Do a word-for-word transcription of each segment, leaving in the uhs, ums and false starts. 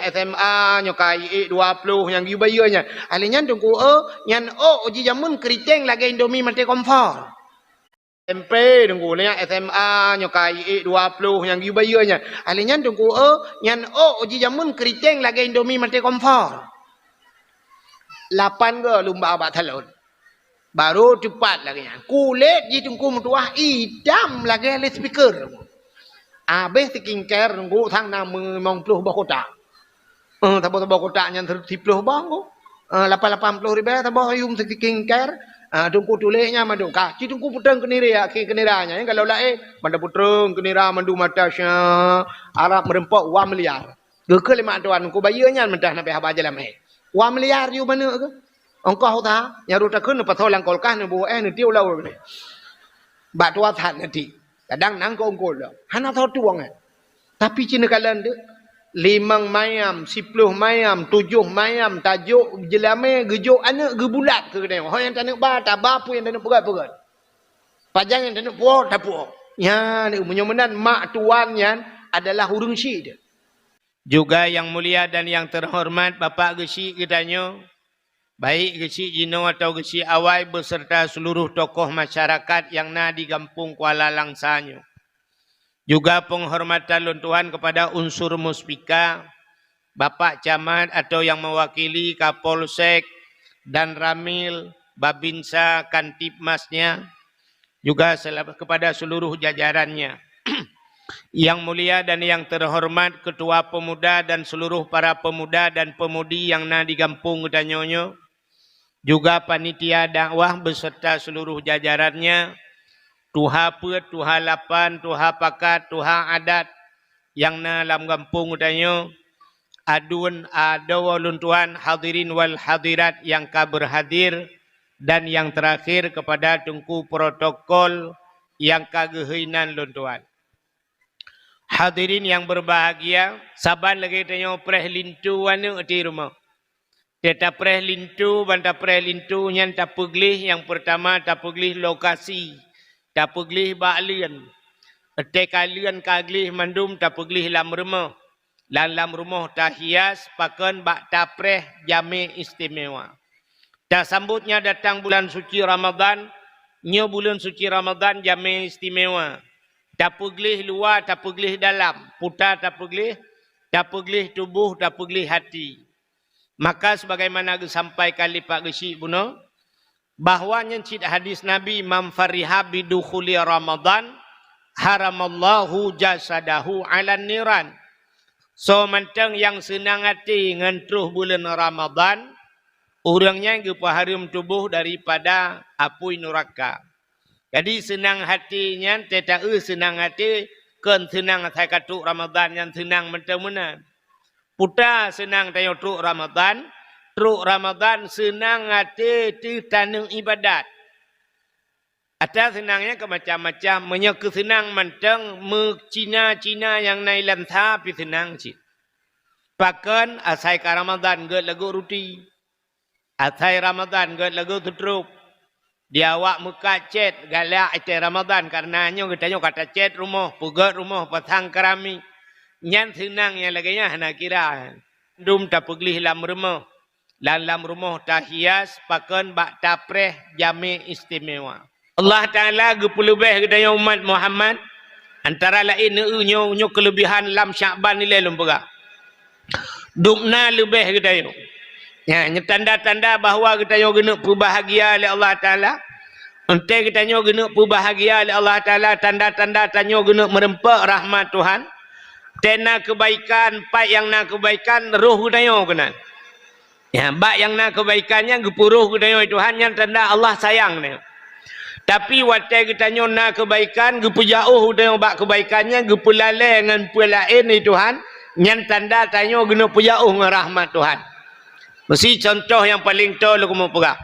S M A nyoe ka ék dua ploh nyang geuyue bayeue nyan. Alèh nyan Teungku, eh, nyan ôk jijameun keuriteng lagèe Indomie maté kompor. S M P Teungku, nyan S M A nyoe ka ék dua ploh nyang geuyue bayeue nyan. Alèh nyan Teungku, eh, nyan ôk jijameun keuriteng lagèe Indomie maté kompor. Lapan go lumba bak salon. Barô teupat lagèe nyan. Kulét jih Teungku meutuwah itam lagèe loudspeaker. Abéh skincare Teungku sang na limong ploh boh kotak. Eh, saboh-saboh kotak nyan siploh boh Teungku. Eh, lapan lapan ploh ribèe saboh yum skincare. Ah, Teungku tuléh nyan mandum. Ka, ci Teungku peutrön keu nira, keu nira nyan. Kalau laén, mandum peutrön keu nira mandum mata sya, arab meureumpok wah miliar. Geukheun lé mak tuan, Teungku bayeue nyan meuntah na pih haba jalamé. Wah miliar yum manök keuh. Ongkoh usaha, nyang rhot takheun neupasoe lam kulkas, neubuet, eh, neutiek u laôt. Bak tuah that neutiek. Kadang nang keu ongkoh lom. Hana soe tueng, eh. Tapi ci neukalon deuh. Limong mayam, siploh mayam, tujoh mayam, tajok jeulamé, geujok aneuk, geubulat keu geutanyoe. Ho nyang taneuk ba, taba, peue nyang taneuk peugöt, peugöt. Pajan nyang taneuk puwoe, tapuwoe. Nyan, meunyoe meunan mak tuan nyan adalah ureueng syik deuh. Juga yang mulia dan yang terhormat Bapak Geuchik geutanyoe, baik Geuchik jinoe atau Geuchik awai beserta seluruh tokoh masyarakat yang na di Gampông Kuala Langsa nyoe. Juga penghormatan lôn tuan kepada unsur Muspika, Bapak Camat atau yang mewakili Kapolsek, Danramil, Babinsa, Kantipmasnya, juga sel-, kepada seluruh jajarannya. Yang mulia dan yang terhormat Ketua Pemuda dan seluruh para pemuda dan pemudi yang na di gampông geutanyoe nyoe, juga panitia dakwah beserta seluruh jajarannya, tuha peuet, tuha lapan, tuha pakat, tuha adat yang na lam gampông geutanyoe, aduen adoe lôn tuan, hadirin wal hadirat yang ka berhadir, dan yang terakhir kepada Teungku protokol yang ka geuhôi nan lôn tuan. Hadirin yang berbahagia, saban lagèe tanyoe preh linto aneuk di rumoh. Teuh tapreh linto, ban tapreh linto nyan tapeugleh, nyang peurtama tapeugleh lokasi, tapeugleh bak leuen. Teuh ka leuen ka gleh mandum tapeugleh lam rumoh. Lam, lam rumoh tahias pakon bak tapreh jamé istimewa. Tasambotnya datang bulan suci Ramadan, nyoe buleuen suci Ramadan jamé istimewa. Tapeugleh luwa, tapeugleh dalam, puta tapeugleh, tapeugleh tuboh, tapeugleh hati. Maka sebagaimana geusampaikan lé Pak Geuchik bunoe, bahwa nyan cit hadis Nabi, "Man fariha bidukhuli Ramadan, haramallahu jasadahu 'alan niran." Soe mantong nyang seunang até ngon troh buleuen Ramadan, ureuëng nyan geupeuhareuem tuboh daripada apui nuraka. Jadi seunang até nyan, teuh taeu seunang até, kon seunang asai ka trok Ramadan nyan seunang mantong meunan. Puta seunang tanyoe trok Ramadan, trok Ramadan seunang até teuh taneuk ibadat. Ata seunang nyan keu macam-macam, meunyoe keu seunang mantong meucina-cina nyang na ilansa pih seunang cit. Pakon asai ka Ramadan gét lagoe ruti. Asai Ramadan gét lagoe sutrup. Di awak meukat cét galak watée Ramadan, kareuna nyoe geutanyoe ka tacét rumoh, peugét rumoh, pasang keramik. Nyan seunang nyang lagée nyan hana kira. Dum tapeugleh lam rumoh. Lam, lam rumoh tahias pakon bak tapreh jamé istimewa. Allah Taala geupeuleubeh geutanyoe umat Muhammad, antara laén nyoe, nyoe keuleubehan lam Syakban ilée lôn peugah. Dubna leubeh geutanyoe. Nyan, nyoe tanda-tanda bahwa geutanyoe geuneuk peubahgia lé Allah Taala. Entée geutanyoe geuneuk peubahgia lé Allah Taala, tanda-tanda tanyoe geuneuk meureumpok rahmat Tuhan. Tena keubaikan, pat nyang na keubaikan, roh geutanyoe keunan. Ya, bak nyang na keubaikan nyan geupeurôh geutanyoe Tuhan, nyan tanda Allah sayang nyoe. Tapi watée geutanyoe na keubaikan, geupeujaôh geutanyoe bak keubaikan nyan, geupeulalée ngon peue laén di Tuhan, nyan tanda tanyoe geuneuk peujaôh ngon rahmat Tuhan. Meusi contoh nyang paleng toe lôn keumeung peugah.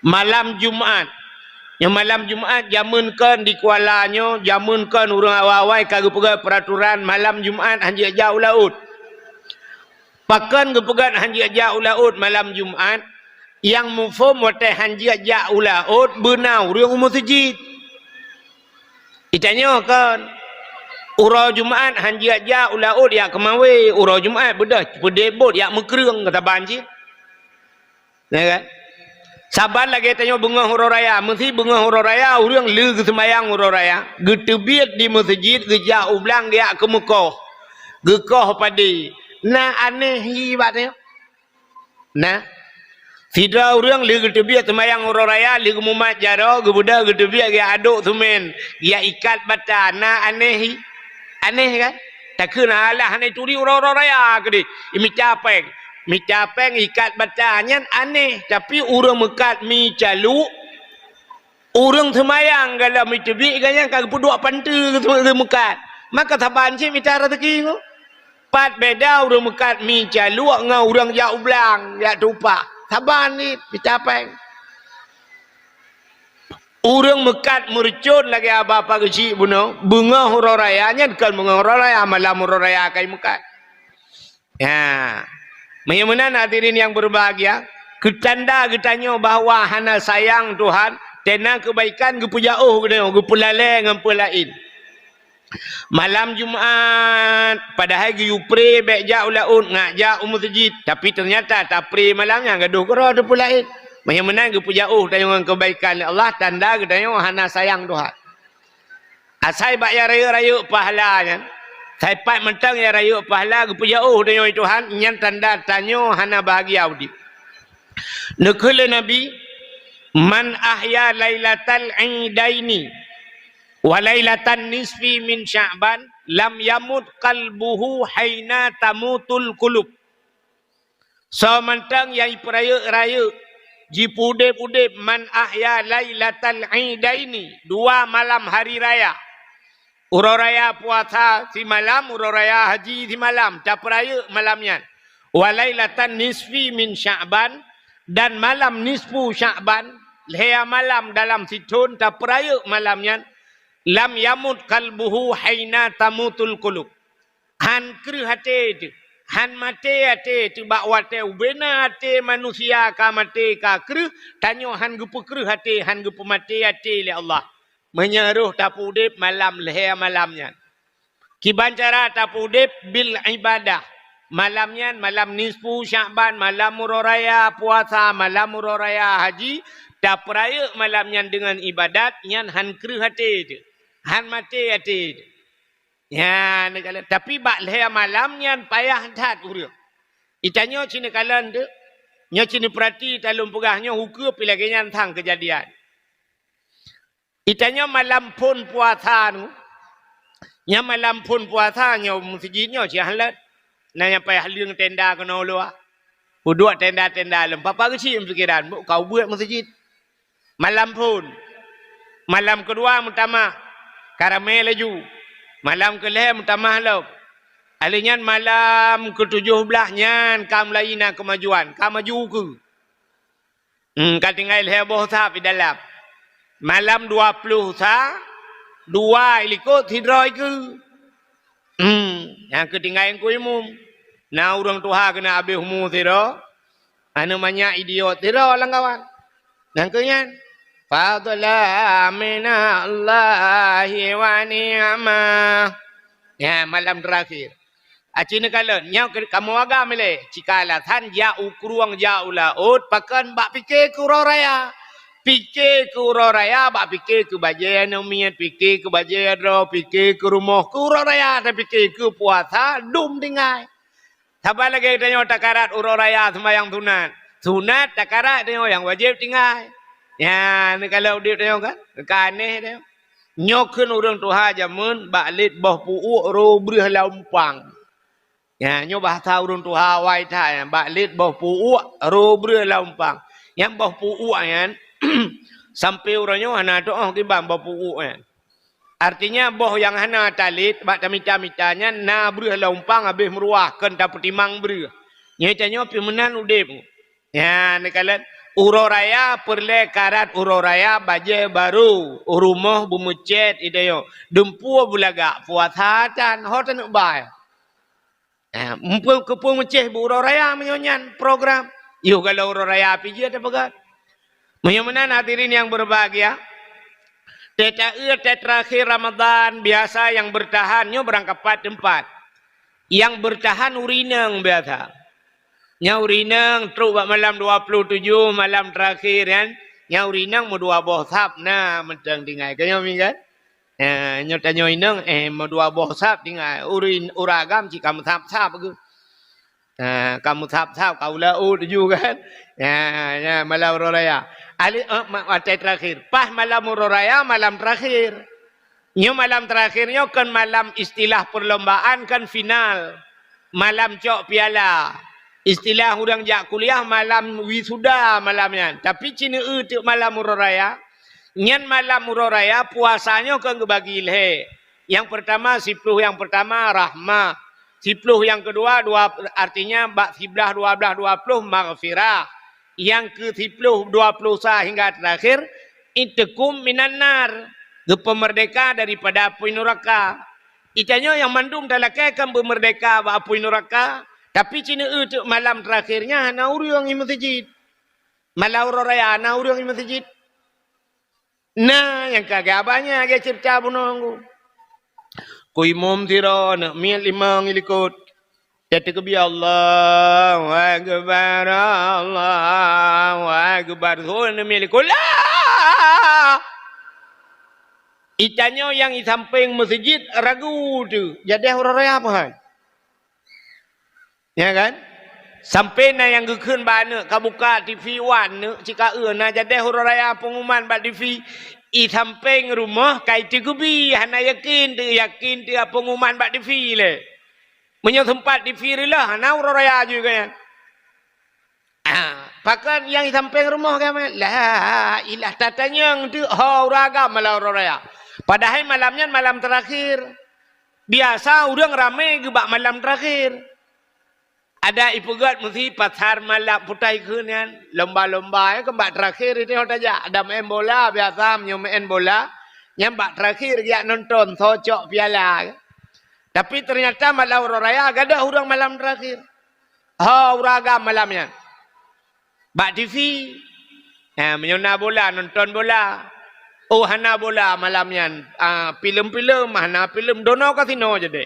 Malam Jumat. Nyoe malam Jumat jameun kon di Kuala nyoe, jameun kon ureuëng awai-awai ka geupeugah peuraturan malam Jumat hanjeuet jak u laôt. Pakon geupeugah hanjeuet jak u laôt malam Jumat? Nyang muphom watée hanjeuet jak u laôt beuna ureuëng u meuseujid. Itanyoe kon, Uroe Jumat han jijak u laôt jak keumawé, uroe Jumat beudôh peudeh bot jak meukreueng keu saban cit. Ya kan? Saban lagée tanyoe beungoh uroe raya, meusi beungoh uroe raya ureuëng le geuseumayang uroe raya, geuteubiet di meuseujid, geujak u blang geujak keumeukoh, geukoh padé. Na aneh hi bak tanyoe? Na. Sidroe ureuëng le geuteubiet seumayang uroe raya, le geumumat jaroe, geubeudôh geuteubiet geujak adôk seumén, geujak ikat bata, na aneh hi? Aneh kan? Takheun alah hana turi uroe-uroe raya keudeh, mita péng. Mita péng ikat bata nyan aneh, tapi ureuëng meukat mi caluk, ureuëng seumayang galom iteubiet gobnyan ka geupeuduek panteue geumeukat. Maka saban cit mita raseuki ngon. Pat beda ureuëng meukat mi caluk ngon ureuëng jak u blang, jak tupak. Saban cit mita péng. Ureuëng meukat meureucon lagée haba Pak Geuchik bunoe, beungoh uroe raya nyan kon beungoh uroe raya, malam uroe raya ka jimeukat. Ya. Meunyoe meunan hadirin nyang berbahagia, keu tanda geutanyoe bahwa hana sayang Tuhan, teuntang keubaikan geupeujauh geutanyoe, geupeulalée ngon peue laén. Malam Jumat, padahai geuyue pré bék jak u laôt, ngat jak u meuseujid, tapi teunyata tapré malam nyan gadôh keudroe teupeue laén. Meunyoe meunan geupeujauh tanyoe ngon keubaikan lé Allah, tanda geutanyoe hana sayang Tuhan. Asai bak nyang rayeuk-rayeuk pahala nyan, sai pat mantong nyang rayeuk pahala geupeujauh tanyoe Tuhan, nyan tanda tanyoe hana bahagia udeb. Neukheun lé Nabi, "Man ahya lailatal idaini wa lailatan nisfi min Sya'ban, lam yamut qalbuhu haina tamutul qulub." Soe mantong nyang jipeurayeuk-rayeuk, jipeudeb-udeb, man ahya lailatal idaini, dua malam hari raya. Uroe raya puasa simalam, uroe raya haji simalam, tapeurayeuk malam nyan. Wa lailatan nisfi min Sya'ban, dan malam nisfu Sya'ban, lhée malam dalam sithon tapeurayeuk malam nyan, lam yamut qalbuhu haina tamutul qulub. Han kreueh até teuh, han maté até teuh bak watée ubena até manusia ka maté ka kreueh, tanyoe han geupeukreueh até, han geupeumaté até lé Allah. Meunyoe roh tapeudeb malam lhée malam nyan. Kiban cara tapeudeb bil ibadah. Malam nyan, malam nisfu Sya'ban, malam uroe raya puasa, malam uroe raya haji, tapeurayeuk malam nyan deungon ibadat, nyan han kreueh até teuh, han maté até teuh. Nyan, tapi bak lhée malam nyan payah that ureuëng. Itanyoe cit neukalon teuh, nyoe cit neupeurati talôn peugah nyoe hukeu pi lagée nyan sang keujadian. Itanyoe malam phon puasa nu, nyan malam phon puasa nyoe meuseujid nyoe cit han lôn. Na nyang payah leueng tenda keunoe luwa. Peuduek tenda-tenda lom, papa geuchik pikiran, bôk ka ubeuet meuseujid. Malam phon. Malam keudua meutamah, ka ramé laju. Malam keulhée meutamah lom. Alheuh nyan malam keutujôh blaih nyan ka mulai na keumajuan, ka maju ukeue. Hmm, ka tinggai lhée boh sa pi dalam. Malam dua ploh sa, dua ilikot sidroe ikeue. Hmm, nyang keu tinggai Teungku Imum. Na ureuëng tuha keuneuk habéh umu sidroe, aneuk manyak idiot sidroe lam kawan. Nyang keu nyan, fadla minallahi wa ni'mah. Ya, malam terakhir. Aci neukalon, nyoe keu kamoe agam ilée, cika alasan jak u krueng, jak u laôt, pakon bak pike keu uroe raya. Pike keu uroe raya, bak pike keu bajée aneuk miet, pike keu bajée droe, pike keu rumoh, keu uroe raya, tapike keu puasa, dum tinggai. Saban lagée tanyoe takarat uroe raya seumayang sunat. Sunat takarat tanyoe nyang wajéb tinggai. Nyan, neukalon udeb tanyoe kan? Ka aneh tanyoe. Nyoe kheun ureuëng tuha jamén bak lét boh pu'uek roh breueh lam umpang. Ya, nyoe bahasa ureuëng tuha awai that nyan, bak lét boh pu'uek roh breueh lam umpang. Nyang boh pu'uek nyan, sampoe uroe nyoe hana teuoh kiban boh pu'uek nyan. Artinya, boh nyang hana talét bak tamita-mita nyan na breueh lam umpang habéh meuruah, kon tapeutimang breueh. Nyoe tanyoe pih meunan udeb. Nyan, neukalon, uroe raya peureulée karat uroe raya bajée barô, rumoh beumeucét itanyoe, dumpeue beulagak, puasa tan, ho taneuk bai. Eh, muphom keupeue meucéh bak uroe raya meunyoe nyan program. Yoh, galom uroe raya pih jeuet tapeugah. Meunyoe meunan hadirin nyang berbahagia, Teuh taeu teuh teurakhir Ramadhan, biasa nyang beurtahan nyoe barangkapat teumpat. Nyang beurtahan ureueng inong biasa. Nyang ureueng inong trok bak malam dua puluh tujoh, malam teurakhir nyan, nyang ureueng inong meudua boh sab na mantong tinggai. Ka nyoe mi kan? Eh, nyoe tanyoe inong, eh, meudua boh sab tinggai. Ureueng, ureueng agam cit ka meusab-sab geuh. Ha, ka meusab-sab, ka ulau tujoh kan. Ya, ya, malam uroe raya. Ali, eh, ma-, watèe teurakhir. Paih malam uroe raya, malam teurakhir. Nyoe malam teurakhir nyoe kon malam istilah perlombaan, kon final. Malam cok piala. Istilah ureueng jak kuliah, malam wisuda malam nyan. Tapi ci neueu teuk malam uroe raya. Nyan malam uroe raya, puasa nyoe kon geubagi lhèe. Nyang peurtama, siploh nyang peurtama rahmah. Siploh nyang keudua, dua, artinya bak siblaih, dua blaih, dua ploh maghfirah. Nyang keu siploh, dua ploh sa hingga teurakhir, itkum minan nar, geupeumeurdeka daripada apui nuraka. Itanyoe nyang mandum talakèe kan beumeurdeka bak apui nuraka, tapi ci neueu teuk malam teurakhir nyan hana ureueng i meuseujid. Malam uroe raya hana ureueng i meuseujid. Na nyang ka geuba nyan lagèe ceurita bunoe ngon ku. Ku imum sidroe neuk miet limong i likot. Teukeubie, "Allahu Akbar, Allahu Akbar." Seuhôi neuk miet likot, "La!" Itanyoe nyang i sampéng meuseujid ragu teuk, jadèh uroe raya peue hai. Ya kan? Sampoe na nyang geukheun bak aneuk, ka buka T V wan neuk, cit ka eu na jadèh uroe raya peungumuman bak T V. I sampéng rumoh ka iteukeubie, hana yakin teu, yakin teu peungumuman bak T V lé. Meunyoe seumpat T V reuloh, hana uroe raya jih geuh nyan. Ah, pakon nyang i sampéng rumoh geuh meunan? La ilah tatanyong teu ho ureueng agam malam uroe raya. Padahai malam nyan malam teurakhir. Biasa ureueng ramé geuh bak malam teurakhir. Adak ipeugét meusi pasar malam putai kheun nyan, lomba-lomba nyan keu bak teurakhir itu ho tajak. Ada main bola biasa, meunyoe main bola, nyan bak teurakhir geujak nonton, soe cok piala. Tapi ternyata malam uroe raya gadôh ureueng malam teurakhir. Ho ureueng agam malam nyan. Bak T V. Ha, meunyoe na bola, nonton bola. Oh, hana bola malam nyan. Ah, filem-filem, hana filem, dono kasino jadi.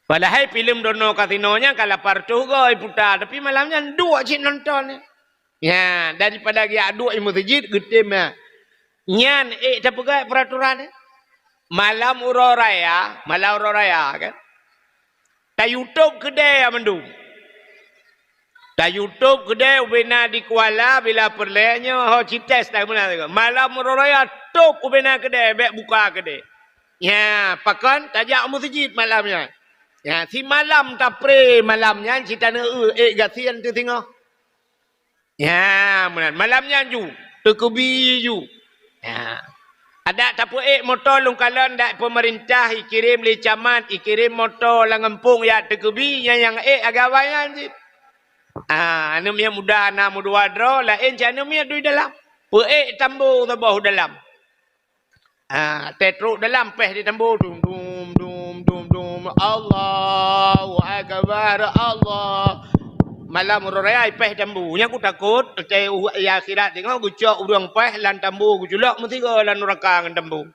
Padahai filem dono kasino nyan ka lapan reutôh goe iputa, tapi malam nyan duek cit nonton. Ya, daripada geujak duek i meuseujid, geutem nyan. Nyan ék tapeugah peuratoran, eh. Malam uroe raya, malam uroe raya kan. Ta YouTube keudè mandum. Ta YouTube keudè ubena di Kuala bila peureulèe nyoe ho cites tak meunan. Malam uroe raya top ubena keudè, bèk buka keudè. Ya, pakon tajak meuseujid malam nyan. Ya, simalam tapré malam nyan cit taneuk ék gasien teuh singoh. Ya, meunan. Malam nyan ju, teukeubie ju. Ya. Adak tapeuék moto lôn kalon dak peumeurintah ikirém lé camat, ikirém moto lam gampông jak teukeubie, nyan nyang ék agam awai nyan cit. Ah, aneuk miet muda na meudua droe, laén cit aneuk miet dui dalam. Peuék tambo saboh dalam. Ah, teutrok dalam péh di tambo, dum, dum, dum, dum, dum. Allahu Akbar, Allah. Malam uroe raya péh tambo. Nyang kutakot, teu u-, ya akhirat singoh geucok ureueng péh lam tambo, geuculok meusigoe lam nuraka ngon tambo.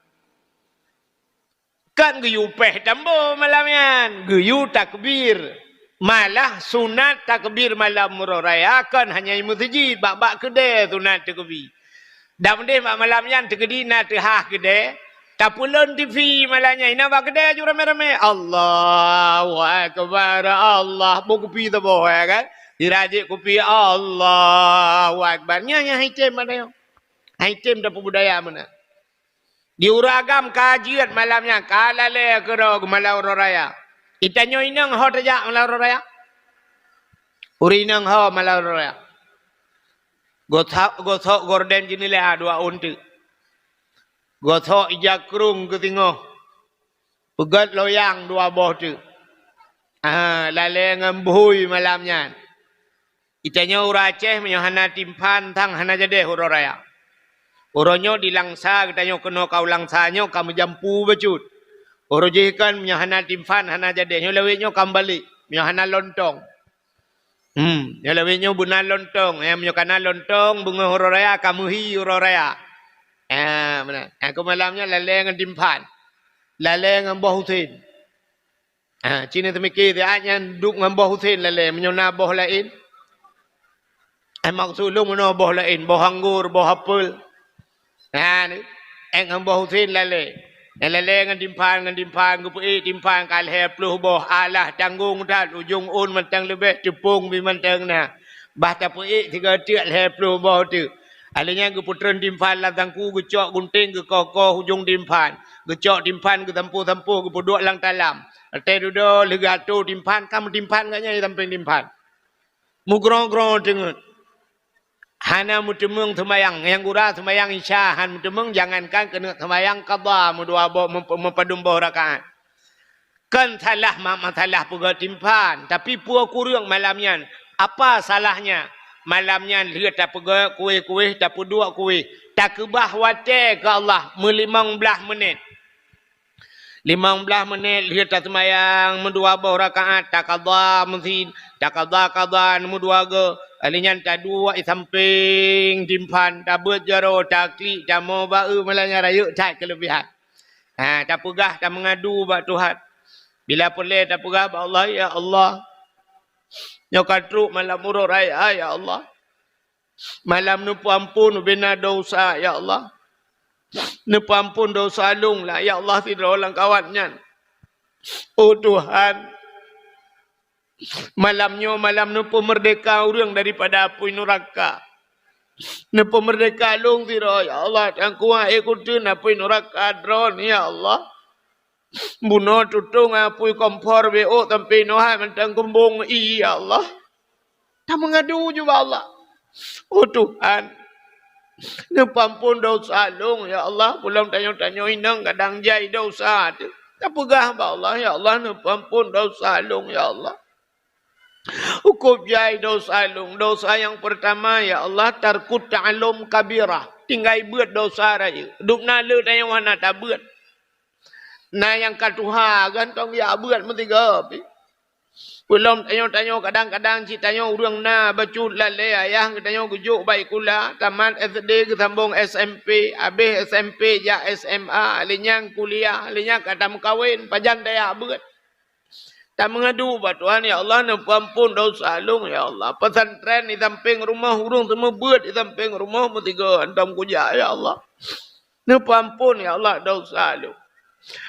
Kan geuyue péh tambo malam nyan, geuyue takbir. Malah sunat takbir malam uroe raya kon hanya i meuseujid, bak-bak keudè sunat takbir. Dan udeh bak malam nyan teukeudi na teuhah keudè, tapeulon T V malam nyan, inan bak keudè ju ramé-ramé, "Allahu Akbar, Allah." Boh kupi saboh, ya kan? Dirajek kupi, "Allahu Akbar." Nyan nyang item pada nyoe. Item tapeubudaya meunan. Di ureueng agam ka jeuet malam nyan, ka lalè keudroe malam uroe raya. Itanyoe inong ho tajak malam uroe raya? Ureueng inong ho malam uroe raya? Gosok, gosok gorden jeuneula dua ôn teuk. Gosok ija krông keu singoh. Peugét loyang dua boh teuk. Ah, lalè ngon bhôi malam nyan. Itanyoe ureueng Aceh meunyoe hana timphan sang hana jadeh uroe raya. Uroe nyoe di Langsa geutanyoe keunoe ka u Langsa nyoe ka meujampu bacut. Uroe jih kan meunyoe hana timphan hana jadeh, nyoe lawét nyoe ka meubalek meunyoe hana lontong. Hmm, nyoe lawét nyoe beuna lontong, ya, meunyoe kana lontong beungoh uroe raya ka meuhi uroe raya. Ah, meunan. Ah, keu malam nyan lalée ngon timphan. Lalée ngon boh usen. Ah, ci neuseumiké siat nyan duek ngon boh usen lalée, meunyoe na boh laén. Eh, maksud lôn meunoe boh laén, boh anggô, boh apel. Nah, ni, ék ngon boh usen lalée. Nyang lalée ngon timphan, ngon timphan, geupeuék timphan ka lhée ploh boh, alah tanggong that, ujong ôn mantong leubeh, teupông pih mantong na. Bah tapeuék sigoe teuk lhée ploh boh teuk. Akhé nyan geupeutreun timphan lam sangku, geucok gunténg, geukoh-koh ujong timphan. Geucok timphan, geusampôh-sampôh, geupeuduek lam talam. Watée dudoe lheueh geuatô timphan, ka meutimphan gobnyan di sampéng timphan. Mugroe-groe teungeut. Hana meuteumeung seumayang. Nyang gura seumayang Isya han meuteumeung, jangankan keuneuk seumayang qadha meudua boh, meup-, meupadum boh rakaat. Kon salah ma-, masalah peugét timphan, tapi peue kureueng malam nyan? Apa salahnya? Malam nyan lheueh tapeugét kueh-kueh, tapeuduek kueh, takeubah watée keu Allah meulimong blaih menit. Limong blaih menit lheueh taseumayang meudua boh rakaat, taqadha meusi-, taqadha qadha meudua goe. Akhé nyan taduek di sampéng timphan, tabeuet jaroe, taklik, tamoe ba-e, malam nyan rayeuk that keuleubehan. Ha, tapeugah, tameungadu bak Tuhan. Bila peureulée tapeugah bak Allah, "Ya Allah, nyoe ka trok malam uroe raya, ya Allah. Malam neupeuamphon ubena desya, ya Allah. Neupeuamphon desya lôn lah, ya Allah, sidroe lam kawat nyan. Oh Tuhan, malam nyoe malam neupeumeurdeka ureuëng daripada apui nuraka. Neupeumeurdeka lôn sidroe, ya Allah, dan kuat ék kuteun apui nuraka droeneuh, ya Allah." Bunoe tutong apui kompor B O sampai noe hai mantong kumbong ie, ya Allah. Tameungadu ju bak Allah. Oh Tuhan, neupeuamphon desya lôn, ya Allah. Ulôn tanyoe-tanyoe inong kadang jai desya teuh. Tapeugah bak Allah, "Ya Allah, neupeuamphon desya lôn, ya Allah." Hukôm jai desya lôn. Desya nyang peurtama, ya Allah, tarkut ta'allum kabirah. Tinggai beuet desya rayeuk. Dubna le tanyoe hana tabeuet. Na nyang ka tuha, gantong jak beuet meusigoe pih. Peulom tanyoe-tanyoe kadang-kadang cit tanyoe ureuëng na bacut lalée ayah geutanyoe geujok baikula, tamat S D geusambong S M P, habéh S M P jak S M A, lheueh nyan kuliah, lheueh nyan ka tameukawen, pajan tajak beuet. Tameungadu bak Tuhan, "Ya Allah, neupeuamphon desya lôn, ya Allah. Pesantren di sampéng rumoh, ureuëng seumeubeuet di sampéng rumoh meusigoe hantom kujak, ya Allah. Neupeuamphon, ya Allah, desya lôn."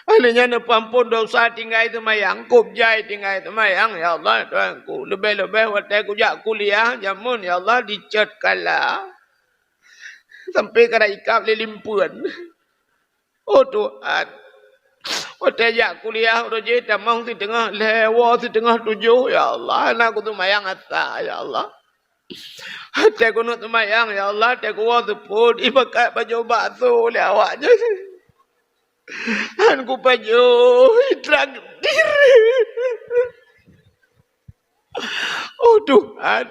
Akhé nyan neupeuamphon desya tinggai seumayang, kôb jai tinggai seumayang, ya Allah, Tuhanku. Leubeh-leubeh watée kujak kuliah, jameun, ya Allah, dicot kala. Sampai kada ikab lé limpeuen. Oh Tuhan, watée jak kuliah uroe jih tamong siteungoh lhée, woe siteungoh tujoh, ya Allah, hana kuseumayang asa, ya Allah. Watée kuneuk seumayang, ya Allah, watée kuwoe seupôt, ipakat pajoh bakso lé awak nyan. Han kupajoh, itraktir. Oh Tuhan,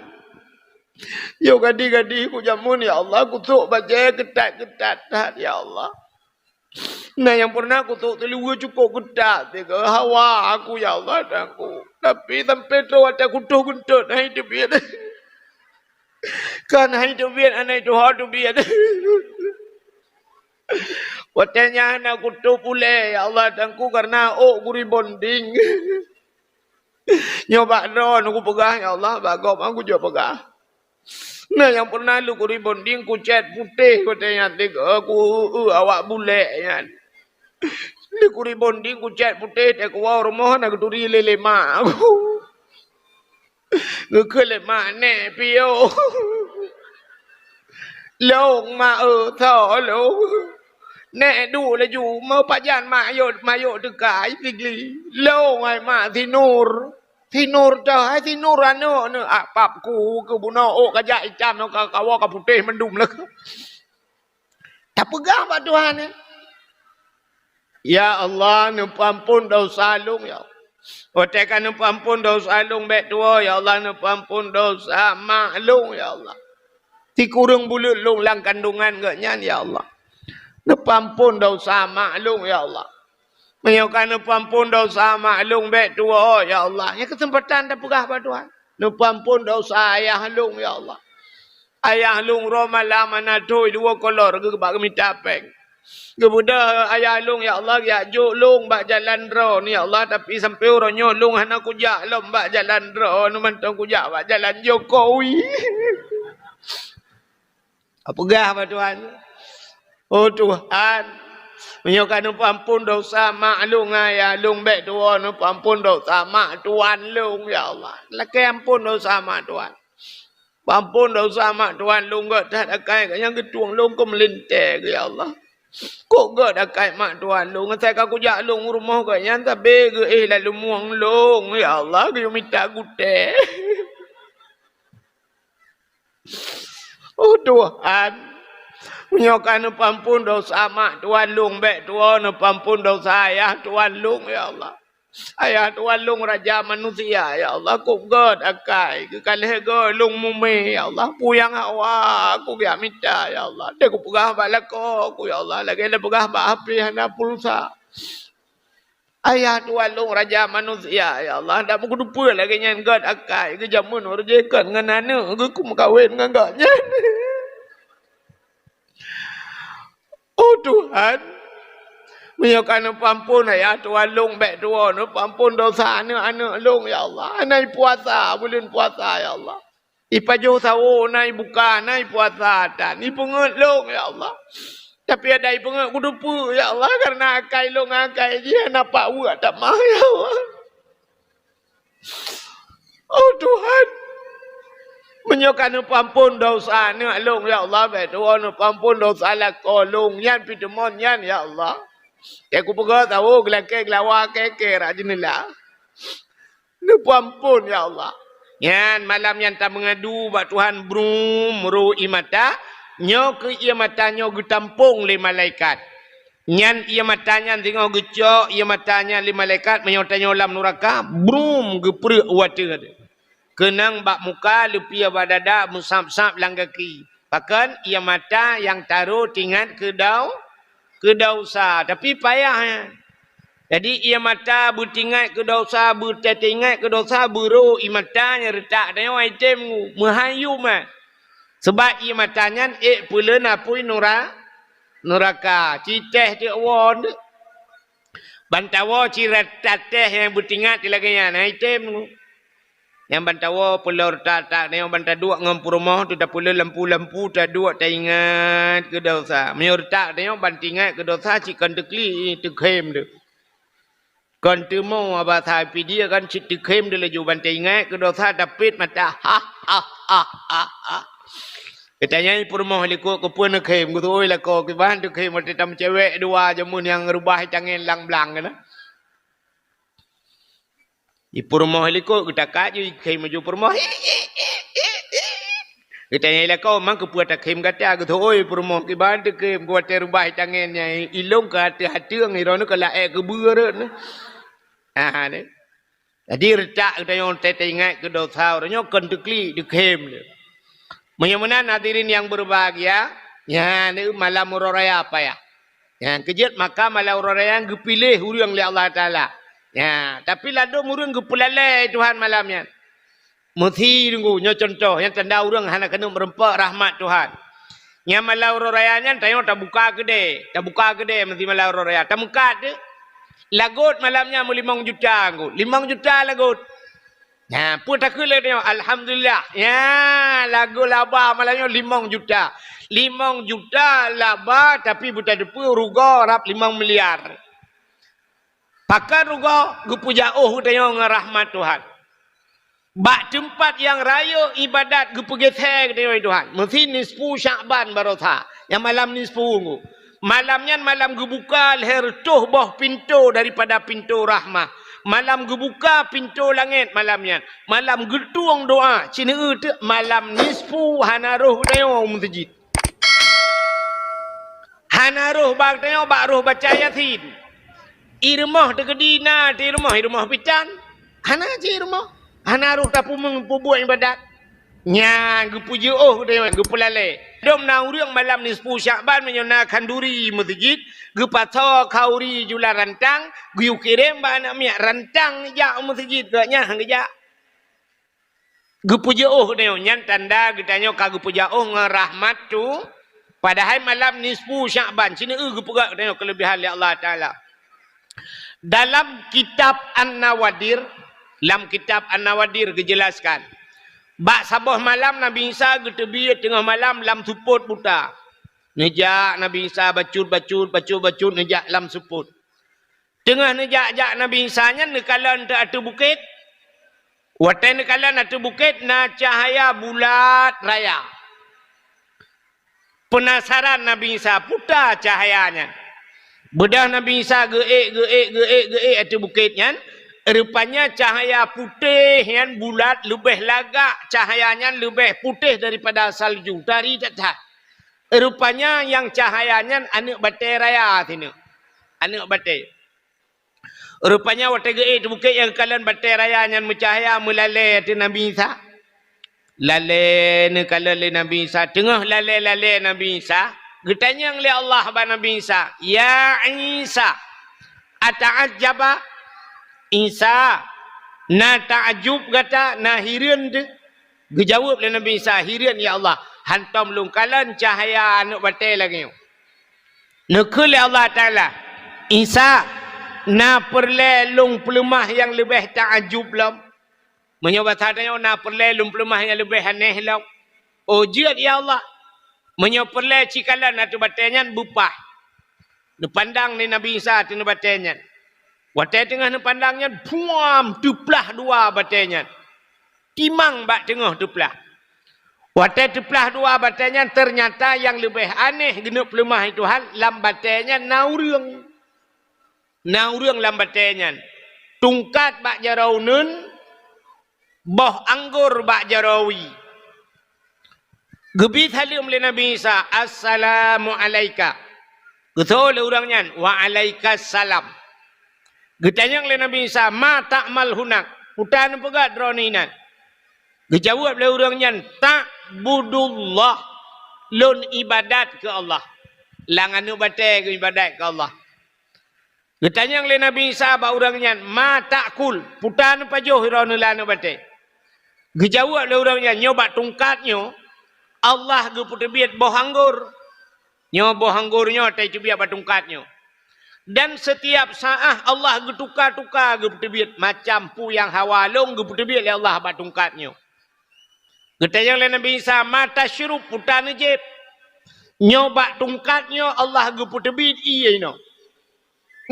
yoh gadi-gadi kujameun, ya Allah, kusôk bajée keutat-keutat that, ya Allah. Na nyang pernah kusôk teuliweue cukôp keutat sigoe hawa aku, ya Allah, dan aku. Tapi sampai troh watée kutoh geuntot, hai teubiet. Kan hai teubiet, aneuk tuha teubiet. Watée nyan na kutoh puléh, ya Allah, dan aku karena ôk kurebonding. Nyoe bak droe kupeugah, ya Allah, bak gob aku jeuet peugah. Na nyang pernah lôn kurebonding kucét putéh watée nyan, tiga ku, eu, awak bulek nyan. Lôn kurebonding kucét putéh, watée kuwoe rumoh na geuturi lé, lé mak aku. Geukheun lé mak, "Nèk piôh." "Lôn, mak, eu, tho lôn." "Nèk duek laju, meupajan mak yôt, mak yôt teuka, i Sigli." "Lôn, hai mak, si Nur." "Si Nur tho, hai si Nur aneuk, neuk." Ah, pap ku keu bunoe ôk kajak itam, ka kawoe ka putéh mandum lé. Tapeugah bak Tuhan, eh. Ya Allah, neupeuamphon desya lôn, ya Allah. Watée ka neupeuamphon desya lôn bék tuwoe, ya Allah, neupeuamphon desya mak lôn, ya Allah. Sikureueng buleuen lôn lam kandungan geuh nyan, ya Allah. Neupeuamphon desya mak lôn, ya Allah. Meunyoe ka neupeuamphon desya mak lôn bék tuwoe, ya Allah. Nyan keuseumpatan tapeugah bak Tuhan. Neupeuamphon desya ayah lôn, ya Allah. Ayah lôn uroe malam hana thôi dua kolor geuh bak geumita péng. Geubeudôh ayah lôn, "Ya Allah, geujak jok lôn bak jalan droe ni, ya Allah, tapi sampoe uroe nyoe lôn hana kujak lom bak jalan droe, nyoe mantong kujak bak jalan Jokowi." Peugah bak Tuhan, "Oh Tuhan, meunyoe ka neupeuampon desya mak lôn ngon ayah lôn, bék tuwoe neupeuampon desya mak tuan lôn, ya Allah. Lakée ampon desya mak tuan." Peuampon desya mak tuan lôn, gét that akai geuh nyan geutueng lôn keu meulintée geuh, ya Allah. Kok gét akai mak tuan lôn, asai ka kujak lôn u rumoh geuh nyan sabe geuéh lam lumueng lôn, ya Allah, geuyue mita gutée. Oh Tuhan, meunyoe ka neupeuampon desya mak tuan lôn, bék tuwoe neupeuampon desya ayah tuan lôn, ya Allah. Ayah tuan lôn raja manusia, ya Allah, kok gét akai geuh ka lheueh gét lôn mume, ya Allah, peue nyang hawa kujak mita, ya Allah. Deuh kupeugah bak lakoe ku, ya Allah, lagée lôn peugah bak hapé hana pulsa. Ayah tuan lôn raja manusia, ya Allah, dak meukuteupeue lagée nyan gét akai geuh jameun ureuëng jih kon ngon aneuëk geuh kumeukawen ngon gobnyan. Oh Tuhan, meunyoe ka neupeuampon ayah tuan lôn, bék tuwoe neupeuampon desya aneuëk-aneuëk lôn, ya Allah. Hana ipuasa buleuen puasa, ya Allah. Ipajoh sawo, hana ibuka, hana ipuasa tan. Ipeungét lôn, ya Allah. Tapi adak ipeungét kuteupeue, ya Allah, kareuna akai lôn ngon akai jih hana pak weuek tamah, ya Allah. Oh Tuhan, meunyoe ka neupeuampon desya aneuëk lôn, ya Allah, bék tuwoe neupeuampon desya lakoe lôn nyan, pih teumon nyan, ya Allah. Teuh kupeugét sawo geulakée geulawa kée-kée rot jeuneula. Neupeuampon, ya Allah. Nyan malam nyan tameungadu bak Tuhan brum ro ié mata, nyoe keuh ié mata nyoe geutampong lé malaikat. Nyan ié mata nyan singoh geucok ié mata nyan lé malaikat, meunyoe tanyoe lam nuraka, brum geupreuek u ateueh. Keunong bak muka, leupie bak dada, meusab-sab lam gaki. Pakon? Ié mata nyang taro teuingat keu dau-, keu desya. Tapi payah nyan. Jadi ié mata beuteuingat keu desya, beuteuingat keu desya, beuro ié mata nyang reutak tanyoe item meuhayum nyan. Sabab ié mata nyan ék peuleuen apui nura-, nuraka. Ci teh teuk woe. Bantawoe ci rata teh nyang beuteuingat lagée nyan, na item. Nyang bantawoe peulor tak-tak tanyoe ban taduek ngon peurumoh teuh tapeuleueh lampu-lampu taduek taingat keu desya. Meunyoe reutak tanyoe ban teuingat keu desya cit kon teuklik teukhem teuh. Kon teumo aba sa pidie kan cit teukhem teuh laju ban teuingat keu desya tapet mata. Ha, ha, ha, ha, ha. Geutanyong peurumoh likot keupeue neukhem, geuteuôi lakoe kiban teukhem watée tameucewek dua jameun nyang reubah tangen lang blang keunan. Ipeurumoh likot geutakat ju ikhém laju peurumoh. Geutanyong lakoe, "Man keupeue takhém gata?" Geuteuôi peurumoh, "Kiban teukhem keu watée reubah tangen nyan, ilong keu ateueh ateueng, droeneuh keu laék keubeue rot." Aha, ni. Jadi reutak geutanyong teuingat keu desya, uroe nyoe kon teuklik, teukhém lé. Meunyoe meunan hadirin nyang berbahagia, nyan malam uroe raya payah. Nyan keujeuet maka malam uroe raya geupiléh ureuëng lé Allah Taala. Nyan, tapi ladôm ureuëng geupeulalée Tuhan malam nyan. Meusi deungoe, nyoe cuntoh nyang tanda ureuëng hana keuneuk meureumpok rahmat Tuhan. Nyan malam uroe raya nyan tanyoe tabuka keudée, tabuka keudée meusi malam uroe raya, tameukat deh. Lagot malam nyan meulimong juta ngôt, limong juta lagot. Nah, peue takheun lé tanyoe? Alhamdulillah. Nya, lagot laba malam nyoe limong juta. Limong juta laba, tapi beuteupeue rugoe rab limong miliar. Pakon rugoe? Geupeujak ôh tanyoe ngon rahmat Tuhan. Bak teumpat nyang rayeuk ibadat geupeugeuseue tanyoe Tuhan. Meusi nisfu Syakban barosa. Nyang malam nisfu ngôt. Malam nyan malam geubuka lhée reutôh boh pintoe daripada pintoe rahmah. Malam geubuka pintoe langét malam nyan. Malam geutueng doá, ci neueu teuk malam nisfu hana rhoh tanyoe u meuseujid. Hana rhoh bak tanyoe bak rhoh baca Yasin. I rumoh teukeudi na, di rumoh, i rumoh pitan. Hana cit i rumoh. Hana rhoh tapeumeung peubuet ibadat. Nyan geupeujeuôh geutanyoe, geupeulalée. Dum na ureuëng malam nisfu Syakban meunyoe na khanduri meuseujid, geupasoe khanduri jula rantang, geuyue kirém bak aneuëk miet rantang jak u meuseujid, gobnyan han geujak. Geupeujeuôh geutanyoe, nyan tanda geutanyoe ka geupeujeuôh ngon rahmat tu. Padahai malam nisfu Sya'ban, sineuk geupeugah geutanyoe keuleubihan lé Allah Taala. Dalam kitab An-Nawadir, lam kitab An-Nawadir geujelaskan, bak saboh malam Nabi Isa geuteubiet teungoh malam lam seupôt buta. Neujak Nabi Isa bacut-bacut, bacut-bacut neujak lam seupôt. Teungoh neujak-jak Nabi Isa nyan neukalon teuk ateueh bukét. Watée neukalon ateueh bukét na cahya bulat raya. Peunasaran Nabi Isa, peue ta cahya nyan. Beudôh Nabi Isa geuék, geuék, geuék, geuék ateueh bukét nyan, rupanya cahya putéh nyan bulat leubeh lagak, cahya nyan leubeh putéh daripada salju, tari that-that. Rupanya nyang cahya nyan aneuëk batée raya sineuk. Aneuëk batée. Rupanya watée geuék ateueh bukét nyang geukalon batée raya nyan meucahya meulalée ateueh Nabi Isa. Lalée neukalon lé Nabi Isa, teungoh lalée-lalée Nabi Isa, geutanyong lé Allah bak Nabi Isa, "Ya Isa, ata'ajjaba?" Isa, na takjub gata, na hireuen teuh? Geujaweueb lé Nabi Isa, "Hireuen, ya Allah, hántom lôn kalon cahya aneuëk batée lagée nyoe." Neukheun lé Allah Taala, "Isa, na peureulée lôn peuleumah nyang leubeh takjub lom?" Meunyoe basa tanyoe, "Na peureulée lôn peuleumah nyang leubeh aneh lom?" "Oh, jeuet, ya Allah." Meunyoe peureulée, ci kalon ateueh batée nyan beupah. Neupandang lé Nabi Isa ateueh batée nyan. Watée teungoh neupandang nyan, puam, teuplah dua batée nyan. Timang bak teungoh teuplah. Watée teuplah dua batée nyan, teunyata nyang leubeh aneh geuneuk peuleumah lé Tuhan, lam batée nyan na ureuëng. Na ureuëng lam batée nyan. Tungkat bak jaroe uneuen, boh anggor bak jaroe wie. Geubi saleuem lé Nabi Isa, "Assalamu alaika." Geutôh lé ureuëng nyan, "Wa alaikas salam." Geutanyong lé Nabi Isa, "Ma ta'mal hunak?" Peue ta neupeugah droeneuh inan? Geujaweueb lé ureuëng nyan, "Ta'budullah." Lôn ibadat keu Allah. Lam aneuëk batée geuibadat keu Allah. Geutanyong lé Nabi Isa bak ureuëng nyan, "Ma ta'kul?" Peue ta neupajoh droeneuh lam aneuëk batée? Geujaweueb lé ureuëng nyan, "Nyoe bak tungkat nyoe, Allah geupeuteubiet boh anggor. Nyoe boh anggor nyoe teubiet bak tungkat nyoe. Dan setiap saát Allah geutuka-tuka geupeuteubiet, macam peue nyang hawa lôn geupeuteubiet lé Allah bak tungkat nyoe." Geutanyong lé Nabi Isa, "Ma tasyrub?" Peue ta neujieb? "Nyoe bak tungkat nyoe Allah geupeuteubiet ié inoe."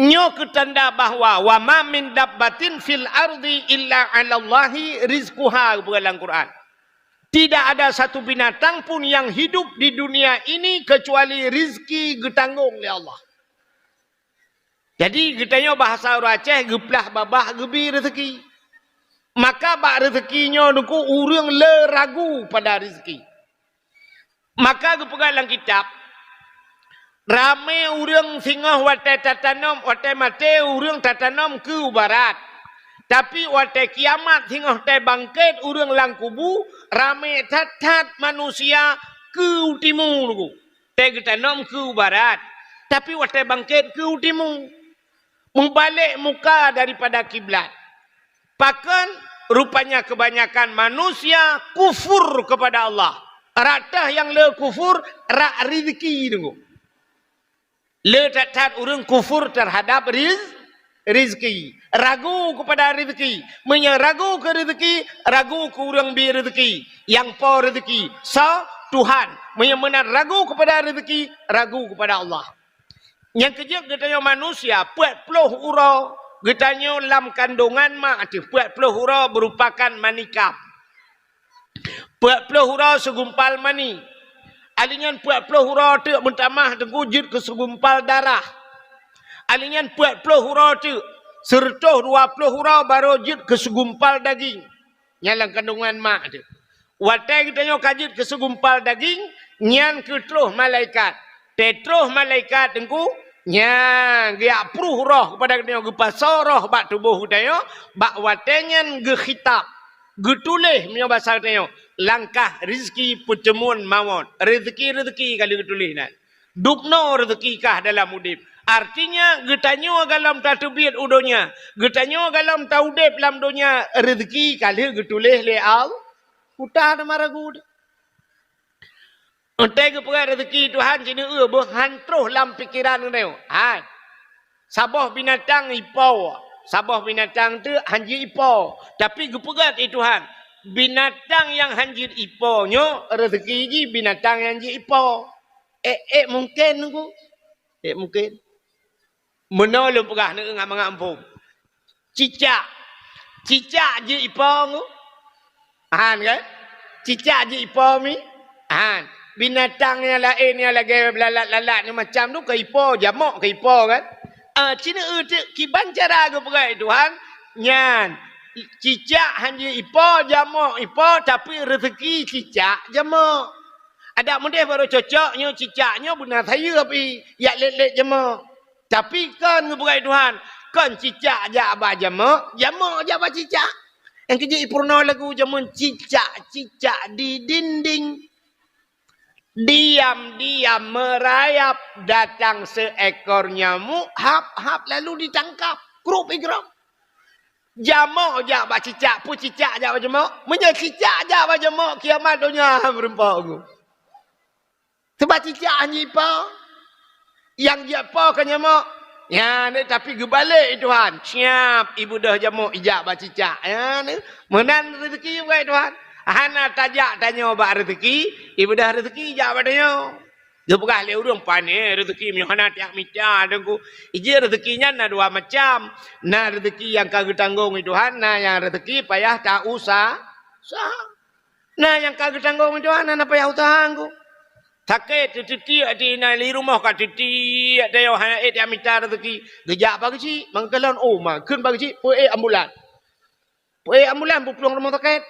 Nyoe keu tanda bahwa, "Wa ma min dabbatin fil ardi illa 'alallahi rizquha," geupeugah lam Quran. Tidak ada satu binatang pun yang hidup di dunia ini kecuali rizki geutanggong lé Allah. Jadi, geutanyoe bahasa ureuëng Aceh, geuplah babah geubi rezeki. Maka bak rezeki nyoe Teungku, ureuëng le ragu pada rezeki. Maka geupeugah lam kitab, ramé ureuëng singoh watée tatanom, watée maté ureuëng tatanom keu barat. Tapi watée kiamat singoh teubangkét ureuëng lam kubu, ramé that-that manusia keu timu Teungku. Teugeutanom keu barat, tapi watée bangkét keu timu. Meubalek muka daripada kiblat. Pakon? Rupanya kebanyakan manusia kufur kepada Allah. Rata nyang le kufur, rak rizki Teungku. Le that-that ureuëng kufur terhadap riz-, rizki. Ragu kepada rizki. Meunyoe ragu keu rizki, ragu keu ureuëng bi rizki. Nyang po rizki, soe? Tuhan. Meunyoe meunan ragu kepada rizki, ragu kepada Allah. Nyang keujeuet geutanyoe manusia, peuet ploh uroe geutanyoe lam kandongan mak teuh, peuet ploh uroe merupakan manikam. Peuet ploh uroe segumpal mani. Ali nyan peuet ploh uroe teuk meutamah Teungku jeuet keu segumpal darah. Ali nyan peuet ploh uroe teuk, seureutôh dua ploh uroe barô jeuet keu segumpal daging. Nyan lam kandongan mak teuh. Watée geutanyoe ka jeuet keu segumpal daging, nyan keuh troh malaikat. Teutroh malaikat Teungku, nyan geujak pruh roh kepada geutanyoe, geupasoe roh bak tuboh geutanyoe, bak watée nyan geukhitab. Geutuléh meunyoe basa geutanyoe, langkah rizki peuteumuan mawöt. Rezeki-rezeki ka lheueh geutuléh nan. Dubnoe rezeki kah dalam udeb. Artinya, geutanyoe gohlom tateubiet u donya, geutanyoe gohlom taudeb lam donya, rezeki ka lheueh geutuléh lé Al-, Putah teuma ragu teuh. Watèe geupeugah rezeki Tuhan, sineuk eu beuh han troh lam pikeran geutanyoe. Hai. Saboh binatang ipo, saboh binatang teuk han jeuet ipo. Tapi geupeugah lé Tuhan, binatang nyang han jeuet ipo nyoe rezeki jih binatang nyang jeuet ipo. Ék, ék mungken Teungku? Ék mungken. Meunoe lôn peugah neuk ngat mangat muphom. Cicak. Cicak jeuet ipo Teungku? Han kan? Cicak jeuet ipo mi? Han. Binatang nyang laén nyang lagèe lalat-lalat nyang macam tu ka ipo, jamok ka ipo kan? Ah, sineuk eu teuk kiban cara geupeugah lé Tuhan, nyan cicak han jeuet ipo, jamok ipo, tapi rezeki cicak jamok. Adak meudeh barô cocok nyoe cicak nyoe beuna sayeuep i, jak lét-lét jamok. Tapi kon geupeugah lé Tuhan, kon cicak jak bak jamok, jamok jak bak cicak. Nyang keu jih ipeurunoe lagu jameun cicak-cicak di dinding. Diam-diam merayap, datang seekor nyamuk, hap-hap lalu ditangkap. Krup igrong. Jamok jak bak cicak, peue cicak jak bak jamok? Meunyoe cicak jak bak jamok, kiamat donya meureumpok Teungku. Sebab cicak han jeuet ipo. Nyang jeuet ipo ka nyamok. Nyan, tapi geubalek lé Tuhan. Siap, ibeudôh jamok ijak bak cicak. Nyan, meunan rezeki geupeugah lé Tuhan. Hana tajak tanyoe bak rezeki, ibeudôh rezeki ijak bak tanyoe. Geupeugah lé ureueng, "Pane rezeki meunyoe hana tajak mita Teungku." Ijih rezeki nyan na dua macam. Na rezeki nyang ka geutanggong lé Tuhan, na nyang rezeki payah ta-usa-, usaha. Na nyang ka geutanggong lé Tuhan, hana payah useuha Teungku. Sakét, teutitiek di na, di rumoh ka teutiek, tanyoe hana ék tajak mita rezeki. Geujak bak geuchik, mangkalon, oh, ma, kheun bak geuchik, peuék ambulan. Peuék ambulan, peuplueng rumoh sakét.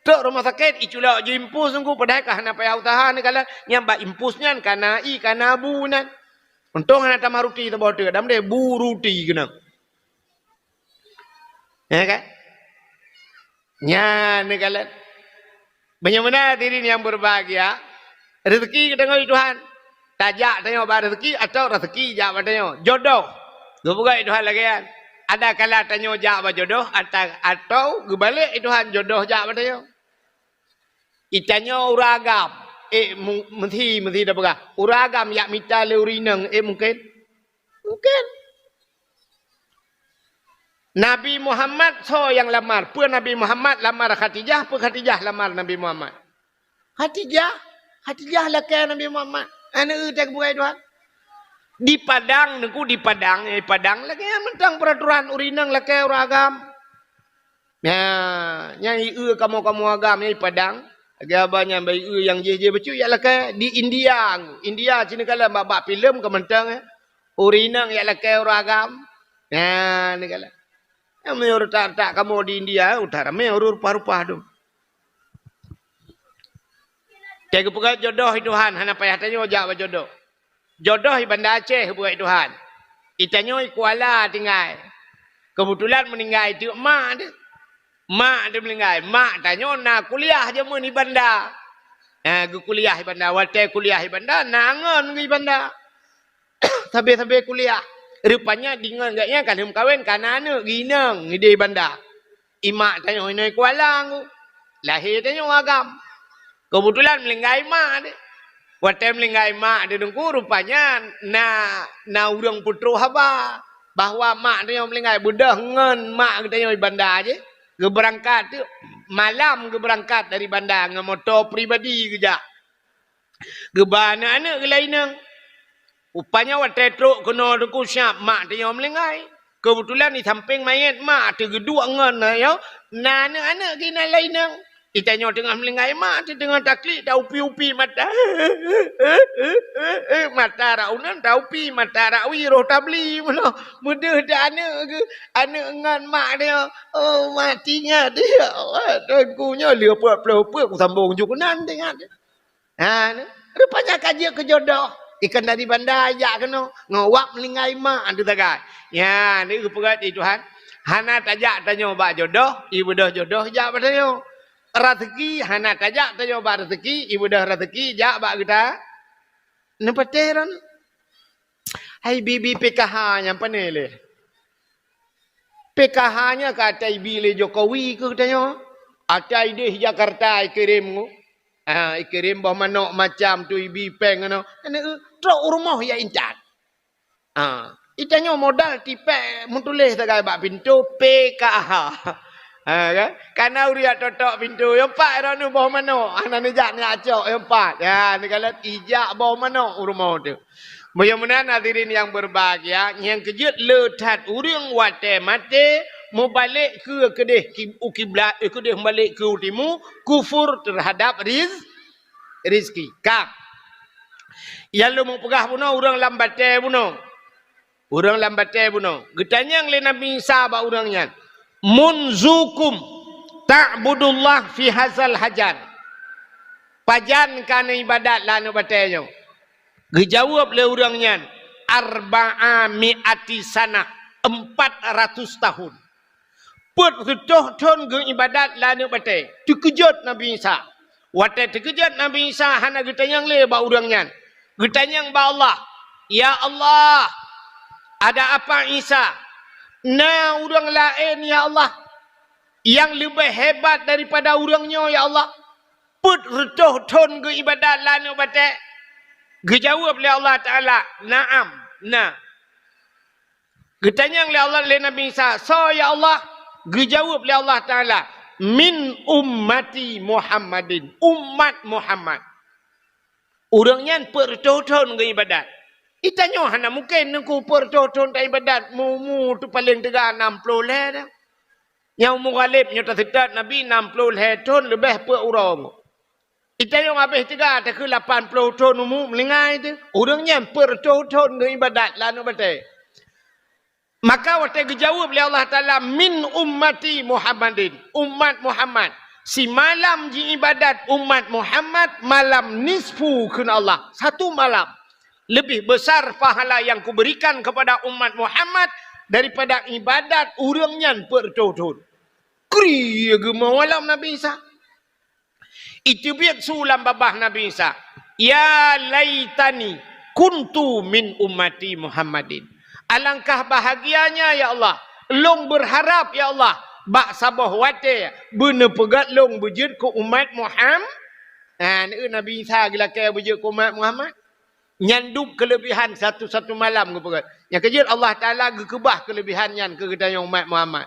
Trok rumoh sakét, iculok jiimpus Teungku, padahai ka hana payah useuha neukalon, nyang bak impus nyan ka na ie, ka na bu nyan. Untông hana tamah ruti saboh teuk, dam deh bu ruti keunan. Ya kan? Nyan neukalon. Meunyoe meunan hadirin nyang berbahagia, rezeki geutanyoe lé Tuhan. Tajak tanyoe bak rezeki atawa rezeki jak bak tanyoe. Jodoh. Geupeugah lé Tuhan lagèe nyan. Ada kala tanyoe jak bak jodoh, ata-, atawa geubalek lé Tuhan jodoh jak bak tanyoe. Itanyoe ureueng agam, ék mu-, meusi, meusi tapeugah. Ureueng agam jak mita lé ureueng inong, ék mungken? Mungken. Nabi Muhammad soe nyang lamar? Peue Nabi Muhammad lamar Khadijah, peue Khadijah lamar Nabi Muhammad? Khadijah, Khadijah lakèe Nabi Muhammad. Aneuk eu teuh geupeugah Tuhan. Di Padang, Teungku, di Padang, eh, Padang lagèe nyan mantong peuraturan ureueng inong lakèe ureueng agam. Nyan, nyang ieu kamoe-kamoe agam nyang i Padang. Lagèe haba nyan bak ieu nyang jéh-jéh bacut jak lakèe di India. India sinoe kalon bak, bak filem ka mantong, eh. Ureueng inong jak lakèe ureueng agam. Nyan, neukalon. Nyang meunyoe retak-retak kamoe di India, eh, utak ramé ureueng rupah-rupah tu. Teuh geupeugah jodoh lé Tuhan, hana payah tanyoe jak bak jodoh. Jodoh i Banda Aceh buet Tuhan. Itanyoe i Kuala tinggai. Keubeutulan meuninggai teuk mak teuh. Mak teuh meuninggai. Mak tanyoe na kuliah jameun i Banda. Ha, geukuliah i Banda. Watèe kuliah i Banda, na ngon geuh i Banda. Sabe-sabe kuliah. Rupanya deungon gobnyan ka lheueh meukawen, ka na aneuk geuh inong idéh i Banda. I mak tanyoe inoe i Kuala Teungku. Lahé tanyoe agam. Keubeutulan meuninggai mak teuh. Watèe meuninggai mak teuh Teungku, rupanya na, na ureueng peutrok haba bahwa mak tanyoe meuninggai. Beudôh ngon mak geutanyoe i Banda jéh. Geubeurangkat teuk, malam geubeurangkat dari Banda ngon moto pribadi geujak. Geuba aneuk-aneuk geuh lam inong. Rupanya watèe trok keunoe Teungku siap mak tanyoe meuninggai. Keubeutulan di sampéng manyét mak teuh geuduek ngon tanyoe, na aneuk-aneuk geuh inan lam inong. Itanyoe teungoh meuninggai mak teuh teungoh taklik, ta-upi-upi mata. Mata rak uneun ta-upi, mata rak wie roh tabli meunoe. Meudeuh teuh aneuk geuh, aneuk ngon mak tanyoe. Oh, mati nyan teuh, ya Allah, Teungku nyoe lheueh peuet ploh peuet kusambong ju keunan teuh nyan. Ha, ni. Rupanya ka jeuet keu jodoh. Ikan dari Banda jak keunoe. Ngon wak meuninggai mak tu sagai. Ya, ni geupeugah lé Tuhan. Hana tajak tanyoe bak jodoh, ibeudôh jodoh jak bak tanyoe. Raseuki, hana tajak tanyoe bak raseuki, ibeudôh raseuki jak bak geuta. Neupatéh ron. Hai bi-bi P K H nyang pané lé. P K H nyan ka ata ibi lé Jokowi keu geutanyoe. Ata ideh Jakarta ikirém ngu. Ha, ikirém boh manok macam tu ibi péng nyoe. Aneuk, trok u rumoh ya intat. Ha, itanyoe modal tipék meutuléh sagai bak pintoe P K H. Ha, kan? Kana ureueng jak totok pintoe, nyang pat droeneuh boh manok, hana neujak neujak cok, nyang pat. Ya, neukalon ijak boh manok u rumoh tu. Meunyoe meunan hadirin nyang berbahagia, nyang keujeuet le that ureueng watée maté mubalek keu keudeh ki-, u kiblat, eh, keudeh mubalek keu timu, kufur terhadap riz-, rizki. Ka. Nyang lôn peugah bunoe ureueng lam batée bunoe. Ureueng lam batée bunoe. Geutanyong lé Nabi Isa bak ureueng nyan, "Munzukum ta'budullah fi hazal hajar?" Pajan ka neuibadat lam aneuk batée nyoe? Geujaweueb lé ureueng nyan, "Arba'a mi'ati sanah, empat ratus tahun." Peuet reutôh thon geuibadat lam aneuk batée. Teukeujot Nabi Isa. Watée teukeujot Nabi Isa hana geutanyong lé bak ureueng nyan. Geutanyong bak Allah, "Ya Allah, ada apa Isa? Na ureueng laén, ya Allah, nyang leubeh hebat daripada ureueng nyoe, ya Allah? Peuet reutôh thon geuibadat lam aneuk batée?" Geujaweueb lé Allah Taala, "Na'am, na." Geutanyong lé Allah, lé Nabi Isa, "Soe ya Allah?" Geujaweueb lé Allah Taala, "Min ummati Muhammadin, umat Muhammad." Ureueng nyan peuet reutôh thon geuibadat. Itanyoe hana mungken Teungku peuet reutôh thon taibadat, mu-, mu tu paleng teuga nam ploh lhée dah. Nyang umu ghaleb nyoe taseutôt Nabi nam ploh lhée thon leubeh peuet uroe. Itanyoe habéh teuga takheun lapan ploh thon umu meuninggai teuh. Ureueng nyan peuet reutôh thon geuibadat lam aneuk batée. Maka watée geujaweueb lé Allah Taala, "Min ummati Muhammadin," umat Muhammad. Simalam jiibadat umat Muhammad, malam nisfu kheun Allah. Satu malam. Lebih besar pahala yang kuberikan kepada umat Muhammad daripada ibadat ureueng nyan peuet reutôh thon. Kri geumeuwalam Nabi Isa. Iteubiet su lam babah Nabi Isa, "Ya laitani kuntu min ummati Muhammadin." Alangkah bahagianya, ya Allah, lôn berharap, ya Allah, bak saboh watée beuneupeugét lôn beujeuet keu umat Muham-, ha, Nabi Isa geulakée beujeuet keu umat Muhammad. Nyan dum keulebihan satu-satu malam geupeugét. Nyang keujeuet Allah Taala geukeubah keulebihan nyan keu geutanyoe umat Muhammad.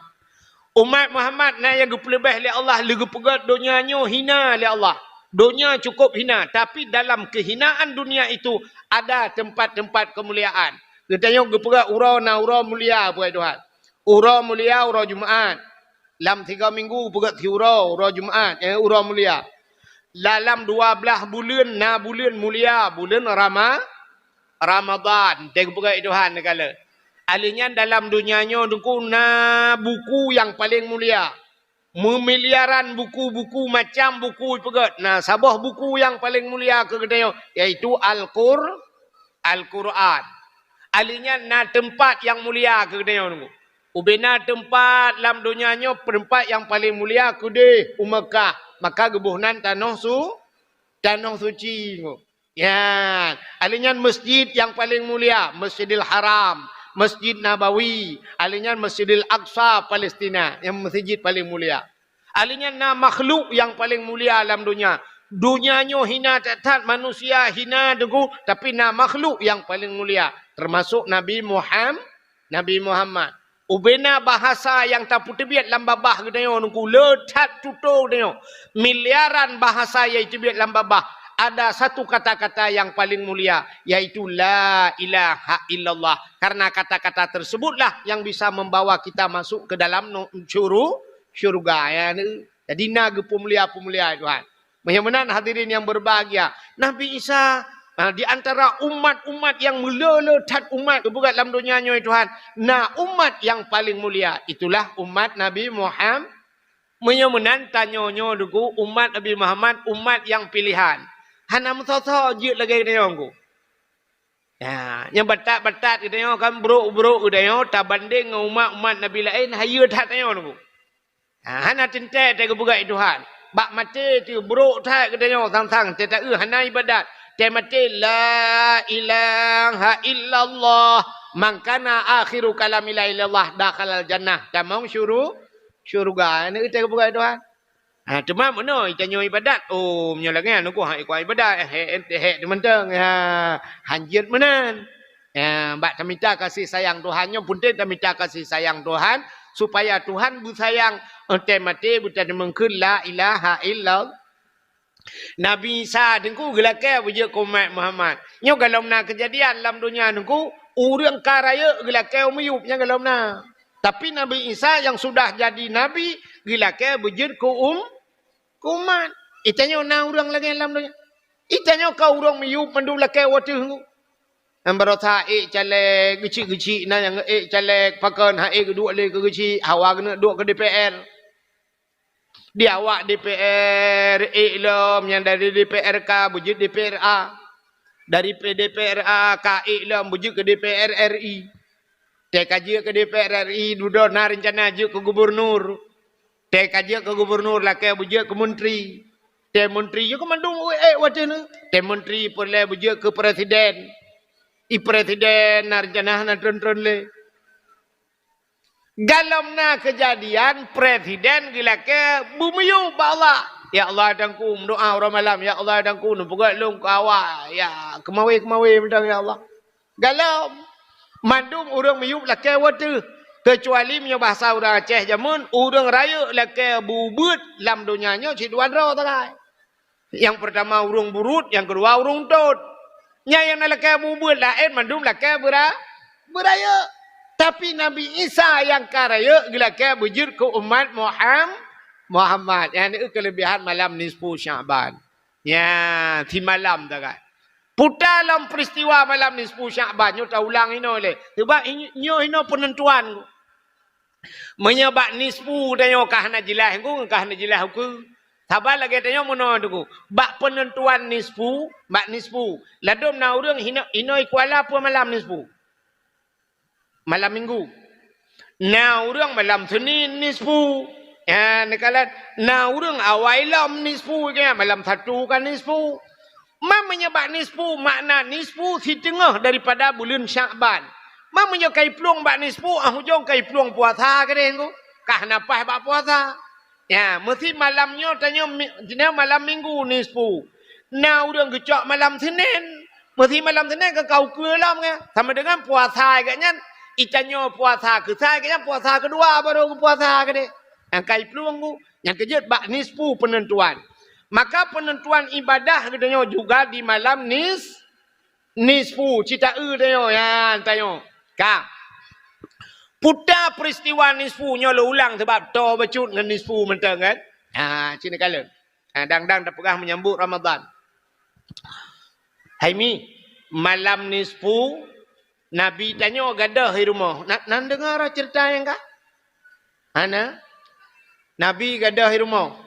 Umat Muhammad na nyang geupeuleubeh lé Allah, lé geupeugét donya nyoe hina lé Allah. Donya cukup hina, tapi dalam kehinaan dunia itu ada tempat-tempat kemuliaan. Geutanyoe geupeugét uroe na uroe mulia, buet Tuhan. Uroe mulia, uroe Jumaat. Lam tiga minggu peugét siuroe, uroe Jumaat, eh, uroe mulia. Dalam dua belas buleuen na buleuen mulia, buleuen Rama-, Ramadan. Teupeugét Tuhan neugala. Alheuh nyan dalam donya nyoe Teungku na buku nyang paleng mulia. Meumiliaran buku-buku, macam buku ipeugét. Na saboh buku nyang paleng mulia keu geutanyoe, yaitu Al-Qur-, Al-Qur'an. Alheuh nyan na teumpat nyang mulia keu geutanyoe Teungku. Ubena teumpat lam donya nyoe, teumpat nyang paleng mulia keudeh u Meukah, maka geuboh nan tanoh su-, tanoh suci Teungku. Nyan, alheuh nyan masjid nyang paleng mulia, Masjidil Haram, Masjid Nabawi, alheuh nyan Masjidil Aqsa Palestina, nyang masjid paleng mulia. Alheuh nyan na makhluk nyang paleng mulia lam donya. Donya nyoe hina that-that, manusia hina Teungku, tapi na makhluk nyang paleng mulia, teumasok Nabi Muham-, Nabi Muhammad. Ubena bahasa nyang tapeuteubiet lam babah geutanyoe Teungku, le that tutoe geutanyoe. Miliaran bahasa nyang teubiet lam babah, ada satu kata-kata nyang paleng mulia, yaitu la ilaha illallah. Karena kata-kata tersebutlah yang bisa membawa kita masuk ke dalam nu-, syuru-, syurga. Ya, jadi na geupeumulia-peumulia Tuhan. Meunyoe meunan hadirin nyang berbahagia, Nabi Isa, ha, di antara umat-umat nyang meulé-lé that umat geupeugét lam donya nyoe Tuhan, na umat nyang paleng mulia, itulah umat Nabi Muham-, meunyoe meunan tanyoe nyoe Teungku, umat Nabi Muhammad, umat nyang pilehan. Hana meusoe-soe jeuet lagée geutanyoe Teungku. Ya, nyang batat-batat geutanyoe kan brok-brok geutanyoe tabandeng ngon umat-umat Nabi laén, hayeue that tanyoe Teungku. Ha, hana teuntée teupeugét Tuhan. Bak maté teuh brok that geutanyoe sang-sang teuta-eu hana ibadat. Teuh maté, "La ilaha illallah, man kana akhiru kalami la ilallah dakhalal jannah." Tamong syuru-, syurga. Hana teupeugét Tuhan. Ha, teuma meunoe tanyoe ibadat, oh, meunyoe lagée nyan, nyoe hana ikot ibadat, eh, eh, eh, eh, teumantong, ha, hanjeuet meunan. Ya, bak tamita kasih sayang Tuhan nyoe, peunteng tamita kasih sayang Tuhan, supaya Tuhan beusayang, eh, teumaté beutaneumeukeun la ilaha illallah. Nabi Isa teungku geulakée beujeuet keu umat Muhammad. Nyoe galom na keujadian lam donya teungku, ureuëng ka rayeuk geulakée u miyueb nyan galom na. Tapi Nabi Isa nyang sudah jadi nabi geulakée beujeuet keu um-, keu umat. Itanyoe na ureuëng lagée lam donya. Itanyoe ka ureuëng miyueb mandum lakée wateuh teungku. Nyang barosa ék caleg, geuchik-geuchik na nyang ék caleg, pakon hana ék geuduek lé keu geuchik, hawa geuneuk duek keu D P R. Di awak D P R ék lom, nyang dari D P R K beujeuet D P R A. Dari P-, D P R A ka ék lom beujeuet keu D P R R I. Teuka jeuet keu D P R R I, dudoe na reuncana jeuet keu gubernur. Teuka jeuet keu gubernur lakée beujeuet keu menteri. Teu menteri jeuet keu mandum ék wateuh nyoe. Teu menteri peureulée beujeuet keu presiden. I presiden na reuncana hana tron-tron lé. Galom na keujadian presiden geulakée beumiyueb bak Allah. "Ya Allah, Tuhanku," meudoá uroe malam, "Ya Allah, Tuhanku, neupeugét lôn keu awak, ya, keumawé-keumawé mantong, ya Allah." Galom. Mandum ureuëng miyueb lakée wateuh. Keucuali meunyoe bahasa ureuëng Aceh jameun, ureuëng rayeuk lakée beubeuet lam donya nyoe cit dua droe sagai. Nyang peurtama ureuëng buruet, nyang keudua ureuëng tot. Nyan nyang na lakée beubeuet laén mandum lakée beura-, beurayeuk. Tapi Nabi Isa nyang ka rayeuk geulakée beujeuet keu umat Muham-, Muhammad. Nyan keuh keuleubihan malam nisfu Sya'ban. Nyan, simalam sagai. Puta lom peuristiwa malam nisfu Sya'ban nyoe taulang inoe lé. Sebab i-, nyoe inoe peunentuan. Meunyoe bak nisfu tanyoe ka hana jeulaih teungku, ka hana jeulaih ukeue. Saban lagée tanyoe meunoe teungku. Bak peunentuan nisfu, bak nisfu. Ladôm na ureuëng hino-, inoe i Kuala peue malam nisfu. Malam Minggu. Na ureuëng malam Senin nisfu. Ya, neukalon. Na ureuëng awai lom nisfu, ya, malam Sabtu ka nisfu. Ma meunyoe bak nisfu, makna nisfu siteungoh daripada buleuen Sya'ban. Ma meunyoe ka iplueng bak nisfu, ah ujong ka iplueng puasa keudeh teungku. Ka hana paih bak puasa. Ya, meusi malam nyoe tanyoe mi-, jinoe malam Minggu nisfu. Na ureuëng geucok malam Senin. Meusi malam Senin ka kau keue lom nyan. Sama dengan puasa geuh nyan, itanyoe puasa keusai geuh nyan, puasa keudua baru geupuasa keudeh. Nyang ka iplueng teungku, nyang keujeuet bak nisfu peunentuan. Maka peunentuan ibadah geutanyoe juga di malam nis-, nisfu, cit taeu tanyoe, ya, tanyoe. Ka. Puta peuristiwa nisfu nyoe lôn ulang sabab toe bacut ngon nisfu mantong kan. Ha, cit neukalon. Ha, dang-dang tapeugah menyambut Ramadan. Hai mi, malam nisfu, Nabi tanyoe gadôh i rumoh. Na, na neudeungoe ceurita nyang ka? Hana? Nabi gadôh i rumoh.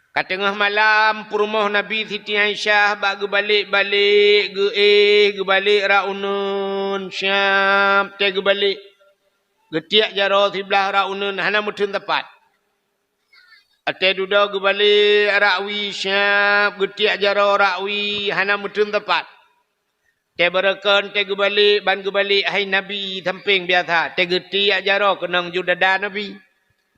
Ka teungoh malam, peurumoh Nabi Siti Aisyah bak geubalek-balek, geuéh, geubalek rak uneuen, siab, teu geubalek. Geutiek jaroe siblah rak uneuen, hana meuteun teumpat. Watée dudoe geubalek rak wie, siab, geutiek jaroe rak wie, hana meuteun teumpat. Teu beureukeun, teu geubalek, ban geubalek hai Nabi sampéng biasa. Teu geutiek jaroe keunong ju dada Nabi.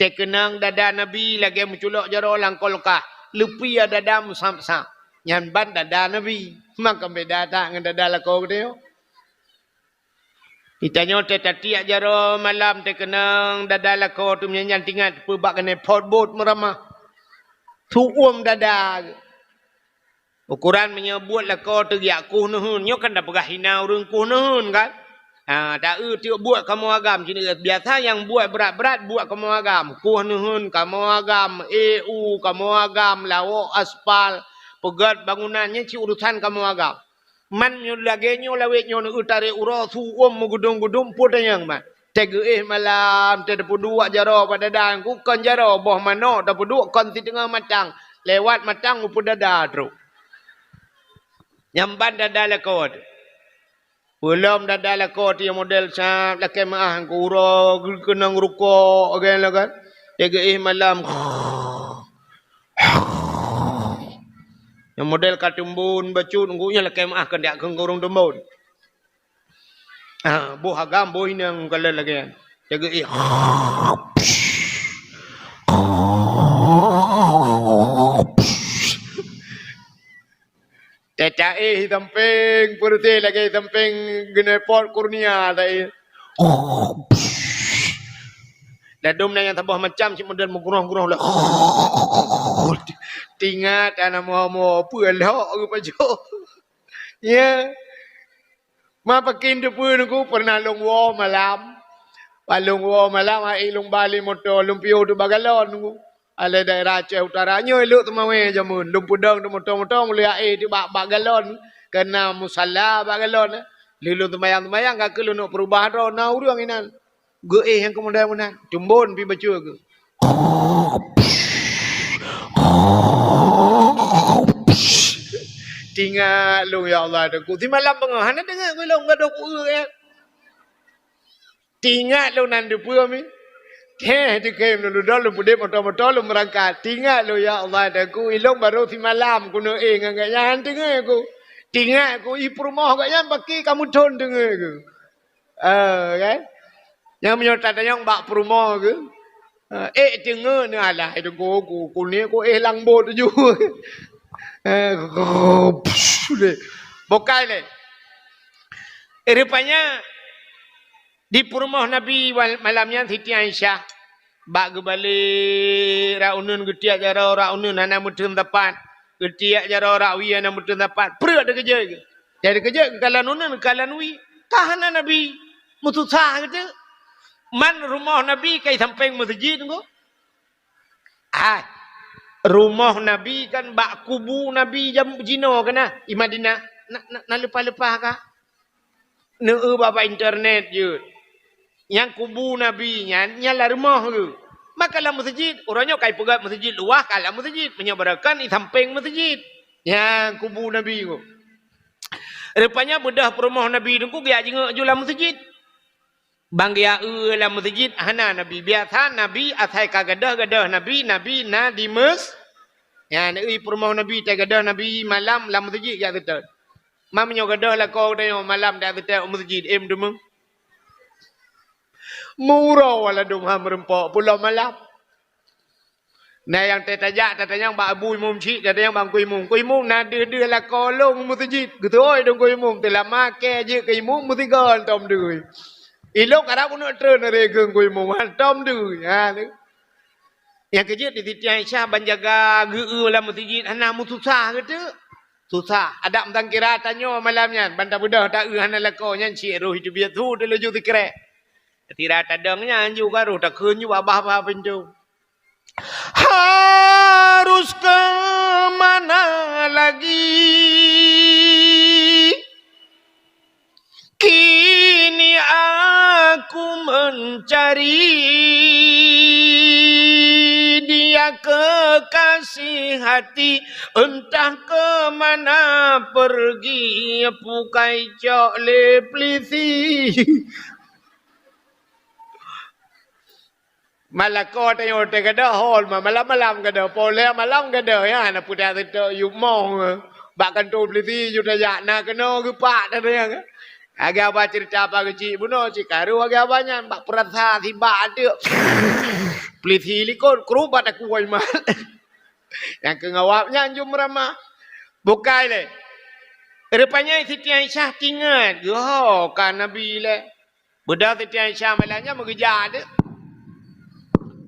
Teu keunong dada Nabi lagée meuculok jaroe lam kulkah. Leupie dada meusab-sab. Nyan ban dada Nabi. Maka beda that ngon dada lakoe geutanyoe. Geutanyoe teu tatiek jaroe malam teu keunong dada lakoe teuh meunyan nyan teuingat peue bak keuneuk phot bot meuramah. Su uem dada. Ukoran meunyoe buet lakoe teuh jak kueh neuheun, nyoe kan tapeugah hina ureuëng kueh neuheun kan? Ha, taeu tiek buet kamoe agam, cit biasa nyang buet brat-brat buet kamoe agam. Kueh neuheun kamoe agam, éh u kamoe agam, lawok aspal, peugét bangunan nyan cit urusan kamoe agam. Man nyoe lagée nyoe lawét nyoe neueu tarek uroe su uem meugudong-gudong peue tanyong man. Teu geuéh malam, teu tapeuduek jaroe bak dada, kon jaroe boh manok tapeuduek kon siteungoh matang, lewat matang u peue dada trok. Nyang ban dada lakoe teuh. Peulom dada lakoe teuh nyang model sab lakée meuáh, uroe geukeunong rukok, lagée nyan kan. Teu geuéh malam. Nyang model ka teumbon bacut, nyan lakée meuáh keu jak keu ureuëng teumbon. Ah, boh agam, boh inong kalon lagée nyan. Jaga, eh. Teuka éh sampéng peureuteh lagée sampéng geuneupot kurnia teuka éh. Ladôm na nyang saboh macam cit model meugroh-groh lé. Tingat ana moe-moe peue lhok geupajoh. Ya. Ma pakin teupeu nungku pernah lôn woe malam. Pas lôn woe malam, hai lôn ba lé moto, lôn piôh teuk bak galon nungku. Alai daerah Aceh Utara nyoe lhok teumawé jameun. Lôn peudong teuk moto-moto, mulai aé teuk bak, bak galon. Keuna musala bak galon. Lheuh lôn seumayang-seumayang, ka keuh lôn neuk peurubah droe, na ureuëng inan. Geuéh nyang keumudian meunan, tumbon pi bacut geuh. Tingat lôn, ya Allah, Teungku. Simalam beungoh hana deungoe lôn gadoh ku, ya. Tingat lôn nan deupeue mi. Heh, dikhem lôn dudoe, lôn peudeh moto-moto, lôn meurangkat. Tingat lôn, ya Allah, Teungku, ilôn barô simalam keuneuk éh ngon gobnyan, hana deungoe ku. Tingat ku, i peurumoh gobnyan paki ka meuthon deungoe ku. Eh, kan? Nyang meunyoe tatanyong bak peurumoh geuh, eh, ék teungoe neuh alah, Teungku, ku, ku ni ku éh lam bot ju. Eh, psh, lé. Bokai lé. Eh, rupanya di peurumoh Nabi wal-, malam nyan Siti Aisyah. Bak geubalek rak uneuen, geutiek jaroe rak uneuen hana meuteun sapat. Geutiek jaroe rak wie hana meuteun sapat. Preuet teukeujot geuh. Jadi keujot geukalon uneuen, geukalon wie. Ka hana Nabi. Meususah geuteuk. Man rumoh Nabi ka i sampéng meuseujid nyoe. Ah, rumoh Nabi kan bak kubu Nabi jam jinoe keuna i Madinah. Na, na, na leupah-leupah ka. Neueu bak, bak internet jeuet. Nyang kubu Nabi nyan, nyan lam rumoh geuh. Maka lam meuseujid, uroe nyoe ka ipeugét meuseujid luwah, ka lam meuseujid. Meunyoe barokon i sampéng meuseujid. Nyang kubu Nabi nyoe. Rupanya beudôh peurumoh Nabi Teungku geujak jingieng ju lam meuseujid. Ban geujak eu lam meuseujid hana Nabi. Biasa Nabi asai ka gadôh, gadôh Nabi, Nabi na di meus-, nyan, eu peurumoh Nabi, tai gadôh Nabi malam lam meuseujid jak seutôt. Ma meunyoe gadôh lakoe tanyoe malam dak teutek u meuseujid, em deungoe. Meuuroe ladôm ha meureumpok pulo malam. Na nyang teutajak tatanyong bak abu imum cit, tatanyong bak ku imum. Ku imum na deuh-deuh lakoe lôn u meuseujid. Geutôi dong ku imum, teulama kée jeuet keu imum meusigoe hantom deuh. Ilôn karab uneuk treun ré keu ku imum hantom deuh. Ha, tu. Nyang keujeuet di Siti Aisyah ban jaga geu-eu lam meuseujid hana meususah geuteuk. Susah. Adak meusangkira tanyoe malam nyan, ban tabeudôh ta-eu hana lakoe nyan cit roh teubiet su teulaju sikrek. Sira tadong nyan ju ka roh takheun ju babah-babah pintoe. Harus ke mana lagi? Kini aku mencari dia kekasih hati, entah ke mana pergi, pukai cok lé pelisi. Malako tanyoe teuh gadôh hol, ma-, malam-malam gadôh, polé malam gadôh, ya, na pudak teutôk yub moh, eh, bak kantô polisi ju tajak, na keunoe geupak, na teuh, ya. Lagée haba cerita apa geucik bunoe, cit karu lagée haba nyan, bak peurasa sibak ateuk. Polisi likot, krubat aku wai mat. Nyang keu ngawab nyan ju meuramah. Bukai lé. Rupanya Siti Aisyah tingat, geuho ka Nabi lé. Beudôh Siti Aisyah malam nyan meugeujak deuh.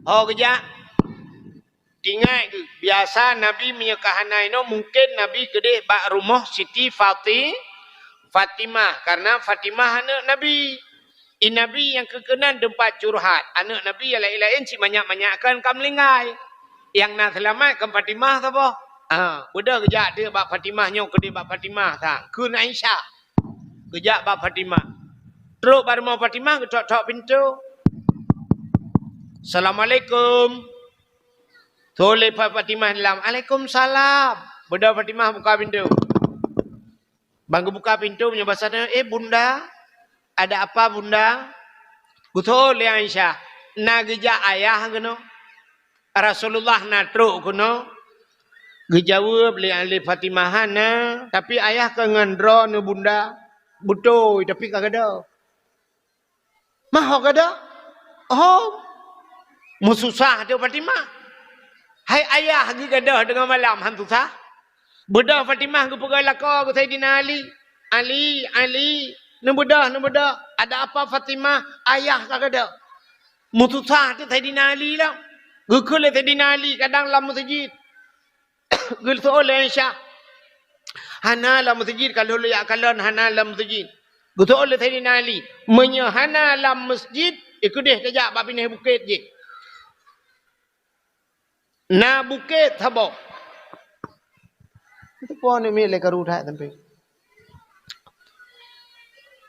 Ho geujak. Tingat geuh, biasa Nabi meunyoe ka hana inoe, mungken Nabi keudeh bak rumoh Siti Fati-, Fatimah, karena Fatimah aneuk Nabi. I Nabi nyang keu keunan teumpat curhat, aneuk Nabi nyang laén-laén cit manyak-manyak kan ka meulinggai. Nyang na seulamat kan Fatimah saboh. Ha, beudôh geujak deuh bak Fatimah nyoe keudeh bak Fatimah sang, kheun Aisyah. Geujak bak Fatimah. Trok bak rumoh Fatimah, geutok-tok pintoe. "Assalamualaikum." Thon lé Fa-, Fatimah dalam. "Alaikumsalam." Beudôh Fatimah buka pintoe. Ban geubuka pintoe meunyoe basa tanyoe, "Eh, Bunda, ada apa, Bunda?" Geuthon lé Aisyah, "Na geujak ayah keunoe. Rasulullah na trok keunoe." Geujaweueb lé, lé Fatimah, "Hana, tapi ayah ka ngon droeneuh, Bunda." "Beutôi, tapi ka gadôh." "Ma ho gadôh?" "Oh." Meususah teuh Fatimah. Hai ayah geugadôh teungoh malam han susah? Beudôh Fatimah geupeugah lakoe keu Saidina Ali, "Ali, Ali, neubeudôh, neubeudôh. Ada apa Fatimah? Ayah ka keudeh." Meususah teuk Saidina Ali lah. Geukheun lé Saidina Ali kadang lam meuseujid. Geuseuôt lé Aisyah. Hana lam meuseujid, ka lheueh jak kalon hana lam meuseujid. Geuseuôt lé Saidina Ali, "Meunyoe hana lam meuseujid, i keudeh tajak bak binéh bukét jih." Na bukét saboh. Itu pun ni milik karu that sampai.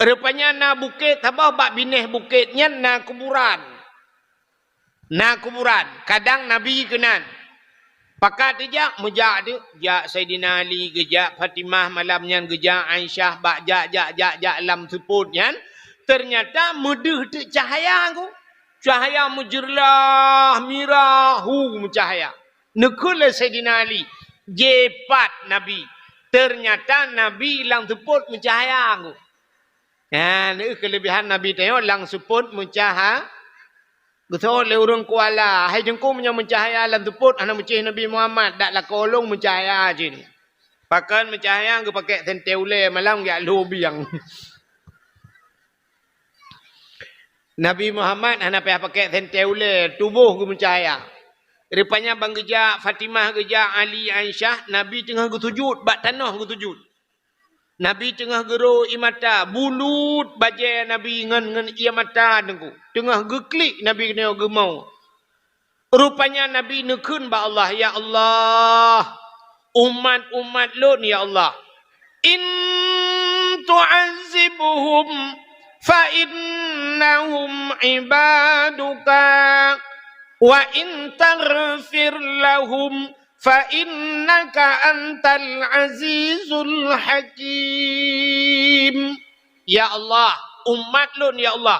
Rupanya na bukét saboh, bak binéh bukét nyan na kuburan. Na kuburan, kadang Nabi keunan. Pakat dijak, meujak tu, jak Saidina Ali, geujak Fatimah malam nyan, geujak Aisyah, bak jak, jak, jak, jak lam seupôt nyan, ternyata meudeuh teuk cahaya ku. Cahaya meujeurlah, mirah, hu meucahaya. Neukheun lé Saidina Ali, jipat Nabi. Ternyata Nabi lam seupôt meucahaya ku. Nyan, eh, keulebihan Nabi tanyoe lam seupôt meucaha-, geuseuôt lé ureuëng Kuala. Hai Teungku, meunyoe meucahaya lam seupôt, hana meucéh Nabi Muhammad, dak lakoe lôn meucahaya cit. Pakon meucahaya geupakèk sentée ulée, malam geujak lhô biang. Nabi Muhammad hana payah pakèk sentée ulée, tuboh geumeucahaya. Rupanya ban geujak Fatimah, geujak Ali, Aisyah, Nabi teungoh geusujut, bak tanoh geusujut. Nabi teungoh geuro ié mata, bulut bajée Nabi ngon, ngon ié mata Teungku. Teungoh geuklik Nabi keunoe geumo. Rupanya Nabi neukheun bak Allah, "Ya Allah, umat-umat lôn, ya Allah, in tu'azzibhum fa innahum ibaduka, wa in taghfir lahum fa innaka antal azizul hakim." Ya Allah, umat lôn, ya Allah,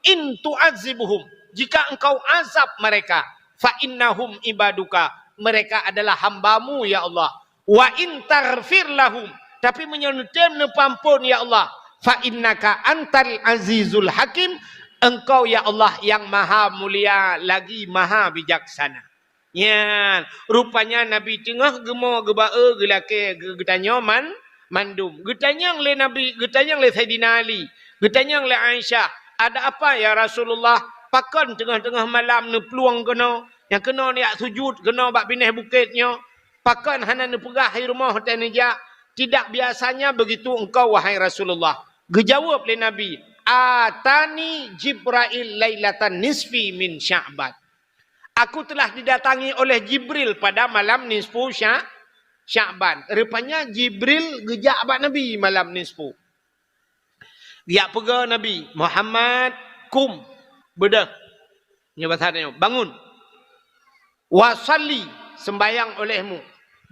in tu'azzibhum, jika Engkau azab mereka, fa innahum ibaduka, mereka adalah hamba-Mu, ya Allah. Wa in taghfir lahum, tapi meunyoe neutem neupeuamphon, ya Allah, fa innaka antal azizul hakim, Engkau, ya Allah, yang maha mulia lagi maha bijaksana. Nyan, rupanya Nabi teungoh geumo geuba-e geulakée geu-, geutanyoe man-, mandum. Geutanyong lé Nabi, geutanyong lé Saidina Ali, geutanyong lé Aisyah, "Ada apa, ya Rasulullah? Pakon teungoh-teungoh malam neuplueng keunoe, nyang keunoe neujak sujut keunoe bak binéh bukét nyoe? Pakon hana neupeugah hai rumoh watée neujak? Tidak biasanya begitu Engkau, wahai Rasulullah." Geujaweueb lé Nabi, "Atani Jibrail lailatan nisfi min Sya'ban." Aku telah didatangi oleh Jibril pada malam nisfu Sya-, Sya'ban. Rupanya Jibril geujak bak Nabi malam nisfu. Geujak peugah Nabi, "Muhammad, kum, beudôh." Nyoe bahasa nyoe, "Bangun. Wa shalli, sembayang olehmu."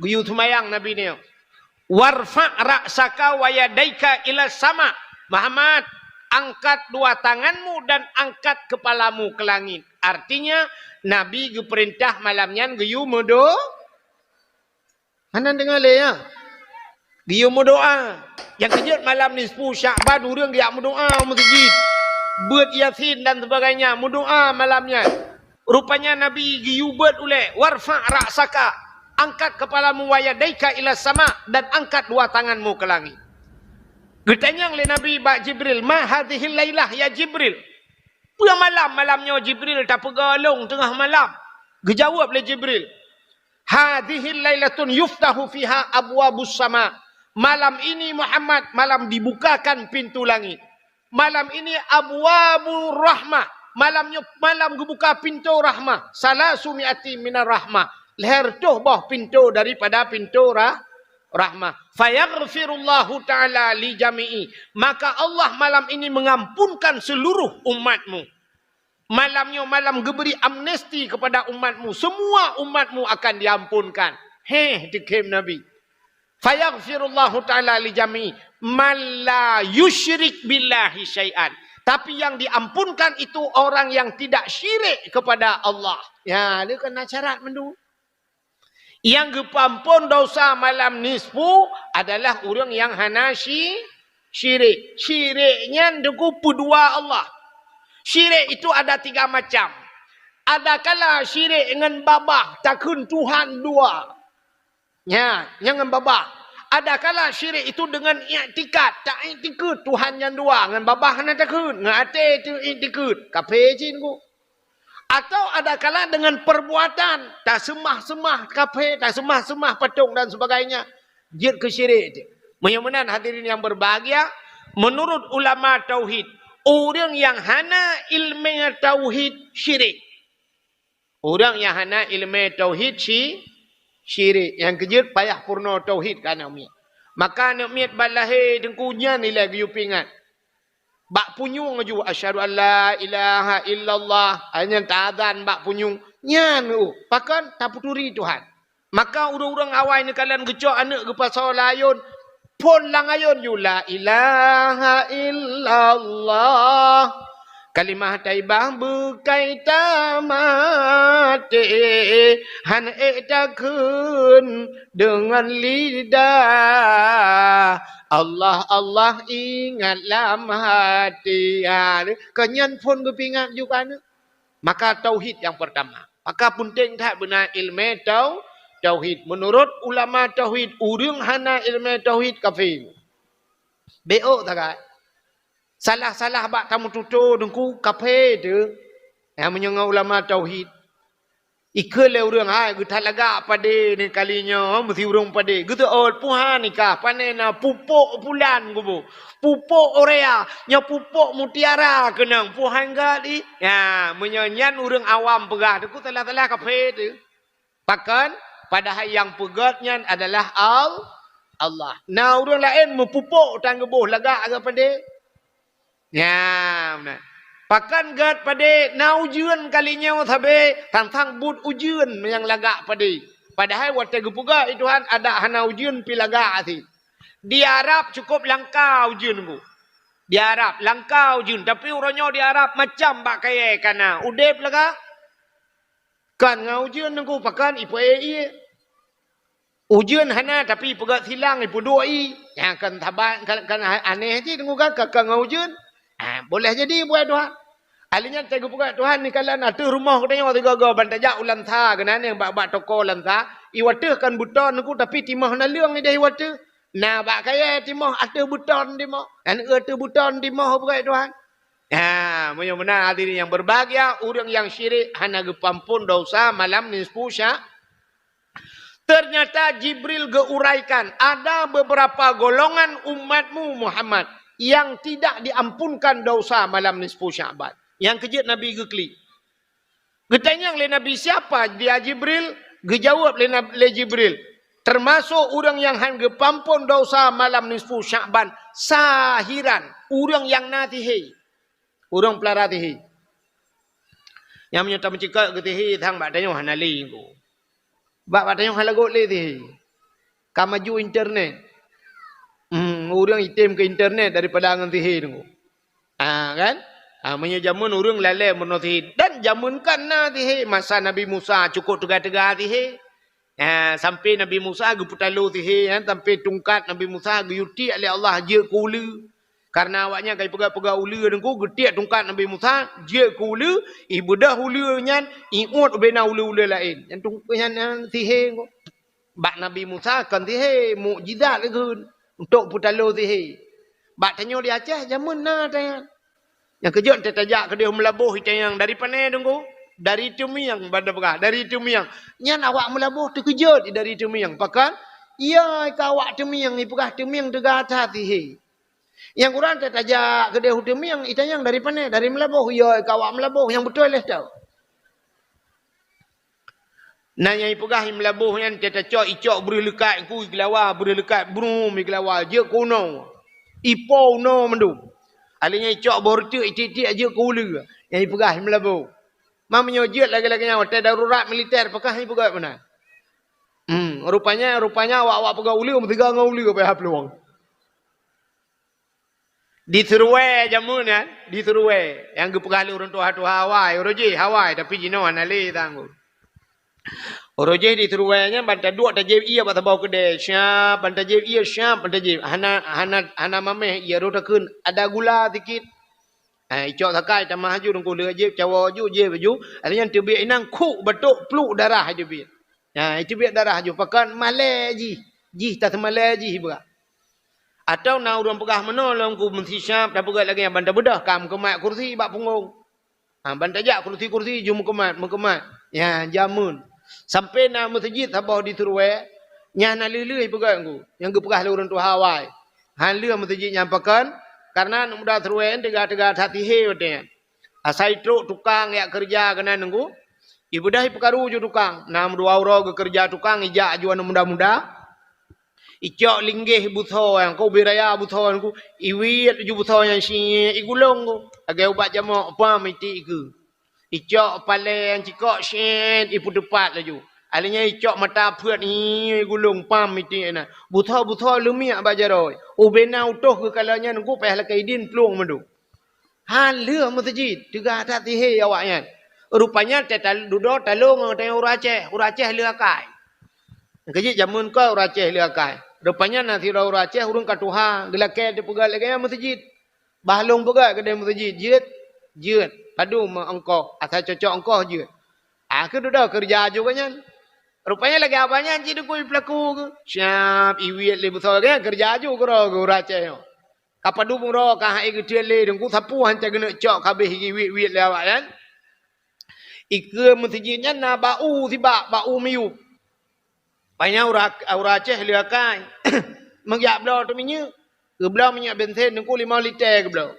Geuyue sembayang Nabi nyoe. "Warfa' ra'saka wa yadaika ila sama." Muhammad, angkat dua tanganmu dan angkat kepalamu ke langit. Artinya, Nabi geupeurintah malam nyan geuyue meudo-, hana deungoe lé, ya? Geuyue meudoa. Nyang keujeuet malam nisfu Sya'ban, ureuëng geujak meudoa u meuseujid. Beuet Yasin dan sebagainya, meudoa malam nyan. Rupanya Nabi geuyue beuet ulée, "Warfa' ra'saka, angkat kepalamu, wa yadaika ila sama, dan angkat dua tanganmu ke langit." Geutanyong lé Nabi bak Jibril, "Ma hadzihil lailah, ya Jibril?" Peue malam, malam nyoe Jibril tapeugah lôn teungoh malam? Geujaweueb lé Jibril, "Hadzihil lailatun yuftahu fiha abwabus sama." Malam ini, Muhammad, malam dibukakan pintu langit. Malam ini abwabur rahmah. Malam nyoe malam geubuka pintoe rahmah. Salasu mi'ati minar rahmah. Lhèe reutôh boh pintoe daripada pintoe rah-, rahmah. Fayaghfirullahu ta'ala li jami'i. Maka Allah malam ini mengampunkan seluruh umatmu. Malam nyoe malam geubri amnesti kepada umatmu. Semua umatmu akan diampunkan. Heh, dikhem Nabi. Fayaghfirullahu ta'ala li jami man la yusyrik billahi syai'an. Tapi yang diampunkan itu orang yang tidak syirik kepada Allah. Ya, dia kena syarat mandum. Yang geupeuamphon dosa malam nisfu adalah ureuëng yang hana syi-, syirik. Syirik nyan deungon peudua Allah. Syirik itu ada tiga macam. Ada kala syirik ngon babah, takheun Tuhan dua. Nya, nyang ngon babah. Adakala syirik itu dengan iktikad, taiktikad Tuhan nyang dua, ngon babah hana takheun, ngon até teuiktikad, kafé cit ngon. Atau adakala dengan perbuatan, taseumah-seumah kafé, taseumah-seumah patong dan sebagainya, jeuet keu syirik. Meunyoe meunan hadirin yang berbahagia, menurut ulama tauhid, ureuëng nyang hana ileumé tauhid syirik. Ureuëng nyang hana ileumé tauhid syi-, syirik. Nyang keujeuet payah peurunoe tauhid keu aneuk miet. Maka aneuk miet ban lahé teungku nyan ilée geuyue peuingat. Bak punyueng ju, "Asyhadu an la ilaha illallah." Ai nyan taazan bak punyueng. Nyan, uh, pakon tapeuturi Tuhan. Maka ureuëng-ureuëng awai neukalon geucok aneuk geupasoe lam ayôn, phon lam ayôn ju, "La ilaha illallah. Kalimah thaibah beukai tamaté, han ék takheun deungon lidah. Allah, Allah ingat lam haté." Ha, keu nyan phon geupeuingat ju keu aneuk. Maka tauhid nyang peurtama. Maka peunteng that beuna ileumé tau-, tauhid. Meunurot ulama tauhid, ureuëng hana ileumé tauhid kafé. Bék sagai. Salah-salah bak tameututoe teungku kafé teuh. Nyang meunyoe ngon ulama tauhid. Ikheun lé ureuëng, "Hai, geuthat lagak padé ni kali nyoe, meusi ureuëng padé." Geuteuôt, "Puhan nikah, pané na pupok pulan kubu. Pupok urea, nyoe pupok mutiara keunong, puhan gadi." Ya, meunyoe nyan ureuëng awam peugah, teungku salah-salah kafé teuh. Pakon? Padahai nyang peugét nyan adalah Al-, Allah. Na ureuëng laén meupupok tan geuboh lagak lagak padé. Nyan, nah. Pakon gét padé na ujeuen kali nyoe sabe, tantang buet ujeuen nyang lagak padé. Padahai watée geupeugah lé Tuhan adak hana ujeuen pi lagak até. Di Arab cukup langka ujeuen ku. Di Arab langka ujeuen, tapi uroe nyoe di Arab macam bak kayée kana. Udeb lagak. Kan ngon ujeuen teungku pakon ipeuék ié. Ujeuen hana tapi peugét silang ipeuduek ié. Nyang kan saban kan, kan aneh cit teungku kan, ka, ka ngon ujeuen. Ah, boleh jadi buet Tuhan. Ahli nyan teupeugét Tuhan ni kalan ateueh rumoh geutanyoe sigoe-goe ban tajak u Lansa keunan nyang bak-bak toko Lansa. Iwateuh kan beuton teungku tapi timoh naleueng ideh iwateuh. Na bak kayée timoh ateueh beuton timoh. Kan ateueh beuton timoh peugét Tuhan. Ha, meunyoe meunan hadirin yang berbahagia, ureuëng nyang syirik hana geupampon dosa malam nisfu Sya-, ternyata Jibril geuuraikan, ada beberapa golongan umatmu Muhammad yang tidak diampunkan dosa malam nisfu Sya'ban. Nyang keujeuet Nabi geuklik. Geutanyong lé Nabi, "Siapa dia Jibril?" Geujaweueb lé Nab-, lé Jibril, "Teumasok ureuëng nyang han geupampon dosa malam nisfu Sya'ban, sahiran, ureuëng nyang na sihé." Ureuëng peulara sihé. Nyang meunyoe tameucikak keu sihé sang bak tanyoe hana lé ku. Bak, bak tanyoe hana göt lé sihé. Ka maju internet. Hmm, ureuëng item keu internet daripada ngon sihé teungku. Ah, kan? Ah, meunyoe jameun ureuëng lalée meurunoe sihé. Dan jameun kan na sihé. Masa Nabi Musa cukup teuga-teuga sihé. Ah, sampai Nabi Musa geupeutalo sihé, kan? Sampai tungkat Nabi Musa geuyue tiek lé Allah jeuet keu uleue. Karena awaknyan ka jipeugah-peugah uleue teungku, geutiek tungkat Nabi Musa, jeuet keu uleue, ibeudôh uleue nyan, iuet ubena uleue-uleue laén. Nyan tung-, nyan, nyan sihé teungku. Bak Nabi Musa kon sihé, mukjizat geukheun untuk peutalo sihé. Bak tanyoe di Aceh jameun na tanyan. Nyang keujeuet teutajak keudeh meulaboh itanyong dari pane teungku, dari Teumieng banda peugah, dari Teumieng. Nyan awak meulaboh teukeujot dari Teumieng. Pakon? Iya ka awak Teumieng, ipeugah Teumieng teuga that sihé. Nyang kurang teutajak keudeh u Teumieng, itanyong dari pane, dari meulaboh, iya ka awak meulaboh, nyang beutôi leh tau. Na nyang ipeugah i meulaboh nyan teuta cok, icok breuh leukat ku igelawa, breuh leukat brum igelawa, jeuet keu unoe. Ipo unoe mandum. Alèh nyan icok boh reuteuek itiek-tiek jeuet keu uleue. Nyang ipeugah i meulaboh. Ma meunyoe jeuet lagèe-lagèe nyan watèe darurat militer, pakon ipeugah meunan. Hmm, rupanya, rupanya awak-awak peugah uleue meusiga ngon uleue payah plueng. Di Seruwe jameun nyan, di Seruwe nyang geupeugah lé ureueng tuha-tuha awai, uroe jih awai, tapi jinoe hana lé tanggong. Uroe jih di Seruwe nyan ban taduek tajieb ié bak saboh keudè, syap ban tajieb ié, syap ban tajieb. Hana, hana, hana mamèh ié, rot takheun ada gula sikit. Eh, icok sakai tamah aju, teungku lheueh jieb, cawoe aju, jieb aju. Alèh nyan teubiet inang, khuk batok, pluk darah teubiet. Nah, itu biet darah ju pakon malée jih. Jih taseumalée jih beurak. Atawa na ureuëng peugah meunoe lom ku meusisyab tapeugah lagée nyan ban tabeudôh ka meukeumah kursi bak punggong. Ha, ban tajak kursi-kursi ju meukeumah, meukeumah. Ya, jameun. Sampai na meuseujid saboh di Seruwe, nyan na lheueh-lheueh peugah ku, nyang geupeugah lé ureuëng tuha awai. Han lheueh meuseujid nyan pakon, kareuna aneuk muda Seruwe nyan teuga-teuga that sihé watée nyan. Asai trok tukang jak keureuja keunan nunggu, ibeudôh ipeukaru ju tukang. Na meudua uroe geukeureuja tukang, ijak aju aneuk muda-muda. Icok linggeh busoe nyan, keu ubé raya busoe nyan ku, iwiet ju busoe nyan siet, igulong ku. Lagée ubat jamok, pam itik keue. Icok palée nyang cikok siet, ipeuteupat laju. Alheuh nyan icok mata peuet, hi, igulong, pam itik na. Busoe-busoe leumiek bak jaroe. Ubé na utôh geukalon nyan ku payah lakée idin plueng mandum. Han lheueh meuseujid, teuga that sihé awaknyan. Rupanya teutal-, dudoe talong ngon teuh ureuëng Aceh, ureuëng Aceh lheueh akai. Keujeuet jameun keu ureuëng Aceh lheueh akai. Rupanya na sidroe ureuëng Aceh ureuëng ka tuha, geulakée teupeugah lagée nyan meuseujid. Bah lôn peugah keudeh meuseujid, jeuet, jeuet. Padum ongkoh, asai cocok ongkoh jeuet. Ah, keu dudoe keureuja aju geuh nyan. Rupanya lagée awaknyan cit dukui peulaku geuh. Siab iwiet lé busoe geuh nyan keureuja aju keudroe geuh ureuëng Aceh nyoe. Ka padub uroe ka hai geuteuet lé deungku sapeue hanca geuneuk cok ka abéh iwiet-wiet lé awaknyan. Ikeue meuseujid nyan na bak u sibak, bak u miyueb. Panya ura, ura Aceh lheueh akai. Meujak bloe teuh minyeuk. Geubloe minyeuk bensin deungku limong liter geubloe.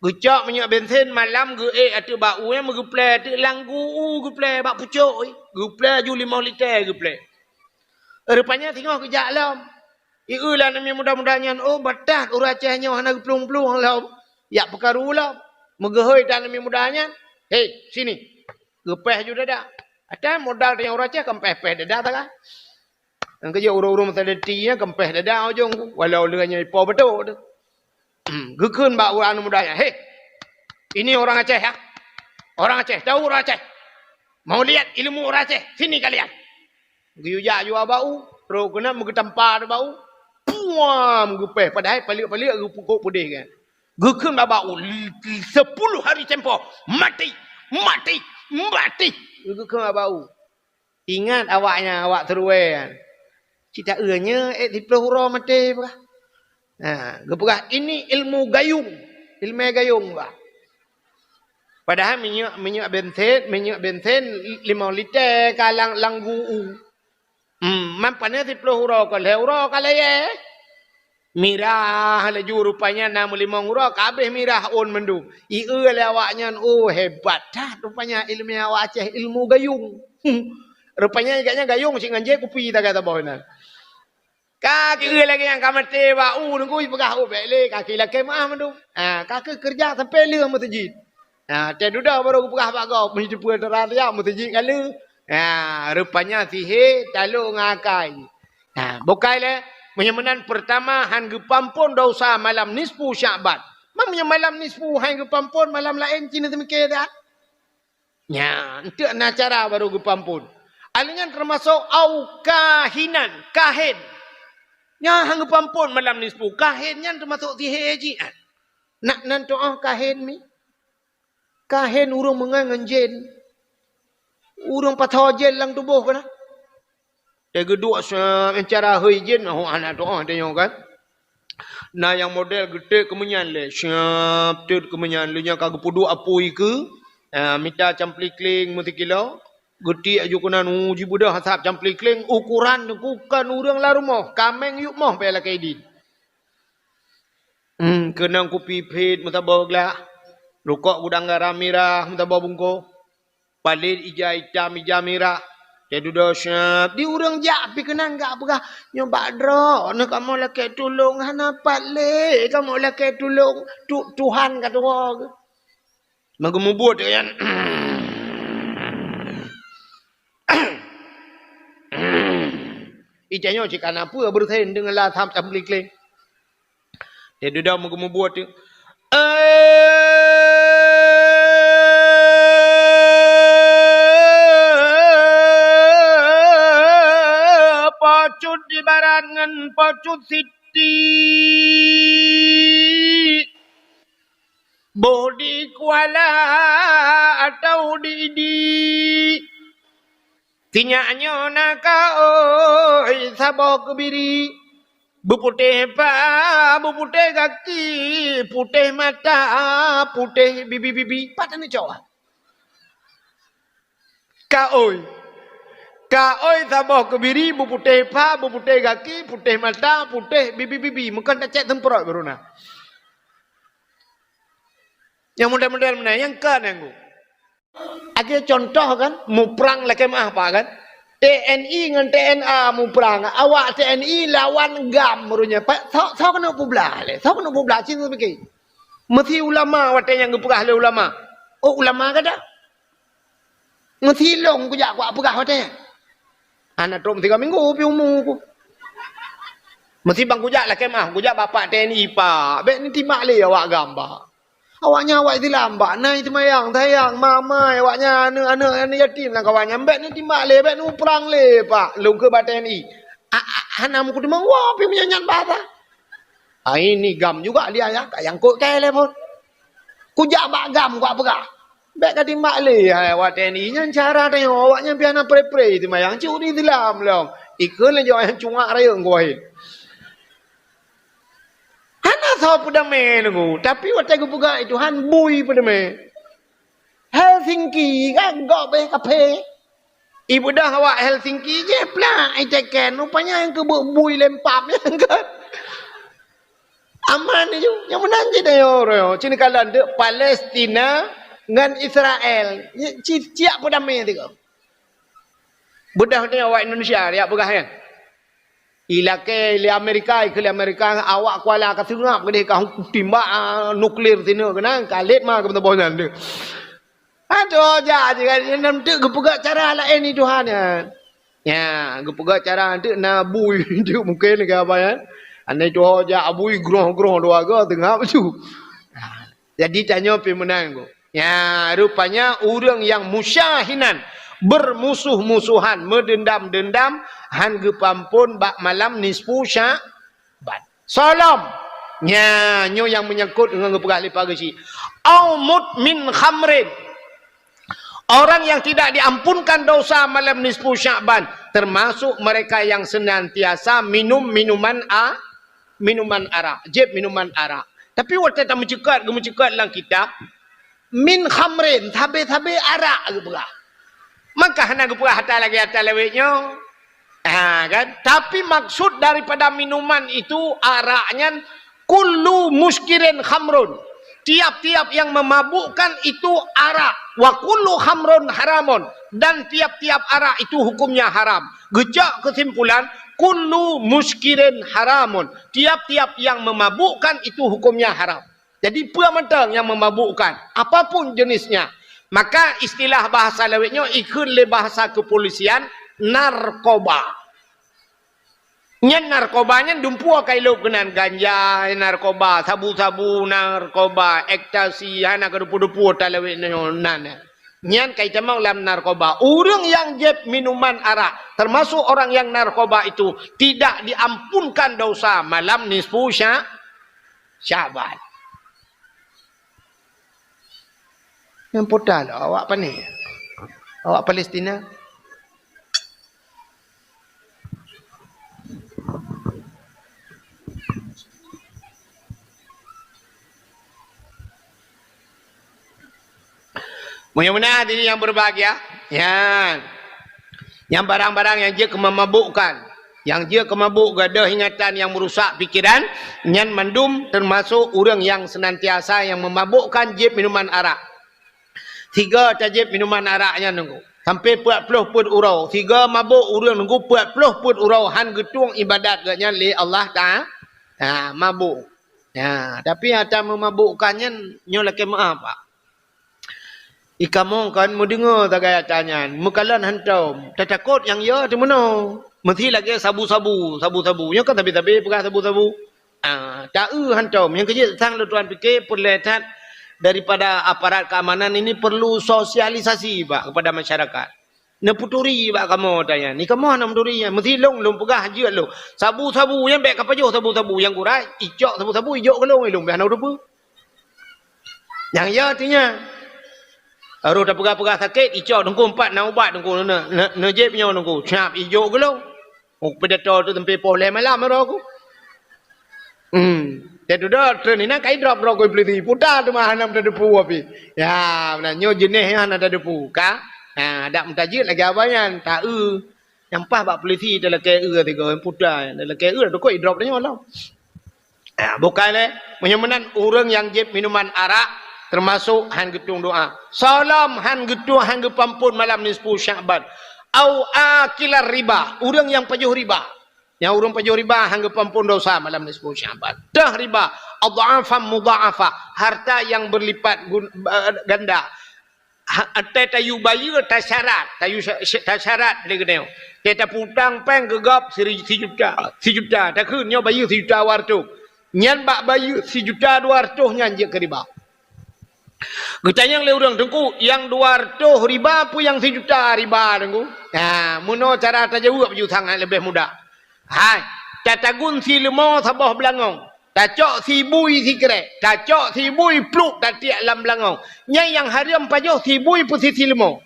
Geucok minyeuk bensin malam geuék ateueh bak u nyan meugeuplée ateueh lam gu u geuplée bak pucok. Geuplée aju limong liter geuplée. Rupanya singoh geujak lom. Ieu lé aneuk muda-muda nyan, oh, batat ureuëng Aceh nyoe hana geuplueng-plueng lom. Jak peukaru lom. Meugeuhôi tan aneuk muda nyan. "Hei, sini." Geupéh ju dada. Ata modal teuh ureuëng Aceh kan péh-péh dada sagai. Nyang keujeuet ureuëng-ureuëng meusadeti nyan kan péh dada ujong ku. Walau leueh nyan ipo beutôi tu. Hmm, geukheun bak ureuëng aneuk muda nyan, "Hei, ini orang Aceh ya. Orang Aceh, tahu orang Aceh. Mau lihat ilmu orang Aceh. Sini kalian." Geuyue jak ju bak u, trok keunan meugeutampa di bak u. Puam! Geupéh, padahai paliek-paliek geupukok peudeh kan. Geukheun bak u, sepuluh hari tempoh, mati, mati, mati. Geukheun bak u. Ingat awaknyan, awak Seruwe nyan. Cit taeu nyoe ék siplôh uroe maté peugah. Ha, geupeugah, "Ini ilmu gayung, ilmu gayung," bah. Padahai minyeuk, minyeuk bensin, minyeuk bensin limong liter ka lam, lam gu u. Hmm, man pane siplôh uroe ka lhée uroe ka layée. Mirah laju rupanya na meulimong uroe ka abéh mirah ôn mandum. Ieu lé awaknyan, oh, hebat that rupanya ilmu awak Aceh, ilmu gayung. Hmm. Rupanya gobnyan gayung cit ngon jép kupi tagai saboh inan. Ka keuhai lagée nyang ka maté bak u nunggu jipeugah, "Oh, bék lé, ka keuh lakée meuáh mandum." Ha, ka keuh keureuja sampoe lheueh meuseujid. Ha, teududoe barô geupeugah bak gob, meunyoe teupeu teurat jak meuseujid ka lheueh. Ha, rupanya sihé talok ngon akai. Ha, bukai lé, meunyoe meunan peurtama han geupeuampon desya malam nisfu Syakban. Meunyoe malam nisfu han geupeuampon, malam laén cit neuseumiké that. Nyan, eunteuk na cara barô geupeuampon. Alheuh nyan teumasok au kahinan, kahén. Nyan han geupeuampon malam nisfu. Kahén nyan teumasok sihé jih. Nak nan tu'oh kahén mi? Kahén ureuëng meungon ngon jén. Ureuëng pasoe jén lam tuboh keunan. Teuh geuduek se-, cara hôi jén, oh, hana tu'oh tanyoe kan. Na nyang model geutek keumeunyan lé, siab teut keumeunyan, lheueh nyan ka geupeuduek apui keue, ah, mita camplikling meusikilo, geutiek aju keunan, uh, jibeudôh asab camplikling, ukuran teungku kon ureuëng lam rumoh, kaméng yup moh payah lakée idin. Hmm, keunong kupi phet meusaboh glah, rukok gudang garam mirah meusaboh bungkôh. Palét ija itam, ija mirah. Teududoe siab. Di ureuëng jak pih keunan gak peugah, "Nyoe bak droeneuh kamoe lakée tulông, hana pat lé kamoe lakée tulông. Tu-, Tuhan ka tuwoe." Meugeumubuet nyan. Ija nyoe cit kana peue beureusen deungon lasam tam klik-klik. Dia dudoe meugeumubuet tu. Eh, Po Cut di barat ngon Po Cut Siti. Boh di Kuala atau di Idi. Sinyak nyoe na kaôi saboh keubiri, beuputéh pa, beuputéh gaki, putéh mata, putéh bibi-bibi. Pat aneuk cok? Kaôi. Kaôi saboh keubiri, beuputéh pa, beuputéh gaki, putéh mata, putéh bibi-bibi. Meukeun tacét seumprot baru na. Nyang model-model meunan, nyang ka nyang gu. Lagèe contoh kan, muprang lakèe meu'ah pak kan. T N I ngon T N A muprang. Awak T N I lawan GAM baru nyan. Pak, soe, soe keuneuk peublah lé? Soe keuneuk peublah? Cit pike. Meusi ulama watèe nyan geupeugah lé ulama. Oh, ulama gata? Meusi lôn kujak kupeugah watèe nyan. Hana trok meusigoe minggu pih umu ku. Meusi ban kujak lakèe meu'ah, kujak bak pak T N I pak. Bèk neutimbak lé awak GAM pak. Awaknyan awak Islam, bak na seumayang, sayang, mamai, awaknyan aneuk-aneuk, aneuk yatim lam kawan nyan. Bèk neutimbak lé, bèk neuprang lé, pak. Lôn keu bak T N I. A, a, hana meukeudeumeung woe pih meunyan nyan bahasa. Ai ni GAM juga dia ya, ka nyangkut kai lé phon. Kujak bak GAM, kupeugah. Bèk ka timbak lé, hai awak T N I nyan cara tanyoe, awaknyan pih hana pre-pre seumayang, curi Islam lom. Ikheun lé jaweueb nyan cungak rayeuk ngon wahé. Hana soe peudamé nunggu, tapi watèe geupeugah lé Tuhan bui peudamé. Helsinki kan gob beh kaphé. Ibeudôh awak Helsinki jih plak iteken, rupanya nyang keubeuk bui lempam nyan kan. Aman ju, nyang meunan jih dayoe roh. Cit kalon deuk Palestina ngon Israel. Ci-, ciyak peudamé tiga. Beudôh ni awak Indonesia, riak peugah nyan. Ilakèe lé Amerika, ikheun lé Amerika, awak Kuala ka seungab keudeh ka timbak, ah, nuklir sineuk keunan, ka lét ma keubeutôh nyan deh. Aduh, jak je kan, nyan teuk geupeugah cara laén ni Tuhan nyan. Nya, geupeugah cara teuk na bui teuk mungken lagèe apa nyan. Aneuk tuha jak bui groh-groh dua ga seungab tu. Jadi tanyoe pih meunan ku. Ya, rupanya ureuëng nyang musyahinan, bermusuh-musuhan, meudendam-dendam, han geupeuamphon bak malam nisfu Sya'ban. Soe lom. Nya, nyoe nyang meunyangkot ngon geupeugah lé Pak Geuchik. Au mudmin khamrin. Orang yang tidak diampunkan dosa malam nisfu Sya'ban, termasuk mereka yang senantiasa minum minuman a-, minuman arak, jieb minuman arak. Tapi watèe tameuceukat, geumeuceukat lam kitab, min khamrin, sabe-sabe arak geupeugah. Maka hana geupeugah ata lagèe ata lawét nyoe. Ha, kan? Tapi maksud daripada minuman itu, arak nyan, kullu muskirin khamrun. Tiap-tiap yang memabukkan itu arak. Wa kullu khamrun haramun. Dan tiap-tiap arak itu hukumnya haram. Geucok kesimpulan, kullu muskirin haramun. Tiap-tiap yang memabukkan itu hukumnya haram. Jadi, peue mantong nyang memabukkan, apapun jenisnya, maka istilah bahasa lawét nyoe ikheun lé bahasa kepolisian narkoba. Nyan narkoba nyan dumpeue ka ilop keunan ganja, narkoba, sabu-sabu, narkoba, ekstasi, hana keudeupu-deupu talawét nyoe nan. Nyan ka itamong lam narkoba. Ureuëng nyang jieb minuman arak, termasuk orang yang narkoba itu, tidak diampunkan dosa malam nisfu Sya-, Syaban. Nyang puta lom awak pane? Awak Palestina? Meunyoe meunan hadirin yang berbahagia, nyan, nyang barang-barang nyang jeuet keu memabukkan, nyang jeuet keu mabuk, gadôh ingatan nyang meurusak pikeran, nyan mandum teumasok ureuëng nyang seunantiasa nyang memabukkan jieb minuman arak. Sigoe tajieb minuman arak nyan nunggu, sampai peuet ploh peuet uroe. Sigoe mabuk ureuëng nunggu peuet ploh peuet uroe, han geutueng ibadat geuhnyan lé Allah Ta-, ha, mabuk. Ha, tapi ata memabukkan nyan nyoe lakée meu'ah, Pak. I kamoe kon meudeungoe sagai ata nyan, meukalon hantom. Tatakot nyang yo teumeunoe. Meusi lagée sabu-sabu, sabu-sabu. Nyoe kan sabe-sabe peugah sabu-sabu. Ah, ta-eu hantom. Nyang keujeuet sang lôn tuan pike peureulée that daripada aparat keamanan ini perlu sosialisasi, Pak, kepada masyarakat. Neupeuturi bak kamoe ata nyan. Ni kamoe hana meuturi nyan. Meusi lôn, lôn peugah jeuet lôn. Sabu-sabu nyan bék kapajoh sabu-sabu nyang geurai, icok sabu-sabu ijok keu lôn, lôn bék hana teupeue. Nyang ya artinya. Roh tapeugah-peugah sakét, icok Teungku empat na ubat Teungku, ne-, ne-, neujép nyoe Teungku. Siap ijok geulong. Oh, pidato tu sampai poh lhèe malam roh ku. Hmm. Teududoe treun inan kai drop roh ku peulisi. Puta teuma hana meutadeupu api. Ya, meunan nyoe jeunèh nyan hana tadeupu ka. Ha, dak meutajeuet lagèe abah nyan, ta-eu. Nyang paih bak peulisi talakèe eu sigoe, puta, talakèe eu, dukuk idrop tanyoe lom. Ya, bukai lé. Meunyoe meunan, ureueng nyang jieb minuman arak teumasok han geutueng doa. Soe lom han geutueng, han geupeuampon malam nisfu Sya'ban. Au akilar riba, ureueng nyang pajoh riba. Nyang ureueng pajoh riba han geupeuampon dosa malam nisfu Sya'ban. Teuh riba, adh'afan mudha'afah, harta yang berlipat gun-, eh, ganda. Ha, watèe tayue bayeue tasyarat, tayue sya-, sya-, tasyarat lé geutanyoe. Watèe tapeutang péng keu gob siri-, sijuta, sijuta, takheun nyoe bayeue sijuta dua reutôh. Nyan bak bayeue sijuta dua reutôh nyan jeuet keu riba. Geutanyong lé ureueng, "Teungku, nyang dua reutôh riba peue nyang sijuta riba, Teungku?" Nah, meunoe cara tajaweueb ju sangat leubeh mudah. Hai, tatagun sileumô saboh beulangong. Tacok sibui sikrek, tacok sibui pluek tatiek lam beulangong. Nyan nyang hareuem pajoh sibui peue si sileumô.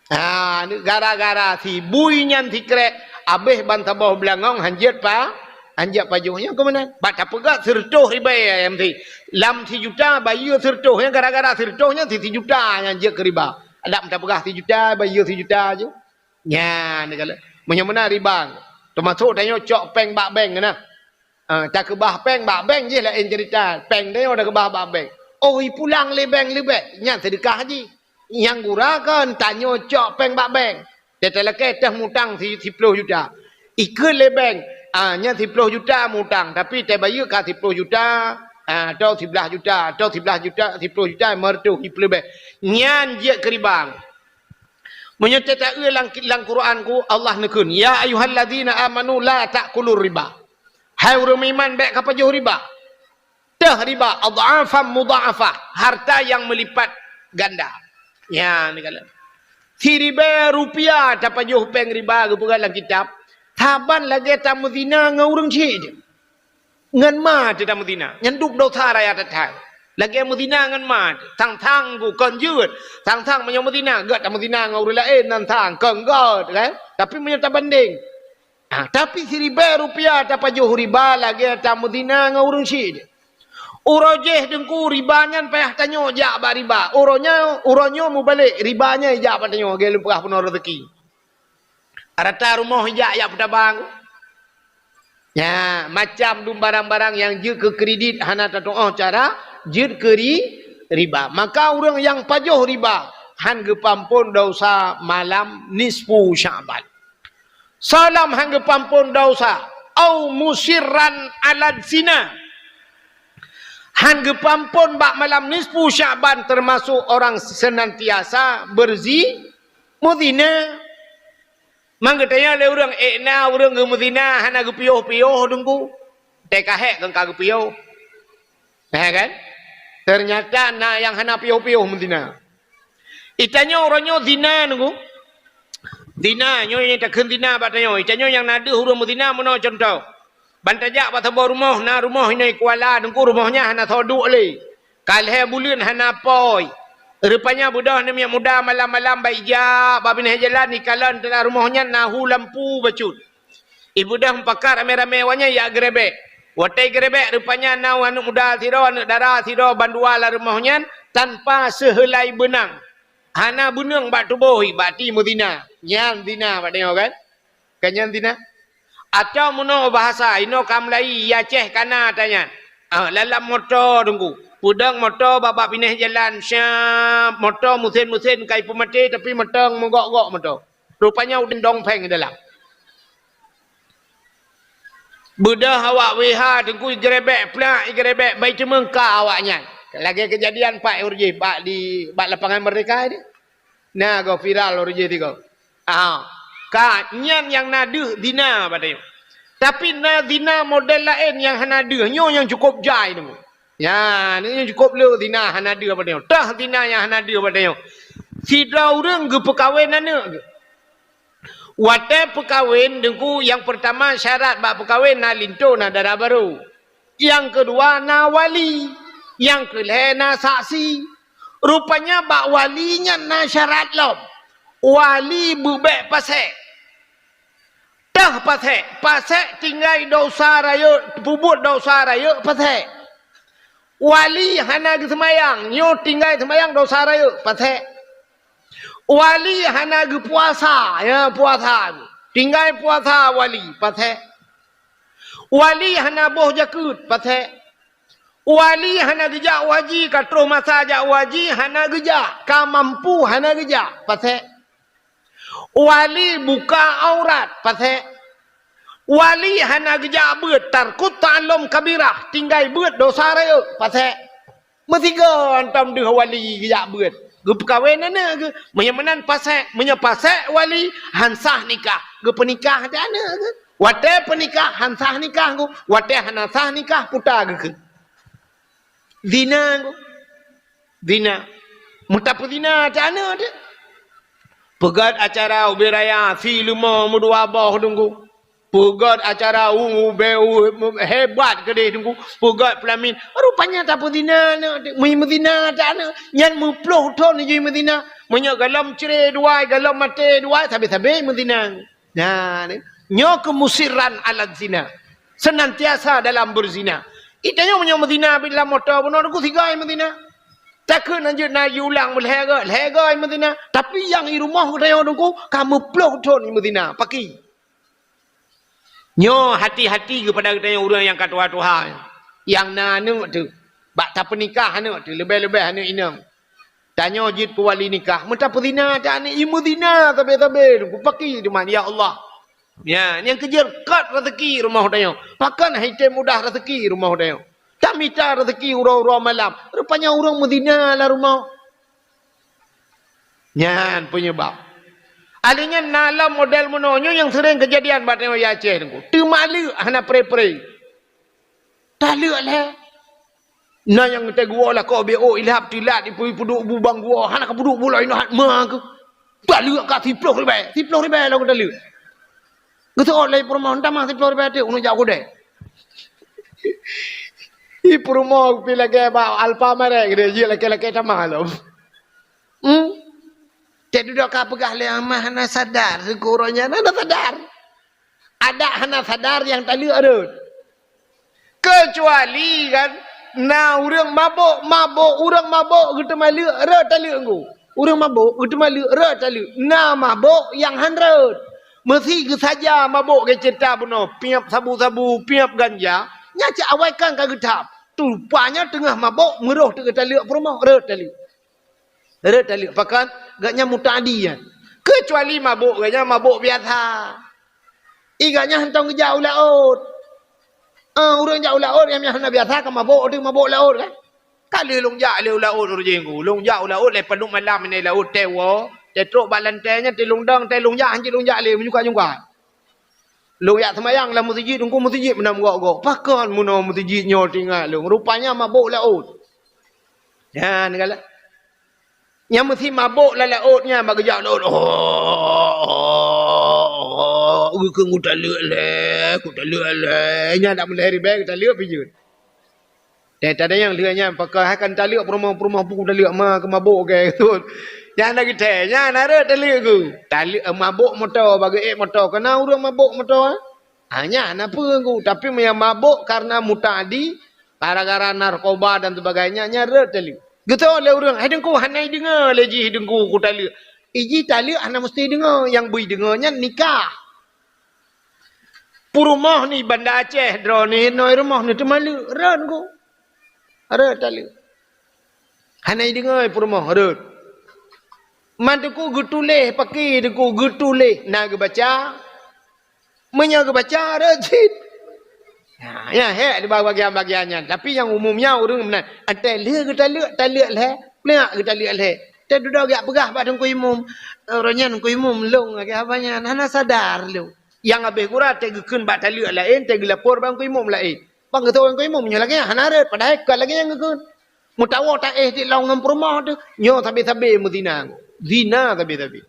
Ha, gara-gara sibui nyan sikrek, abéh ban saboh beulangong han jeuet pa-, han jeuet pajoh. Nyan keuh meunan. Bak tapeugah sireutôh ribèe, ya, meusti. Lam sijuta bayeue sireutôh. Nyan gara-gara sireutôh nyan si sijuta nyan jeuet keu riba. Adak tapeugah sijuta, bayeue sijuta ju. Nyan, meunyoe meunan riba. Teumasok tanyoe cok péng bak bank na. Ah, takeubah péng bak bank jih laén ceurita. Péng tanyoe takeubah bak bank. Oh, ipulang lé bank leubeh, nyan seudeukah jih. Nyang gura kon tanyoe cok péng bak bank. Teutalakèe teuh mutang si-, siploh juta. Ikheun lé bank, ah, nyan siploh juta mutang, tapi teubayeue ka siploh juta, ah, atau siblaih juta, atau siblaih juta, siploh juta, lima reutôh, ipeuleubeh. Nyan jeuet keu riba. Meunyoe teuta-eu lam, lam Quran ku, Allah neukheun, "Ya ayyuhalladzina amanu la ta'kulur riba." Hai ureueng meuiman, bèk kapajoh riba. Teuh riba, adh'afan mudha'afah, harta yang meulipat ganda. Nyan, neukala. Siribèe rupiah tapajoh péng riba geupeugah lam kitab, saban lagèe tameuzina ngon ureueng chik. Ngon ma teuh tameuzina, nyan dub dosa raya that-that. Lagèe meuzina ngon ma teuh, sang-sang kon jeuet, sang-sang meunyoe meuzina, gèt tameuzina ngon ureueng laén, nan sang kon gèt, kan? Tapi meunyoe tabandeng, ah, tapi siribèe rupiah tapajoh riba lagèe tameuzina ngon ureueng chik. Uroe jéh Teungku riba nyan payah tanyoe jak bak riba. Uroe nyoe, uroe nyoe mubalek riba nyan jak bak tanyoe, lagèe lôn peugah peunoh reuzeki. Rata rumoh ijak, ijak peutabang. Nya, macam dum barang-barang nyang jeuet keu kredit hana tatu'oh cara jeuet keu ri-, riba. Maka ureueng nyang pajoh riba han geupeuampon dosa malam nisfu Sya'ban. Soe lom han geupeuampon dosa, au musirran 'ala zina. Han geupeuampon bak malam nisfu Sya'ban teumasok orang senantiasa berzi-, meuzina. Mang geutanyong lé ureueng, "Ék na ureueng geumeuzina hana geupiôh-piôh Teungku?" Teuka hék kon ka geupiôh. Nah, kan? Ternyata na nyang hana piôh-piôh meuzina. Itanyoe uroe nyoe zina Teungku. Zina, nyoe nyang takheun zina bak tanyoe. Itanyoe nyang na deuh ureueng meuzina meunoe cuntoh. Ban tajak bak saboh rumoh, na rumoh inong Kuala Teungku, rumoh nyan hana soe duek lé. Ka lhèe buleuen hana apôi. Rupanya beudôh aneuk miet muda malam-malam bak ijak bak binéh jalan, ikalon teulah rumoh nyan na hu lampu bacut. Ibeudôh meupakat ramé-ramé awak nyan ijak geurebek. Watèe geurebek rupanya na aneuk muda sidroe, aneuk dara sidroe bandua lam rumoh nyan tanpa seuheulai beunang. Hana beunang bak tuboh, bak ti meuzina. Nyan zina bak tanyoe kan? Kan nyan zina? Atawa meunoe bahasa inoe ka meulayi, i Aceh kana ata nyan. Ah, lam moto Teungku. Peudong moto bak, bak binéh jalan, syap, moto meusén-meusén ka ipeumaté, tapi moto meugok-gok moto. Rupanya udeb dong pheng di dalam. Beudôh awak W H Teungku igeurebek plak, igeurebek bai teumeung ka awak nyan. Lagèe keujadian pat ureueng jih bak di, bak Lapangan Merdeka di. Na goh viral ureueng jih tiga. Ah, ka nyan nyang na deuh zina bak tanyoe. Tapi na zina model laén nyang hana deuh, nyoe nyang cukôp jai Teungku. Nyan, nyoe nyang cukôp le zina hana deuh bak tanyoe. Tah zina nyang hana deuh bak tanyoe. Sidroe ureueng geupeukawen aneuk geuh. Watèe peukawen Teungku, nyang peurtama syarat bak peukawen na linto, na dara barô. Nyang keudua na wali. Nyang keulhèe na saksi. Rupanya bak wali nyan na syarat lom. Wali beubek pasék. Tah pasék, pasék tinggai dosa rayeuk, peubuet dosa rayeuk pasék. Wali hana geuseumayang, nyoe tinggai seumayang dosa rayeuk pasék. Wali hana geupuasa, ya puasa, tinggai puasa wali pasék. Wali hana boh jakeuet pasék. Wali hana geujak u haji, ka troh masa jak u haji hana geujak, ka mampu hana geujak pasék. Wali buka aurat pasék. Wali hana geujak beuet, tarkut ta'allum kabirah, tinggai beuet dosa rayeuk pasék. Meusigoe hantom deuh wali geujak beuet, geupeukawen aneuk geuh. Meunyoe meunan pasék, meunyoe pasék wali, han sah nikah, geupeunikah até aneuk geuh. Watée peunikah han sah nikah geuh, watée hana sah nikah puta geukheun. Zina geuh. Zina. Meutapeuzina até aneuk teuh. Peugét acara ubé raya, si leumo meudua boh teungku. Peugét acara u-, ubé u-, hebat keudeh teungku. Peugét peulamin. Rupanya tapeuzina aneuk teuh. Meumeuzina até aneuk. Nyan meuploh thon jih meuzina. Meunyoe galom cre duai, galom maté duai, sabe-sabe meuzina. Nah, ni. Nyoe keuh musirran ala zina. Senantiasa dalam beuzina. Itanyoe meunyoe meuzina bit lam moto bunoe teungku sigai meuzina. Takheun na jeuet na jiulang meulhèe goe, lhèe goe meuzina. Tapi nyang i rumoh geutanyoe teungku ka meuploh thon meuzina. Paki. Nyoe hati-hati keupada geutanyoe ureuëng nyang ka tuha-tuha. Nyang na aneuk teuh. Bak tapeunikah aneuk teuh, leubeh-leubeh aneuk inong. Tanyoe jeuet keu wali nikah, meutapeuzina até aneuk, imeuzina sabe-sabe, kupaki teuma, ya Allah. Ya, nyang keujeuet kat rezeki rumoh tanyoe. Pakon hai tém mudah rezeki rumoh tanyoe. Tamita rezeki uroe-uroe malam. Rupanya ureuëng meuzina lam rumoh. Nyan peunyeubab. Ahli nyan na lom model meunoe nyoe nyang seuréng keujadian bak tanyoe di Aceh teungku. Teumaleuek hana pre-pre. Taleuek lé. Na nyang teuguoh lakoe B O ilhab tilat ipeuduek bu bang guoh, hana ka peuduek buleuen inoe hat ma keuh. Taleuek ka siploh ribèe, siploh ribèe lom taleuek. Geuseuôt lé peurumoh, "Tamah siploh ribèe teuk, uneuk jak kudée." Ih, peurumoh pih lagèe bak Alfamart geude, jih lakèe-lakèe tamah lom. Hmm? Cit dudoe ka peugah lé amah hana sadar, syukur nyan hana sadar. Adak hana sadar nyang taleuek rhot. Keucuali kan, na ureuëng mabök, mabök, ureuëng mabök geuteumaleuek rhot taleuek ngon. Ureuëng mabök geuteumaleuek rhot taleuek. Na mabök nyang han rhot. Meusi geusaja mabök geuceuta bunoe, piep sabu-sabu, piep ganja, nyan cit awai kan ka geuthab. Rupanya teungoh mabök, meuroh teuk geutaleuek peurumoh, rhot taleuek. Rhot taleuek, pakon gobnyan muta'adi nyan. Keucuali mabök gobnyan mabök biasa. Ih, gobnyan hantom geujak u laôt. Ah, ureuëng jak u laôt, nyang hana biasa ka mabök, teuk mabök laôt kan. Ka lheueh lôn jak lé u laôt ureuëng jih ngon. Lôn jak u laôt lé padub malam nyan laôt teuwoe, teutrok bak lantée nyan teulông dong, teulông jak, hanjeuet lôn jak lé, meunyoe ka jumpa. Lôn jak seumayang lam meuseujid, teungku meuseujid meunan gok-gok. Pakon meunoe meuseujid nyoe teuingat lôn. Rupanya mabök laôt. Nyan galak. Nyang meusi mabök lam laôt nyan bak geujak laôt. Oh, oh, oh, oh, keu kutaleuek lé, kutaleuek lé. Nyan dak meulhèe ribèe, kutaleuek pih jeuet. Teuh tadayang lheueh nyan, pakon hai kan taleuek peurumoh-peurumoh pun taleuek ma keu mabök keu tut. Nyan na geutée, nyan na rhot taleuek geuh. Taleuek, eh, mabök moto, bak geuék moto. Keu na ureuëng mabök moto, eh? Ah, nyan na peue geuh. Tapi meunyo mabök karena muta'adi, gara-gara narkoba dan sebagainya, nyan rhot taleuek. Geutôi lé ureuëng, "Hai Teungku, hana ideungoe lé jih Teungku kutaleuek." Ih, jih taleuek hana meusti deungoe, nyang beu ideungoe nyan nikah. Peurumoh ni Banda Aceh droeneuh, inoe rumoh neuh teumaleuek, rhot geuh. Rhot taleuek. Hana ideungoe peurumoh, rhot. Man Teungku geutuléh, paki Teungku geutuléh, na geubaca. Meunyoe geubaca, rhot cit. Ha, nyan hék di bak bagian-bagian nyan. Tapi nyang umum nyan ureuëng meunan. Até lheueh geutaleuek, taleuek lhèe, plak geutaleuek lhèe. Teuh dudoe geujak peugah bak Teungku Imum. Uroe nyan Teungku Imum lôn lagèe haba nyan, hana sadar lôn. Nyang habéh gura teuh geukheun bak taleuek laén, teuh geulapor bak Teungku Imum laén. Bang geutôi Teungku Imum nyoe lagèe nyan hana rhot, padahai kon lagèe nyan geukheun. Meutawoe taéh di lôn ngon peurumoh teuh, nyoe sabe-sabe meuzina. Zina sabe-sabe.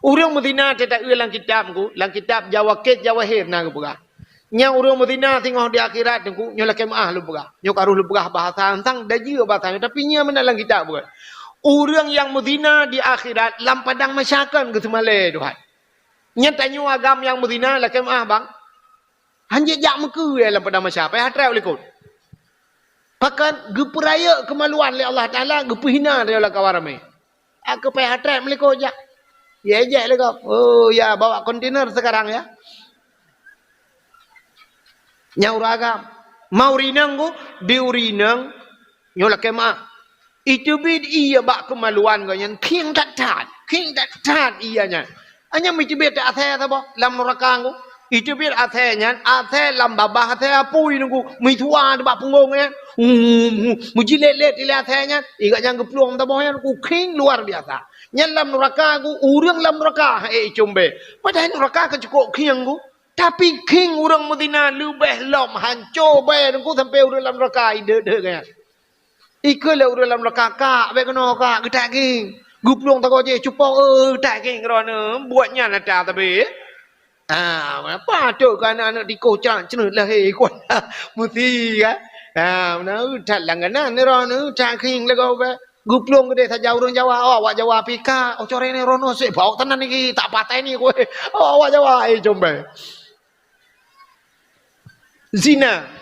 Ureuëng meuzina teuh taeu lam kitab Teungku, lam kitab Jawakét Jawahir na geupeugah. Nyang ureuëng meuzina singoh di akhirat Teungku, nyoe lakèe meuáh lôn peugah. Nyoe ka rôh lôn peugah bahasa ansang, dajeue bahasa nyoe, tapi nyan meunan lam kitab bukan. Ureuëng nyang meuzina di akhirat lam padang mahsyar kon geuseumalée Tuhan. Nyan tanyoe agam nyang meuzina lakée meuáh bang. Hanjeuet jak meukeue lam padang mahsyar, payah trép likot. Pakon geupeurayeuk keumaluan lé Allah Taala, geupeuhina lé lam kawan ramé. Aku payah trép meulikot jak. Ya ejek lé gob. Oh ya, bawa kontainer sekarang ya. Nyang ureuëng agam. Ma ureuëng inong ku, di ureuëng inong nyoe lakée meuáh. Iteubiet ié bak keumaluan geuh nyan khieng that-that, khieng that-that ié nyan. Hanya meuteubiet asée saboh lam nuraka ngku. Iteubiet asée nyan, asée lam babah asée apui ngku, meusua bak punggong nyan. Meujilet-let ilée asée nyan, igat nyang geuplueng saboh nyan ngku khieng luar biasa. Nyan lam nuraka ngku, ureuëng lam nuraka hé icumbée. Padahai nuraka ka cukôp khieng ngku. Tapi khieng ureuëng meuzina leubeh lom hanco bée ngku sampoe ureuëng lam nuraka ideuek-deuek nyan. Ikeu lé ureuëng lam nuraka kak, bék keunoe kak, geutak gieng. Geuplueng sagoe jih cupok, eh, geutak gieng droeneuh, buet nyan ata sabe. Ah, apa tu keu aneuk-aneuk tikoh cang ceuneut lahé kuat. Meusi kan? Ah, meunan that langganan ni droeneuh, geutak gieng lagoe bék. Geuplueng keudeh saja ureuëng Jawa, oh, awak Jawa pih kak, oh, corée ni droeneuh sép bawok teunan niki, tak patai ni kueh. Oh, awak Jawa, eh, combée. Zina.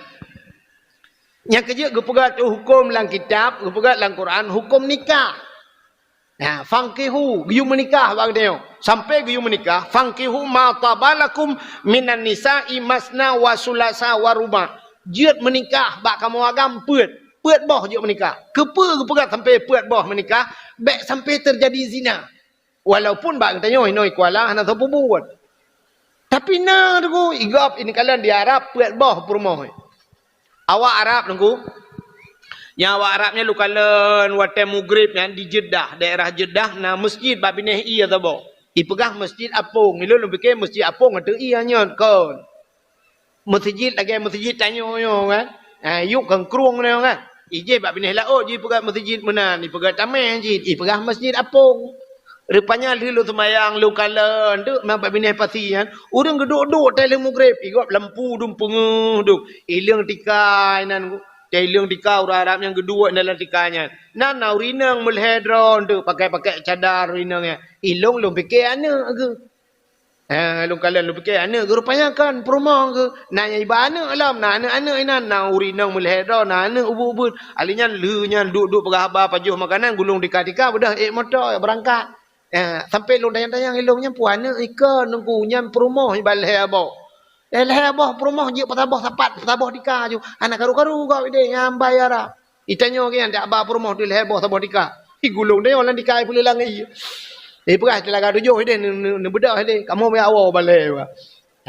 Nyang keujeuet geupeugah tu huköm lam kitab, geupeugah lam Quran, huköm nikah. Nah, fankihu, geuyue meunikah bak geutanyoe. Sampoe geuyue meunikah, fankihu ma taba lakum minan nisa'i masna wa sulasa wa ruba'. Jeuet meunikah bak kamoe agam peuet. Peuet boh jeuet meunikah. Keupeue geupeugah sampoe peuet boh meunikah? Bék sampoe teujadi zina. Walaupun bak geutanyoe inoe i Kuala hana teupeubuet. Tapi na teungku, i gob ineuk kalon di Arab peuet boh peurumoh. Awak Arab teungku, nyang awak Arab nyan lôn kalon watée mugreb nyan di Jeddah, daerah Jeddah na meuseujid bak binéh ié saboh. Ipeugah Meuseujid Apong. Ilôn lôn pike Meuseujid Apong ateueh ié nyan kon. Meuseujid lagée meuseujid tanyoe nyoe kan. Ha, yup keu krueng nyoe kan. Ijih bak binéh laôt jipeugah meuseujid meunan, ipeugah tameh jih, ipeugah Meuseujid Apong. Rupanya lheueh lôn seumayang lôn kalon teuk na bak binéh pasi nyan, ureuëng geuduek-duek teuh lheueh mugreb, igob lampu dum peungeuh dum. Ileueng tika inan, teuh ileueng tika ureuëng Arab nyang geuduek dalam tika nyan. Nan na ureuëng inong meulhée droe teuk pakai-pakai cadar ureuëng inong nyan. Ilôn lôn pike aneuëk geuh. Eh, lôn kalon lôn pike aneuëk geuh rupanya kan peurumoh geuh. Na nyang iba aneuëk lom, na aneuëk-aneuëk inan, na ureuëng inong meulhée droe, na aneuëk ubeut-ubeut. Ali nyan lheueh nyan duek-duek peugah haba pajoh makanan, gulong tika-tika, beudôh ék moto beurangkat. Eh, sampoe lôn tanyong-tanyong ilôn nyan peue aneuëk ikon teungku nyan peurumoh iba lhée boh. Eh, lhée boh peurumoh jeuet peusaboh sapat, peusaboh tika ju. Hana karu-karu gob ideh nyang bai Arab. Itanyoe geuh nyan dak ba peurumoh teuh lhée boh saboh tika. Igulong deh lam tika ipeuleulang ié. Ipeugah teulaga tujoh ideh neu-, neu-, neubeudôh ideh. Kamoe meuawoe balée ba.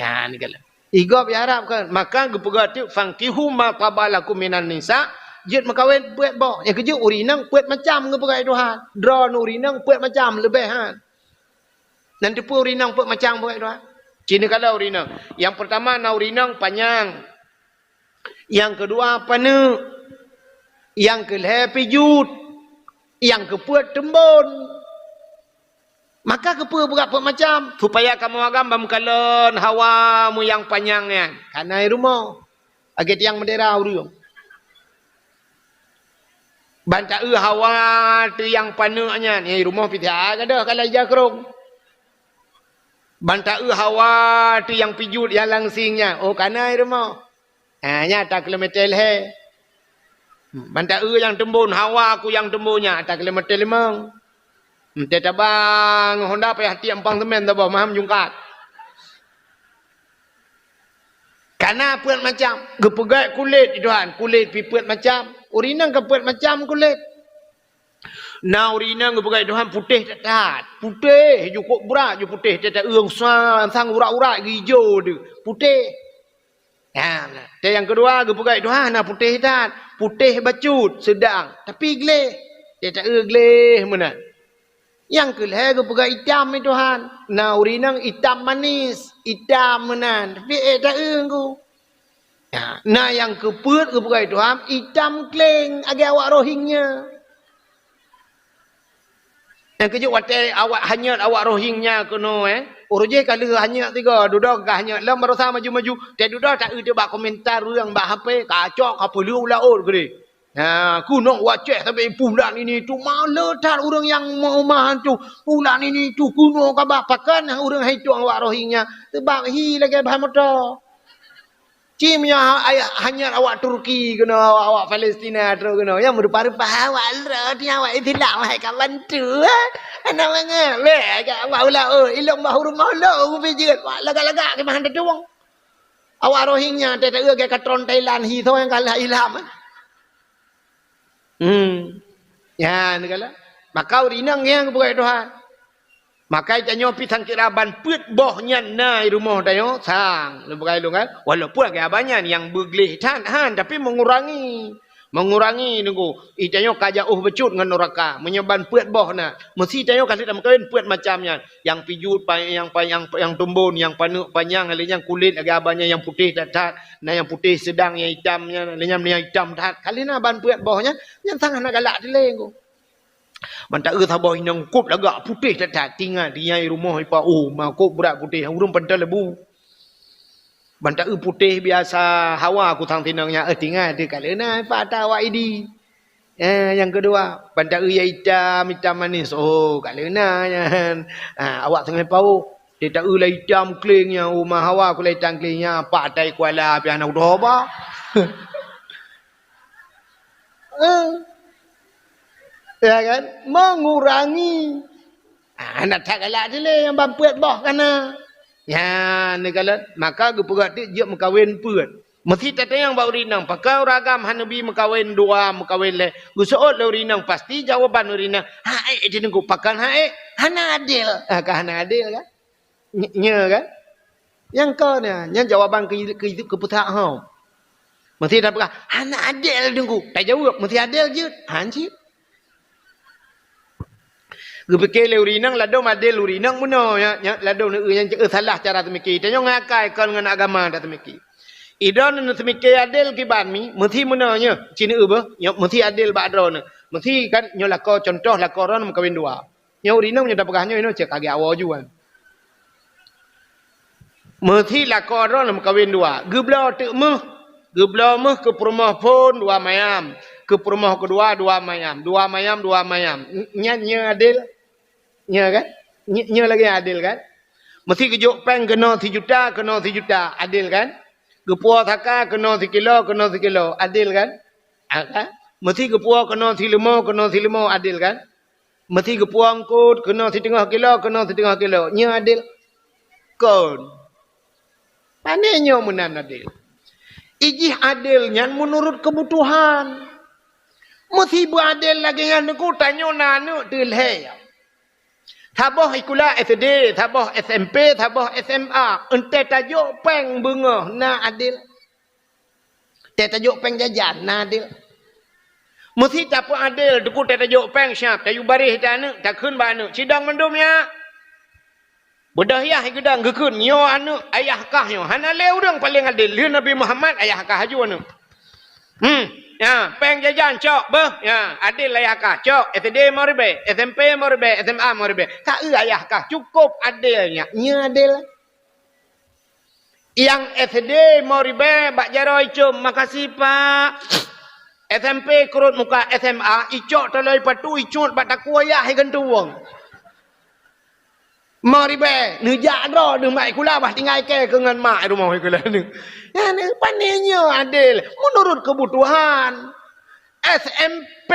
Nyan gala. Igob i Arab kan, maka geupeugah teuk fankihu ma taba lakum minan nisa, jeuet meukawen peuet boh. Nyang keujeuet ureuëng inong peuet macam geupeugah Tuhan. Droeneuh ureuëng inong peuet macam leubeh han. Nan teupeue ureuëng inong peuet macam geupeugah Tuhan. Cina kala ureuëng inong. Nyang peurtama na ureuëng inong panyang. Nyang keudua paneuk, nyang keulhée pijuet, nyang keupeuet teumbon. Maka keupeue beurangkat peuet macam, supaya kamoe agam ban meukalon hawa meuyang panyang nyan. Kana i rumoh, lagée tiang meudera ureuëng. Ban taeu hawa teuh nyang paneuk nyan, i rumoh pih that gadôh ka lhée jakrong. Ban taeu hawa teuh nyang pijuet nyang langsing nyan, oh kana i rumoh. Ha, nyan ata kilometer lhée. Ban taeu nyang teumbon, hawa ku nyang teumbon nyan, ata kilometer limong. Teutabang Honda payah tiek empang semen saboh, maham jungkat. Kana peuet macam, geupeugét kulét, Tuhan, kulét pih peuet macam. Ureuëng inong ka peuet macam kulét. Na ureuëng inong geupeugét Tuhan putéh that-that. Putéh, jukôb brat ju putéh, teuta ueng sang urat-urat geuijo deuh. Putéh. Ha, teuh nyang keudua geupeugah Tuhan na putéh that, putéh bacut, seudang, tapi gleh. Teuta eu gleh meunan. Nyang keulhée geupeugah itam i Tuhan, na ureuëng inong itam manis, itam meunan, tapi ék ta eu ngku. Ha, na nyang keupeuet geupeugah Tuhan itam kleng lagée awak Rohingya. Nyang keujeuet watée awak hanyot awak Rohingya keunoe, eh, uroe jéh ka lheueh hanyot sigoe, dudoe ka hanyot lom barosa maju-maju, teuh dudoe ta eu teuh bak komentar ureuëng bak H P, kacok ka peuleueh u laôt keudeh. Ha, keunoe waceh sabe pulan ini tu, male that ureuëng nyang meumah tu, pulan ini tu keunoe kaba pakan ureuëng hai tueng awak Rohingya, sebab hi lagée bahan moto. Cim nyang ha-, ayah hanyar awak Turki keunoe, awak, awak Palestina trok keunoe. Nyang meurupa-rupa awak lra di awak Islam hai ka bantu, eh. Anak mangat, leh, agak awak ula, oh, ilong bahu rumoh lo, kupi jeuet, wak lagak-lagak ke bahan tetueng. Awak Rohingya, teu-teu ke katron Thailand, hi so nyang kalah Islam, eh. Hmm. Ya, ni kala. Maka ureuëng inong nyang geupeugah Tuhan. Maka tanyoe pi sang kira ban peuet boh nyan na i rumoh tanyoe sang. Lôn peugah lôn kan. Walaupun agak banyak nyang beugleh that han, tapi mengurangi. Mengurangi nunggu. I tanyoe ka jauh bacut ngon nuraka. Meunyoe ban peuet boh na. Meusi tanyoe ka lheueh meukawen peuet macam nyan. Nyang pijut, pa-, nyang pa-, nyang, nyang tumbon, nyang paneuk panyang, lheueh nyan kulét lagée abang nyan nyang putéh that-that, na nyang putéh seudang, nyang itam nyan, lheueh nyan nyang itam that. Ka lheueh na ban peuet boh nyan, nyan sang hana galak dilée ngon. Mantap eu saboh inong kop lagak putéh that-that, tingat di nyang i rumoh ipa, oh, ma kop brat putéh, ureuëng pantai lebu. Ban taeu putéh biasa hawa kusang tinong nyan, eh, tingai teuh ka leuna pat awak Idi. Eh, nyang keudua, ban taeu nyang itam, itam manis. Oh, ka leuna nyan. Ah, awak teungoh paoh. Di taeu lah itam kléng nyan, oh, ma hawa ku lah itam kléng nyan, pat tai kuala piah na udah ba. Eh. Ya kan? Mengurangi. Ah, hana that galak dilée nyang ban peuet boh kana. Nyan, neukalon, maka geupeugah teuk jeuet meukawen peuet. Meusi tatanyong bak ureuëng inong, pakon ureuëng agam hana bi meukawen dua, meukawen lhée? Geuseuôt lé ureuëng inong, pasti jawaban ureuëng inong, "Hak ék di teungku, pakon hak ék? Hana adil." Ah, ka hana adil kan? Nye-, nyo kan? Nyang kon nyan, nyan jawaban keu, keu, keu peusahom. Meusi tapeugah, "Hana adil teungku." Tajaweueb, "Meusi adil jeuet." Han cit. Geupike lé ureuëng inong, ladôm adil ureuëng inong bunoe, ya, ya, ladôm neu-, nyang ceukeue salah cara teumike. Tanyoe ngon akai kon ngon agama tateumike. Idroeneuh teumike adil kiban mi, meusi meunoe nyoe, ci neu-eu beuh, nyoe meusi adil bak droeneuh. Meusi kan nyoe lakoe, contoh lakoe droeneuh meukawen dua. Nyoe ureuëng inong nyoe tapeugah nyoe, nyoe cit kagée awoe juan. Meusi lakoe droeneuh meukawen dua. Geubloe teuk méuh. Geubloe méuh keu peurumoh phon dua mayam. Keu peurumoh keudua dua mayam. Dua mayam, dua mayam. N-, nyan nyoe adil? Nyoe kan? Nyoe, nyoe lagée adil kan? Meusi geujok péng keunoe sijuta, keunoe sijuta. Adil kan? Geupuwoe saka keunoe sikilo, keunoe sikilo. Adil kan? Ah, kan? Meusi geupuwoe keunoe sileumo, keunoe sileumo. Adil kan? Meusi geupuwoe eungkôt keunoe siteungoh kilo, keunoe siteungoh kilo. Nyoe adil? Kon. Pane nyoe meunan adil? Ijih adil nyan meunurut keubutuhan. Meusi beuadil lagée nyan teungku, tanyoe na aneuëk teu lhée. Saboh sikula S D, saboh S M P, saboh S M A. Eunteuk tajok péng beungoh na adil? Teutajok péng jajan, na adil? Meusi tapeuadil, teungku teutajok péng siab, tayue baréh teuh aneuëk, takheun bak aneuëk, "Sidang mandum ya." Beudôh yah geudong geukheun, "Nyoe aneuëk, ayah kah nyoe." Hana lé ureuëng paleng adil, lheueh Nabi Muhammad, ayah kah aju aneuëk. Hmm, ya, péng jajan cok beuh, ya, adil ayah kah, cok, S D lima ribèe, S M P lima ribèe, S M A lima ribèe. Ka eu ayah kah, cukôp adil nyan, nyoe adil. Nyang S D lima ribèe bak jaroe icom, "Makasih, Pak." S M P keurot muka, S M A icok taloe patu, icut bak takue yah igantueng. Lima ribèe, neujak droe, neumat sikula, bah tinggai kèe keu ngon mak rumoh sikula neu. Nyan pane nyoe adil, meunurut keubutuhan. S M P,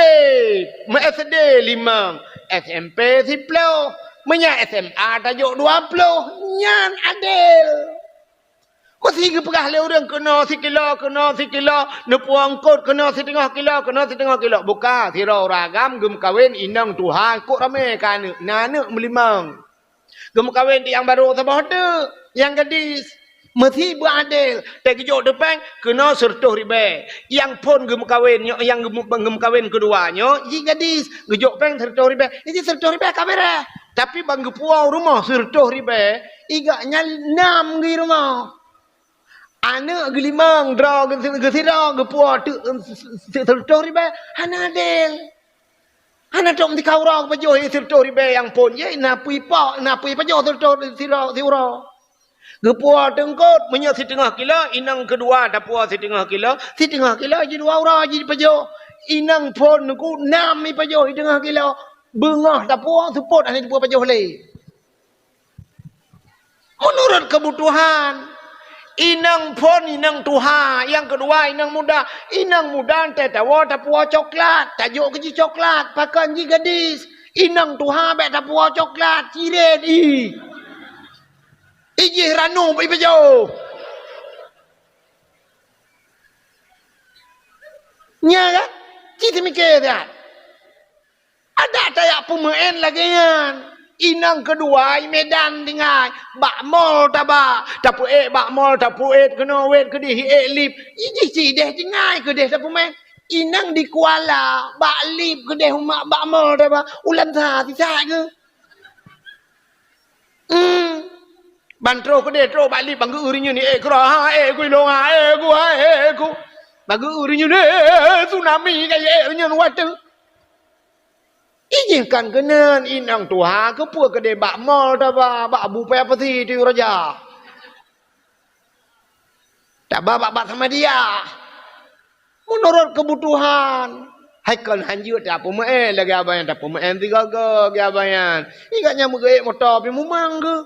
meu S D limong, S M P siploh, meunyo S M A tajok dua ploh, nyan adil. Meusi geupeugah lé ureuëng keunoe sikilo, keunoe sikilo, neupuwoe eungkôt keunoe siteungoh kilo, keunoe siteungoh kilo. Buka, sidroe ureuëng agam geumeukawen inong tuha kok ramé keu aneuëk, na aneuëk meulimong. Geumeukawen di nyang barô saboh teuk, nyang gadis. Meusi beuadil, teugeujok teupeng keunoe sireutôh ribèe. Nyang phon geumeukawen, nyoe nyang geumeu-, geumeukawen keudua nyoe, ji gadis, geujok péng sireutôh ribèe. Ji sireutôh ribèe ka beureh. Tapi ban geupuwoe rumoh sireutôh ribèe, igak nyan nam geuh rumoh. Aneuëk geulimong, droe geu-, geusidroe, geupuwoe teuk, eh, si-, si-, sireutôh ribèe, hana adil. Hana trok meutika uroe geupajoh sireutôh ribèe nyang phon, ye na pui pok, na pui pajoh sireutôh sidroe siuroe. Geupuwoe teungkôt, meunyoe siteungoh kilo, inong keudua tapuwoe siteungoh kilo, siteungoh kilo ji dua uroe ji pajoh. Inong phon Teungku nam ipajoh i teungoh kilo. Beungoh tapuwoe seupôt hana jipajoh lé. Meunurot keubutuhan, inong phon inong tuha, nyang keudua inong muda. Inong muda teuh tawoe tapuwoe coklat, tajok keu jih coklat, pakon jih gadis. Inong tuha bék tapuwoe coklat, cirét ih. Ijih ranub ipajoh. Nya kan? Ci teumike that. Adak tajak peumeu'en lagée nyan. Inong keudua i Medan tinggai, bak mall taba, tapeuék bak mall, tapeuék keunoe wét keudeh ék lip. Ijih ci ideh tinggai keudeh tapeumeu'en. Inong di Kuala, bak lip keudeh umak bak mall taba, ulam sa sisak geuh. Hmm. Ban troh keudeh troh bak lip bak geu-eu rinyun ék keurah, ha ék ku ilong, ha ék ku, ha ék ku. Bak geu-eu rinyun, eh, tsunami ka ék rinyun watée. Ijih kan keunan inong tuha keupeue keudeh bak mall taba, bak Abu Paya Pasi tiyueng raja. Taba bak, bak Samadiyah. Meunurot keubutuhan. Hai kon hanjeuet tapeumeu'en lagée abang nyan, tapeumeu'en sigoe-goe lagée abang nyan. Ingat nyan meugeuék moto pih mumang geuh.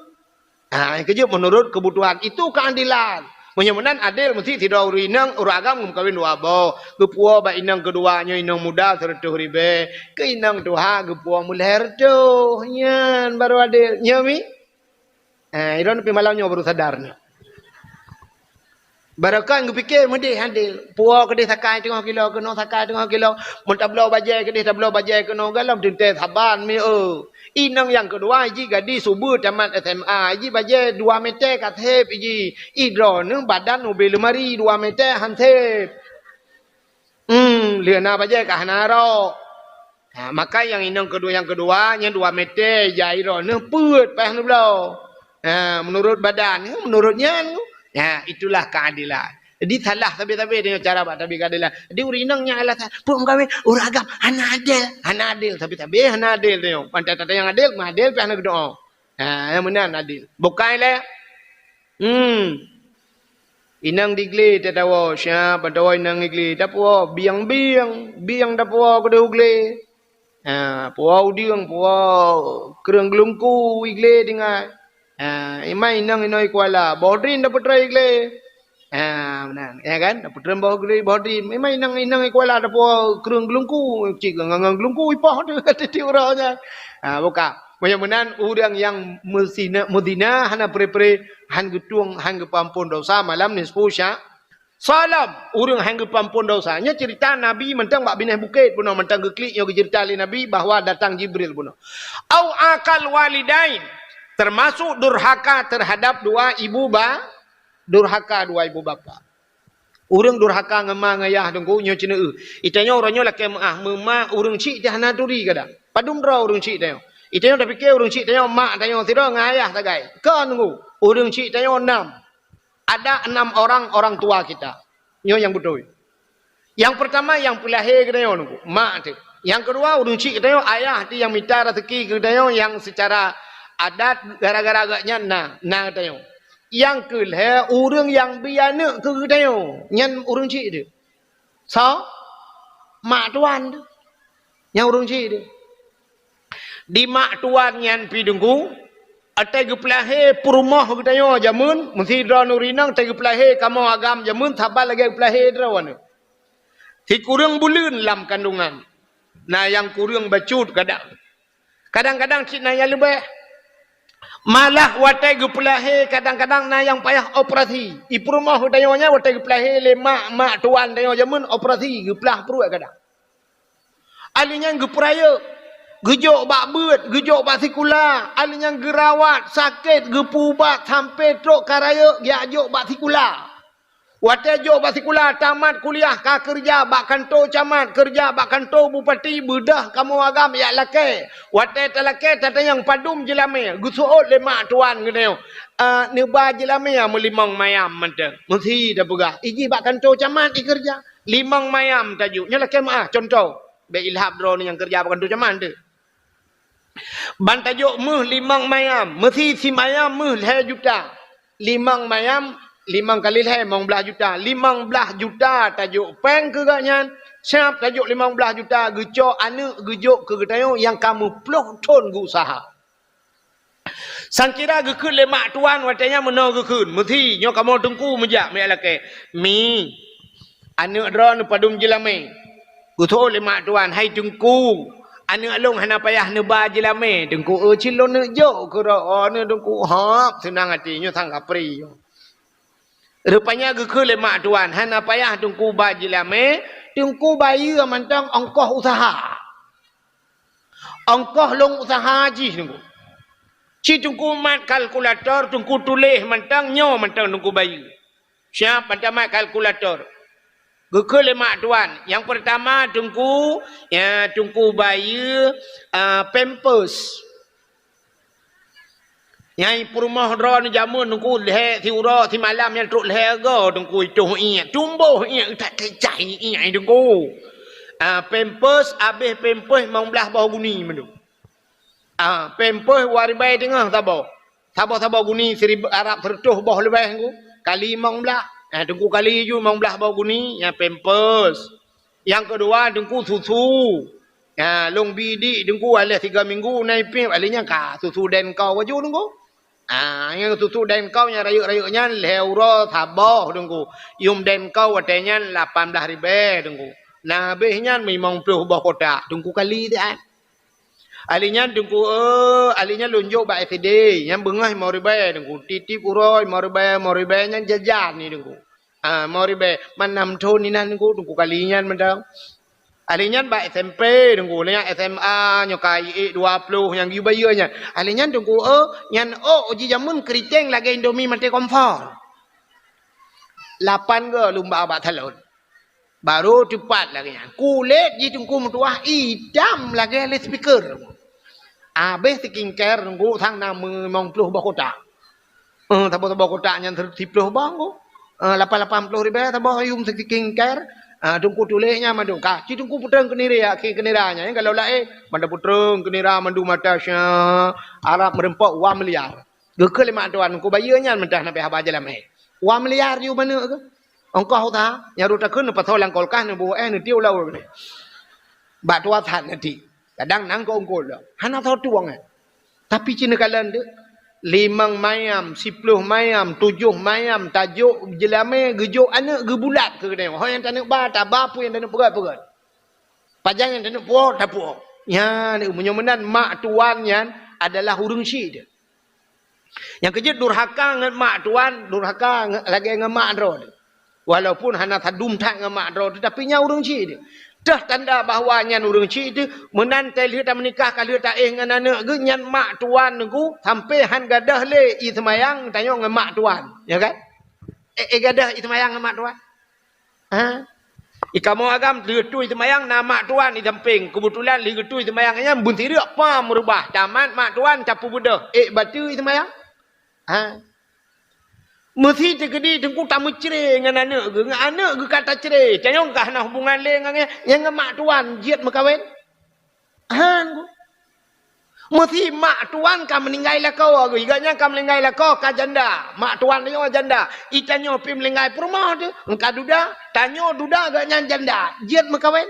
Ha, keujeuet meunurot keubutuhan. Itu keuadilan. Meunyoe meunan adil meusti sidroe ureuëng inong, ureuëng agam geumeukawen dua boh. Geupuwoe bak inong keudua nyoe inong muda seureutôh ribée. Keu inong tuha geupuwoe meulhée reutôh. Nyan baru adil. Nyoe mi? Eh, droeneuh pih malam nyoe baru sadar nyoe. Barokon geupike meudeh adil. Puwoe keudeh sakai teungoh kilo, keunoe sakai teungoh kilo. Meuntabloe bajée keudeh, tabloe bajée keunoe, galom teuntée saban mi eu. Inong nyang keudua iji gadis ubeut tamat S M A, iji bajée dua mètè ka sép iji. Idroeneuh badan ubé leumari dua mètè han sép. Hmm, lheueh na bajée ka hana rok. Ha, maka nyang inong keudua, nyang keudua, nyang dua mètè jai droeneuh peuet paih neubloe. Ha, meunurot badan, meunurot nyan. Ha, itulah keadilan. Jadi salah sabe-sabe tanyoe cara bak tabi keadilan. Jadi ureuëng inong nyang alasan, "Peue meukawen ureuëng agam hana adil, hana adil, sabe-sabe hana adil tanyoe." Pantai tata nyang adil, meuadil pih hana geudoe. Ha, nyang meunan adil. Bukai lé. Hmm. Inong di glé tatawoe, siap tatawoe inong di glé. Tapuwoe bieng-bieng, bieng tapuwoe keudeh u glé. Ha, puwoe udeueng, puwoe kreueng geulungku i glé tinggai. Ha, imai inong inoe i Kuala, boh drin tapeutroi i glé. Ha, meunan, ya kan? Tapeutroi boh glé, boh drin. Imai inong, inong i Kuala tapuwoe kreueng geulungku, cit ngon, ngon geulungku ipoh tu, tiep uroe nyan. Ha, buka. Meunyoe meunan, ureuëng nyang meuzina, meuzina hana pre-pre, han geutueng, han geupeuampon dosa malam nisfu sya-, salam, ureuëng han geupeuampon dosa. Nyoe ceurita Nabi mantong bak binéh bukét bunoe, mantong geuklik nyoe geuceurita lé Nabi bahwa datang Jibril bunoe. Au aqal walidain, termasuk durhaka terhadap dua ibu ba-, durhaka dua ibu bapa. Ureuëng durhaka ngon ma ngon yah Teungku nyoe ceuneuh. Itanyoe uroe nyoe lakée meuáh, meuma ureuëng chik teuh hana turi kadang. Padum droe ureuëng chik tanyoe. Itanyoe tapike ureuëng chik tanyoe mak tanyoe sidroe ngon ayah sagai. Kon Teungku, ureuëng chik tanyoe nam. Ada enam orang orang tua kita. Nyoe nyang beutôi. Nyang peurtama nyang peulahé geutanyoe Teungku, mak teuh. Nyang keudua ureuëng chik geutanyoe, ayah teuh nyang mita raseuki keu geutanyoe nyang seucara adat gara-gara gobnyan na, na geutanyoe. Nyang keu lhée, ureuëng nyang bi aneuëk keu geutanyoe, nyan ureuëng chik teuh. Soe? Mak tuan teuh. Nyan ureuëng chik teuh. Di mak tuan nyan pih Teungku, watée geupeulahé peurumoh geutanyoe jameun, meusidroe ureuëng inong watée geupeulahé kamoe agam jameun, saban lagée geupeulahé droeneuh. Sikureueng buleuen lam kandungan, na nyang kureueng bacut kadang. Kadang-kadang cit na nyang leubeh. Malah watée geupeulahé kadang-kadang na nyang payah operasi. I peurumoh geutanyoe nyan watée geupeulahé lé mak, mak tuan tanyoe jameun operasi, geuplah pruet kadang. Ahli nyan geupeurayeuk, geujok bak beuet, geujok bak sikula, ahli nyan geurawat, sakét, geupeuubat, sampoe trok ka rayeuk, geujak jok bak sikula. Watée jok bak sikula, tamat kuliah, ka keureuja bak kantô camat, keureuja bak kantô bupati, beudôh kamoe agam jak lakée. Watée talakée, tatanyong padum jeulamé, geuseuôt lé mak tuan geutanyoe, "Ah, neuba jeulamé meulimong mayam mantong." Meusi tapeugah, ijih bak kantô camat ikeureuja. Limong mayam tajok. Nyoe lakée meuáh, cuntoh. Bék ilhab droeneuh nyang keureuja bak kantô camat teuh. Ban tajok méuh limong mayam, meusi simayam méuh lhée juta. Limong mayam Limong kali lhèe, limong blaih juta. Limong blaih juta tajok péng keu gobnyan. Siap tajok limong blaih juta, geucok aneuk geujok keu geutanyoe nyang ka meuploh thon geuusaha. Sangkira geukheun lé mak tuan watèe nyan meunoe geukheun, "Meusi, nyoe kamoe teungku meujak, meujak lakèe. Mi, aneuk droeneuh padum jilamé." Geutho lé mak tuan, "Hai teungku, aneuk lôn hana payah neuba jilamé, teungku, eu, cit lôn neuk jok keu droeneuh teungku." "Hop, seunang até, nyoe sang kapri nyoe." Rupanya geukheun lé mak tuan, "Hana payah teungku ba jilamé, teungku bayeue mantong ongkoh usaha." Ongkoh lôn usaha jih teungku. Ci teungku mat kalkulator, teungku tuléh mantong nyoe mantong teungku bayeue. Siap mantong mat kalkulator. Geukheun lé mak tuan. Nyang peurtama teungku, ya, teungku bayeue, ah, pampers. Nyang peurumoh droeneuh jameun teungku lhèe siuroe simalam nyang trok lhèe go teungku itoh iék. Tumboh iék that kecai iék teungku. Ah, pampers, abéh pampers limong blaih boh guni mandum. Ah, pampers dua ribèe teungoh saboh. Saboh-saboh guni siribèe, arab siratoh boh leubeh teungku. Kali limong blaih. Ah, teungku kali ju limong blaih boh guni, nyan pampers. Nyang keudua teungku susu. Ha, lôn bi dik teungku, alah tiga minggu na ipéh, alah nyan ka susu Denko baju teungku. Ha, nyang susu Denko nyang rayeuk-rayeuk nyan lhèe uroe saboh teungku. Yum Denko watèe nyan lapan blaih ribèe teungku. Na abéh nyan limong ploh boh kotak teungku kali siat. Alah nyan teungku, eh, alah nyan lôn jok bak S D, nyan beungoh limong ribèe teungku. Tiep-tiep uroe limong ribèe, limong ribèe nyan jajan ni teungku. Ah, limong ribèe, man nam thon inan teungku, teungku kali nyan mantong. Alah nyan bak S M P teungku, nyan S M A nyoe ka ék dua ploh nyang geuyue bayeue nyan. Alah nyan teungku, eh, nyan ôk jijameun keuriteng lagèe Indomie maté kompor. Lapan go lôn ba bak salon. Barô teupat lagèe nyan. Kulét jih teungku meutuwah itam lagèe loudspeaker. Abéh skincare teungku sang na limong ploh boh kotak. Eh, saboh-saboh kotak nyan siploh boh teungku. Eh, lapan lapan ploh ribèe saboh yum skincare. Ah, teungku tuléh nyan mandum. Ka, ci teungku peutrön keu nira, keu nira nyan, nyang galak laén. Mantong peutrön keu nira mandum mata sya, arab meureumpok dua miliar. Geukheun lé mak tuan, teungku bayeue nyan mantong na payah ba jalan mé. Dua miliar ju manök keuh. Ongkoh usaha, nyan rot takheun neupasoe lam kulkas, neubuet eh, neutiek u laôt. Bak tuha that neutiek. Kadang nang keu ungkot lom. Hana soe tueng eh. Tapi ci neukalon teuk, limong mayam, siploh mayam, tujoh mayam, tajok jilamé, geujok aneuk, geubulat keu geutanyoe. Ho nyang taneuk ba, taba, peue nyang taneuk peugöt-peugöt. Pajan nyang taneuk puwoe, tapuwoe. Nyan, meunyoe meunan mak tuan nyan adalah ureueng syik teuh. Nyang keujeuet durhaka ngon mak tuan, durhaka nge-, lagèe ngon mak droe teuh. Walaupun hana sadum that ngon mak droe teuh, tapi nyan ureueng syik teuh. Teuh tanda bahwa nyan ureueng syik teuh, meunan teuh lheueh tameunikah ka lheueh taéh ngon aneuk geuh, nyan mak tuan geuh sampoe han gadôh lé ie seumayang tanyoe ngon mak tuan, ya kan? Eh, eh, gadôh ie seumayang ngon mak tuan. Ha? Di kamoe agam lheueh tui seumayang na mak tuan di sampéng. Keubeutulan lheueh geutui seumayang nyan beunsireuk pam reubah. Tamat mak tuan tapeubeudôh. Ék bateue seumayang? Ha? Meusi teukeudi teungku tameucré ngon aneuk geuh. Ngon aneuk geuh ka tacré. Tanyoe ka hana hubungan lé ngon nyan, nyan ngon mak tuan jeuet meukawen. Han ku. Meusi mak tuan ka meuninggai lakoe, geuh gobnyan ka meuninggai lakoe ka janda. Mak tuan nyoe janda. Itanyoe pih meuninggai peurumoh teuh, ka duda. Tanyoe duda gobnyan janda. Jeuet meukawen.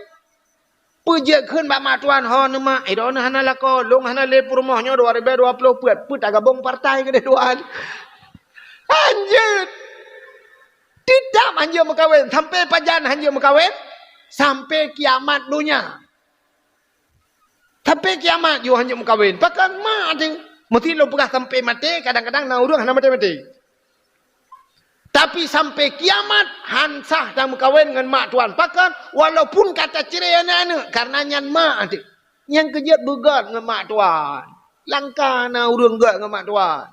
Peue jeuet kheun bak mak tuan, "Ho neuh mak, eh, droeneuh hana lakoe, lôn hana lé peurumoh nyoe dua ribèe dua ploh peuet, peue tagabong partai keudeh dua?" Han jeuet. Teutap han jeuet meukawen, sampoe pajan han jeuet meukawen, sampoe kiamat donya. Sampoe kiamat jih han jeuet meukawen. Pakon mak teuh? Meusti lôn peugah sampoe maté, kadang-kadang na ureueng hana maté-maté. Tapi sampoe kiamat han sah tameukawen ngon mak tuan. Pakon? Walaupun ka tacré aneuk-aneuk, karena nyan mak teuh. Nyang keujeuet beugöt ngon mak tuan. Langka na ureueng göt ngon mak tuan.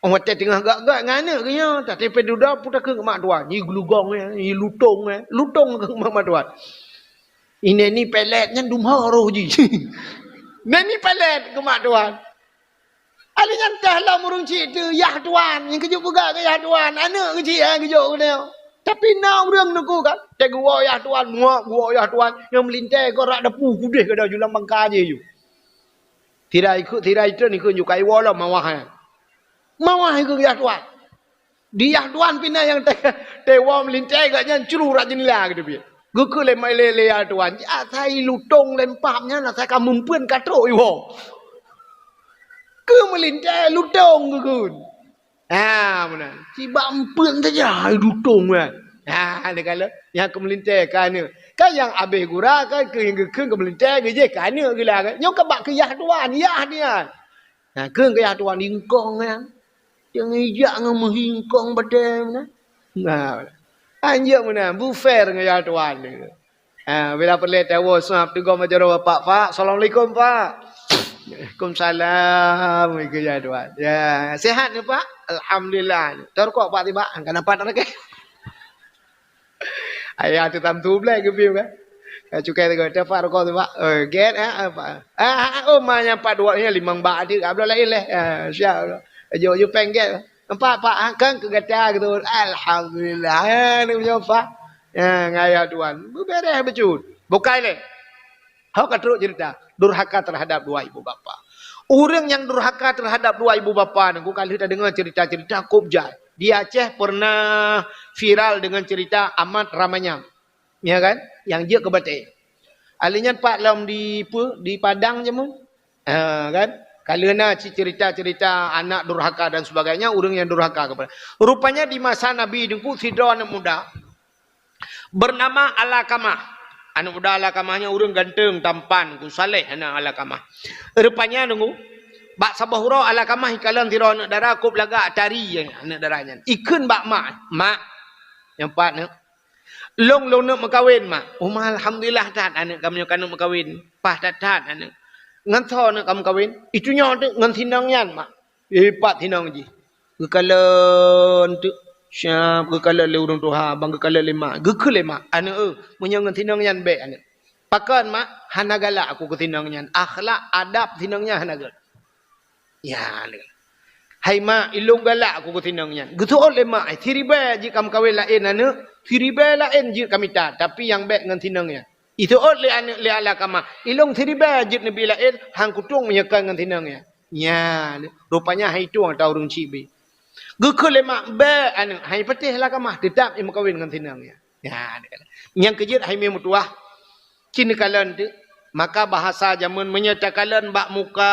Oh, watèe teungoh göt-göt ngon aneuk geuh nyoe, tateupeu dudoe peutakheun keu mak tuan, nyi geulugong, eh, nyi lutong, eh, lutong keu mak, mak tuan. Ineni pelet nyan dumho roh jih. Neni pelet keu mak tuan. Alèh nyan teuh lom ureueng chik teuh yah tuan, nyang keujeuet peugah keu yah tuan, aneuk keuchik, eh, geujok keunoe. Tapi na ureueng neuku kan, teuh geuwoe yah tuan, muak geuwoe yah tuan, nyang meulintèe keu rak dapu kudeh gada ju lam bangka jih ju. Sira ikheun, sira itreun ikheun ju kai woe lom mawah, eh. Mawah ikheun yah tuan. Di yah tuan pih na nyang teuwoe meulintèe gobnyan cru rot jeundela geuteubiet. Geukheun lé, lé, lé yah tuan, "Asai lutông lempam nyan asai ka meumpeuen ka trok iwoe." Keu meulintèe lutông geukheun. Ha, meunan. Sibak meumpeuen saja lutông nyan. Ha, lé kalon nyang keu meulintèe ka aneuk. Kan nyang abéh gura kan keu nyang geukheun keu meulintèe geujeh ka aneuk gila kan. Nyoe ka bak keu yah tuan, yah nyan. Nah, keu geuyah tuan ingkong nyan. Nyang ijak ngon meuhingkong batèe meunan. Nah, anjeuet meunan, beufair ngon yah tuan tu. Ha, bila peureulèe tawoe sab teugom jaroe bapak, "Pak, assalamualaikum, Pak." "Waalaikumsalam," keu yah tuan. "Ya, sehat ni, Pak?" "Alhamdulillah." "Tarukok, Pak, tibak." Kan dapat lagèe. Ayah tu tam tu blai geubim kan. Ka cukai teugah, "Tepak rukok tu, Pak." "Oh, gèt, ha, apa?" "Ah, ah, oh, ma nyang pat dua nyoe limong bak adik, ka bloe laén leh." "Ah, siap." Jok, jok péng gèt. "Empat, Pak, ha, kan keu gata gitu." "Alhamdulillah." Ha, ni punya Pak. Ya, ngaya tuan. Beberes becut. Bukai leh. Hok ka trok cerita, durhaka terhadap dua ibu bapa. Ureueng nyang durhaka terhadap dua ibu bapa nyoe, ka lheueh tadeungoe cerita-cerita kôb jai. Di Aceh pernah viral dengan cerita Amat Ramanyang. Ya kan? Nyang jeuet keu batèe. Ahli nyan pat lom di, peue, di Padang jameun. Ha, kan? Ka lheueh na ci-, cerita-cerita anak durhaka dan sebagainya, ureueng nyang durhaka kepada. Rupanya di masa Nabi Teungku, sidroe aneuk muda, bernama Alakamah. Aneuk muda Alakamah nyan ureueng ganteng, tampan, ku saleh aneuk Alakamah. Rupanya Teungku, bak saboh uroe Alakamah ikalon sidroe aneuk dara kôb lagak tari aneuk dara nyan. Ikheun bak mak, "Mak," nyang pat neuk, "lôn, lôn neuk meukawen, Mak." "Oh, Ma, alhamdulillah that aneuk kamoe nyoe ka neuk meukawen. Paih that-that aneuk." "Ngon soe neuk ka meukawen?" "Itu nyoe teuk ngon si inong nyan, Mak." Ipat si inong jih. Geukalon teuk, siap geukalon lé ureueng tuha, ban geukalon lé mak. Geukheun lé mak, "Aneuk, eu, meunyoe ngon si inong nyan bèk, aneuk." "Pakon, Mak?" "Hana galak aku keu si inong nyan. Akhlak, adab si inong nyan hana gèt." Ya, aneuk. "Hai, Mak, ilôn galak aku keu si inong nyan." Geuseuôt lé mak, "Siribèe jeuet ka meukawen laén, aneuk. Siribèe laén jeuet ka mita, tapi nyang bèk ngon si inong nyan." Iseuôt lé aneuk lé Alakamah, "Ilôn siribèe jeuet neubi laén, han kutueng meunyoe kon ngon si inong nyan." Nyan, rupanya hai tueng ata ureueng chik bi. Geukheun lé mak, "Bèk, aneuk, hai patéh Alakamah, teutap imeukawen ngon si inong nyan." Nyan, nyang keujeuet hai meutuah, ci neukalon teuk. Maka bahasa jameun, meunyoe takalon bak muka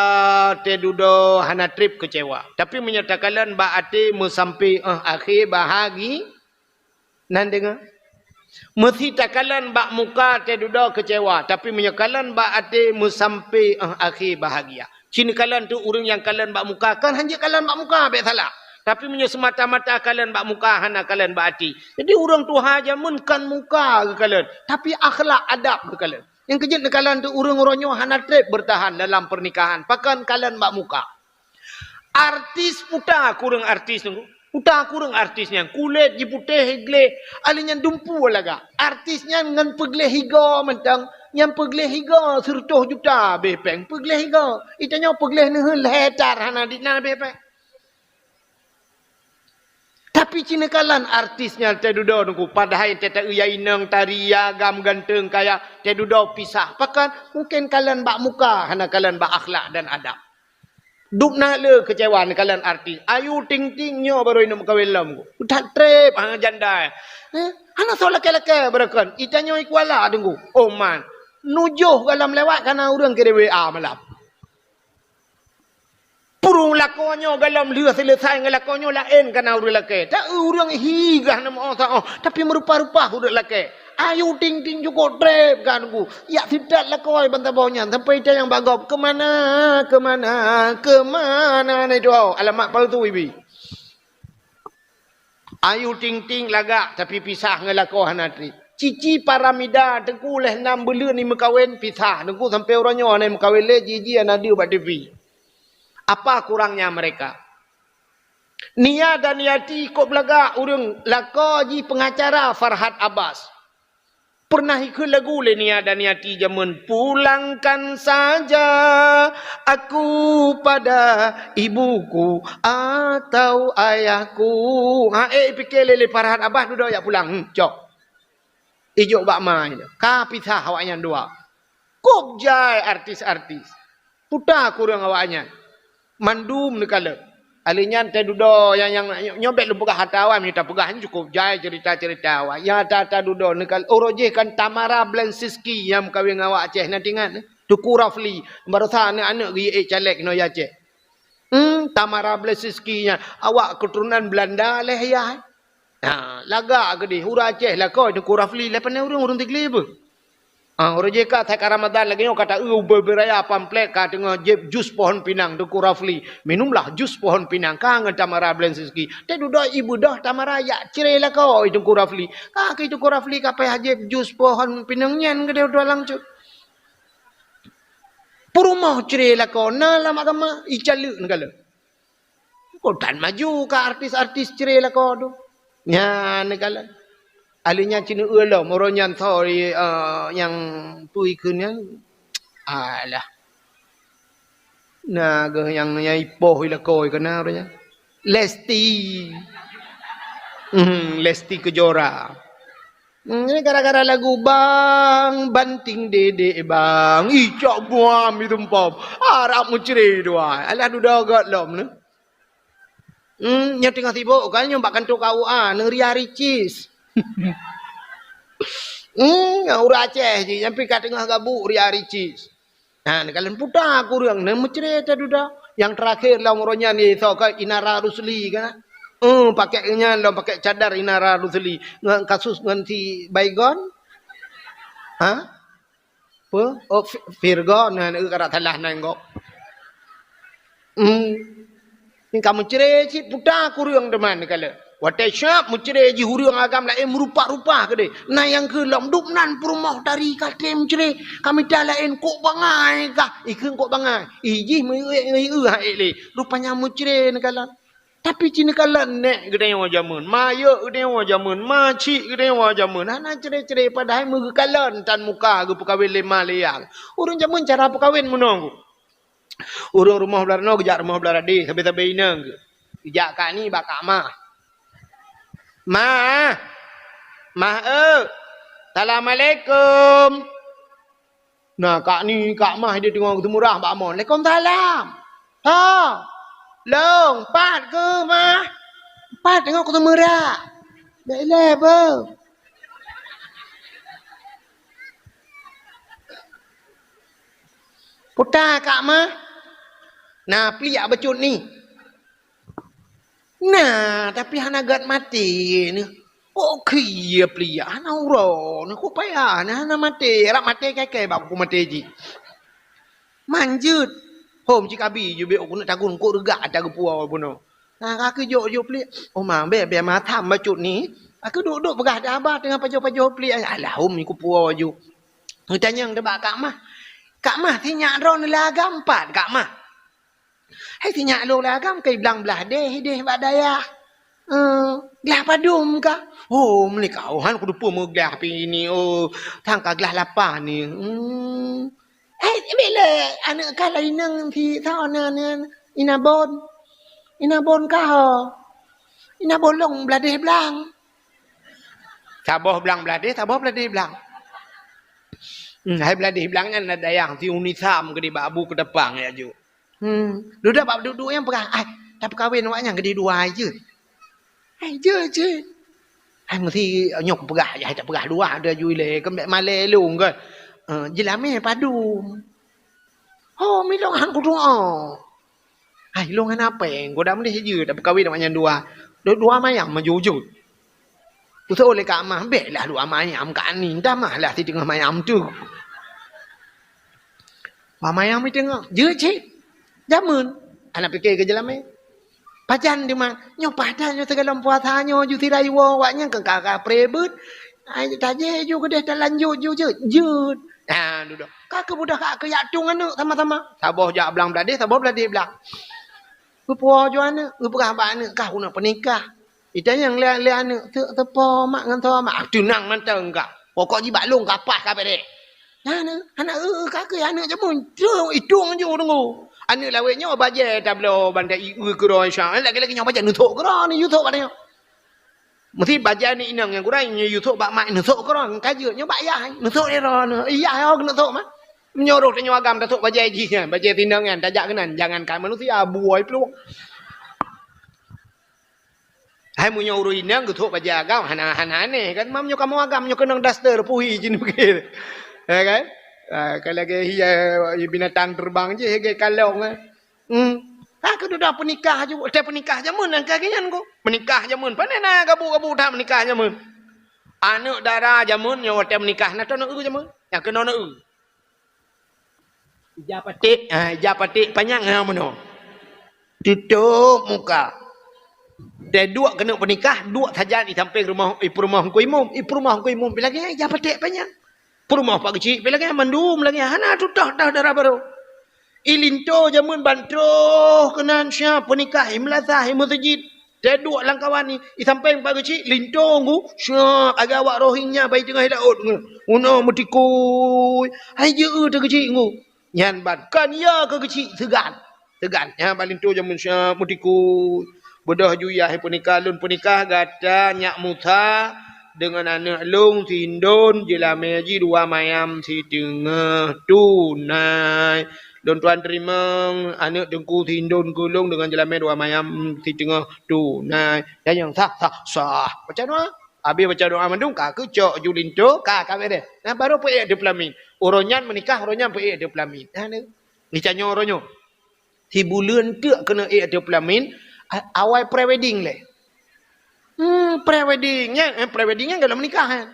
teududoe hana trép keucewa. Tapi meunyoe takalon bak até meusampé 'oh akhé bahagi-, Nan deungoe? Meusi takalon bak muka teududoe keucewa, tapi meunyoe kalon bak até meusampé 'oh akhé bahagia. Ci neukalon teuk ureueng nyang kalon bak muka, kon hanjeuet kalon bak muka bèk salah. Tapi meunyoe seumata-mata kalon bak muka hana kalon bak até. Jadi ureueng tuha jameun kon muka geukalon, tapi akhlak adab geukalon. Nyang keujeuet neukalon teuk ureueng uroe nyoe hana trép beurtahan dalam peurnikahan, pakon kalon bak muka. Artis puta kureueng artis nyoe. Puta kureueng artis nyan. Kulét jiputéh gleh, ahli nyan dumpu lagak. Artis nyan ngon peugleh higa mantong. Nyan peugleh higa sireutoh juta bèh péng. Peugleh higa. Itanyoe peugleh neuheun lhèe tar hana dit na bèh péng. Tapi ci neukalon artis nyan teududoe nungku. Padahai teuta ya inong tari ya agam ganteng kaya teududoe pisah. Pakon? Mungken kalon bak muka, hana kalon bak akhlak dan adab. Dubna le keucewa neukalon artis. Ayu Ting Ting nyoe barô ineuk meukawen lom. That trép, ha, janda. Eh, hana soe lakèe-lakèe barô kon. Itanyoe i Kuala Teungku. Oh man. Nujoh gohlom lewat kana ureueng kirim W A malam. Purung lakoe nyoe gohlom lheueh seuleusai ngon lakoe nyoe laén kana ureueng lakèe. Ta ureueng hi gah na meu-oh sa-oh, tapi meurupa-rupa ureueng lakèe. Ayu Ting Ting jukok trép ka Teungku. Jak sitat lakoe ban saboh nyan sampai itanyong bak gob, "Keumana, keumana, keumana na itu alamat palsu ibi?" Ayu Ting Ting lagak tapi pisah ngon lakoe hana trép. Cici Paramida Teungku lhèe nam buleuen imeukawen pisah. Teungku sampai uroe nyoe hana imeukawen lé, jiji hana deuh bak T V. Apa kurangnya mereka? Nia Daniati kok beulagak ureueng lakoe jih pengacara Farhad Abbas. Pernah ikheun lagu lé Nia Daniati jameun, "Pulangkan saja aku pada ibuku atau ayahku." Ha, eh, ipike lé, lé Farhad Abbas dudoe jak pulang. Hmm, cok. Ijok bak ma nyan. Ka pisah awaknyan dua. Kok jai artis-artis. Puta kureueng awaknyan. Mandum neukalon. Ahli nyan teududoe nyang, nyang nyoe bèk lôn peugah ata awai, meunyoe tapeugah nyan cukôp jai ceurita-ceurita awai. Nyang ata-ata dudoe neukalon uroe jih kan Tamara Blazinski nyang meukawen ngon awak Aceh na teuingat. Teuku Rafli, baroesa aneuk-aneuk geuék caleg nyoe ya Aceh. Hmm, Tamara Blazinski nyan awak keuturonan Beulanda lé yah. Ha, lagak keudeh ureueng Aceh lakoe Teuku Rafli lé pané ureueng, ureueng Tigli beuh. Ah, uroe jih ka that ka Ramadan lagèe nyoe ka ta-eu ubé-ubé raya pamflet ka teungoh jieb jus pohon pinang Teuku Rafli. Minumlah jus pohon pinang ka ngon Tamara Blazinski. Teududoe ibeudôh Tamara jak cre lakoe Teuku Rafli. Ka keu Teuku Rafli ka payah jieb jus pohon pinang nyan keudeh dua langsung. Peurumoh cre lakoe na lam agama, icaleuek neukalon. Kok tan maju ka artis-artis cre lakoe tu. Nyan neukalon. Ahli nyan cina eu lom, uroe nyan sorry, eh, nyang pui kheun nyan. Alah. Na geuh nyang, nyang ipoh i lakoe keunan uroe nyan. Lesti. Hmm, Lesti Kejora. Hmm, ini gara-gara lagu Bang Banting Dedek Bang. Ih, cok buam itu empom. Harap meucre dua. Alah dudoe göt lom ni. Hmm, nyoe teungoh sibuk kan nyoe bak kantor K U A, Nengria Ricis. Hmm, ureueng Aceh jih, nyang pih ka teungoh gabuk Ria Ricis. Ha, neukalon puta kureueng, na meucre teududoe. Nyang teurakhir lom uroe nyan isoe ka Inara Rusli kan. Eh, pakai nyan lom, pakai cadar Inara Rusli. Ngon kasus ngon si Baygon. Ha? Apa? Oh, Fi-, Virgon, na, na, ka salah nan gob. Hmm. Ni ka meucre cit puta kureueng teuma neukalon. Watèe siap meucre jih ureueng agam laén meurupa-rupa keudeh. Na nyang keu lom dum nan peurumoh tari ka trép meucre. Ka mita laén kok bangai kah? Ikheun kok bangai. Ih jih meuék-ék ngon ié hai lé. Rupanya meucre neukalon. Tapi ci neukalon nèk geutanyoe jameun, mayeuek geutanyoe jameun, macik geutanyoe jameun. Hana cre-cre padahai meugeukalon tan muka geupeukawen lé ma lé yah. Ureueng jameun cara peukawen meunoe. Ureueng rumoh blah noe geujak rumoh blah deh, sabe-sabe inong geuh. Geujak kak ni bak kak mah. Mah. Mah, eu. Assalamualaikum. Na kak ni, kak mah dia teungoh geuteumurah bak mon. Waalaikumsalam. Ha. Long, pat keuh mah. Pat teungoh geuteumurah. Dak ilèe beuh. Puta kak mah. Na pliek bacut ni. Na, tapi hana gèt maté ni. Kok keu pliek hana uroe ni, kok payah ni hana maté. Rab maté kèe-kèe bak ku maté jih. Manjeuet. Hom cit kabi jubek ku neuk tagun kok reugak ata geupuwoe bunoe. Na ka keu jok-jok pliek. Oh ma, bèk, bèk matam bacut ni. Aku duk-duk peugah dah haba teungoh pajoh-pajoh pliek. Alah, hom ku puwoe ju. Geutanyong teuh bak kak mah. Kak mah, sinyak droeneuh lé agam pat kak mah. Hai sinyak lôn lé agam kai blang blah deh, deh bak dayah. Eh, glah padum kah? Oh, meulikau han kuteupeu meuglah pi ni, oh, thang ka glah lapan ni. Hmm. Hai, bilèe aneuk kah lainang si sa na, na, Inabon. Inabon kah, oh? Inabon long blah deh blang. Saboh blang blah deh, saboh blah deh blang. Hmm, hai blah deh blang nyan na dayah si Unisam keudeh bak Abu Keutapang ya ju. Hmm, dudoe bak dudoe nyang peugah, "Ai, tapeukawen awak nyan keudeh dua jeuet." "Ai, jeuet, jeuet." "Ai, meusi nyoe kupeugah, ai, tapeugah dua, dua ju ilèe, keu bèk malèe lôn kan." Eh, jeulamèe padum. "Oh, milong han kudoa." "Ai, lôn hana pèng, goda meudeh jeuet tapeukawen awak nyan dua. Dua, dua mayam meujujut." Usô lé kak mah, "Bèk lah dua mayam kak ni, damah lah si teungoh mayam tu." Dua mayam mi teungoh, jeuet cit. Jameun, aneuk pike keu jeulamèe. Pajan teuma, nyoe pajan nyoe sigohlom puasa nyoe ju sira iwoe awak nyan keu ka-ka prebeuet. Ai tajéh ju keudeh talanjut ju jeuet, jeuet. Ha, dudoe. Ka keu budoh ka keu jak tueng aneuk sama-sama. Saboh jak blang blah deh, saboh blah deh blang. Geupuwoe ju aneuk, geupeugah bak aneuk, "Kah keuneuk peunikah." Itanyong lé, lé aneuk, "Teuk teupo mak ngon toe mak?" "Ah, teunang mantong kah. Pokok jih bak lôn ka paih ka bèrèh." Nah, nah, aneuk, "Eu, eu, ka keuh aneuk jameun." Trok itong ju deungoe. Aneuk lawét nyoe bajèe tabloe banda i eu keudroe sya. Lagèe-lagèe nyoe bajèe neusok keudroe ni, yue sok bak nyoe. Meusi bajèe ni inong nyang gurèe nyoe yue sok bak mak neusok keudroe ka jeuet nyoe bak yah neusok lé droeneuh. Yah nyoe keuneuk sok mah. Meunyoe roh tanyoe agam tasok bajèe jih nyan, bajèe tinong nyan tajak keunan, jangankan manusia, buôi plueng. Hai meunyoe ureuëng inong geuthok bajée agam, hana, hana aneh kan? Mam nyoe kamoe agam nyoe keunong daster puhi jin bukit. Ya kan? Ah, kalau lagée hiya binatang terbang jih lagée kalong kan. Hmm. Ha keududah peunikah ju, watée peunikah jameun nyang ka geuh nyan ko. Peunikah jameun, pane na gabu-gabu that peunikah jameun. Aneuëk dara jameun nyoe watée peunikah na toh na eu jameun. Nyang keunoe na eu. Ija paték, ha, ija paték panyang ha meunoe. Tutôp muka. Teuduek keuneuk peunikah, duek sajan i sampéng rumoh, i peurumoh Teungku Imum, i peurumoh Teungku Imum pi lagée ija paték panyang. Peurumoh Pak Geuchik pi lagée mandum lagée hana tutah dah dara barô. I linto jameun ban troh keunan siap peunikah i meulasah i meuseujid. Teuduek lam kawan ni, i sampéng Pak Geuchik, linto nggu, siap agak awak Rohingya bai teungoh laôt nggu. Unoe meutikui, hai jeuet teu Geuchik nggu. Nyan ban kan ya keu Geuchik seugan. Seugan. Nyan ban linto jameun siap meutikui. Beudôh ju yah peunikah lôn peunikah gata nyak Musa deungon aneuëk lôn si Indon jeulamé jih dua mayam siteungoh tunai. Lôn tuan teurimong aneuëk teungku si Indon keu lôn deungon jeulamé dua mayam siteungoh tunai. Dan nyang sah, sah, sah. Baca doa. Habéh baca doa mandum ka keucok ju linto, ka, ka beudeh. Nah, baru peuék ateueh peulamin. Uroe nyan meunikah, uroe nyan peuék ateueh peulamin. Nah, ni. Ni tanyoe uroe nyoe. Sibuleuen teuk keuneuk ék ateueh peulamin, a-, awai pre-wedding lé. Hmm, pre-wedding nyan, eh, pre-wedding nyan galom meunikah nyan.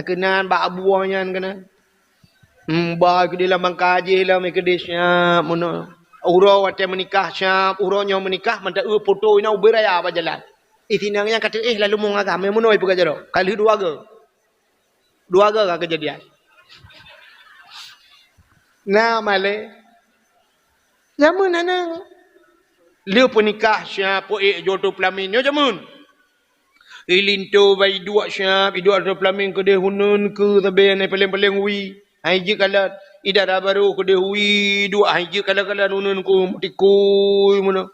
Keunan bak buoh nyan keunan. Hmm, ba keudeh lam bangka jih lom keudeh siap meunoe. Uroe watée meunikah siap, uroe nyoe meunikah mantong eu foto inoe ubé raya bak jalan. Ih, sinang nyang ka teuéh lalu mong agam, meunoe peugah jaroe. Ka lheueh dua go. Dua go ka keujadian. Na malée. Jameun hana. Lheueh peunikah siap peuék jeuet ateueh peulamin nyoe jameun. I linto bai duek siap, i duek ateueh peulamin keudeh uneun keu sabe nyang paleng-paleng wie. Hai jeuet kalon, i dara barô keudeh wie duek, hai jeuet kalon-kalon uneun keu meutikui meunoe.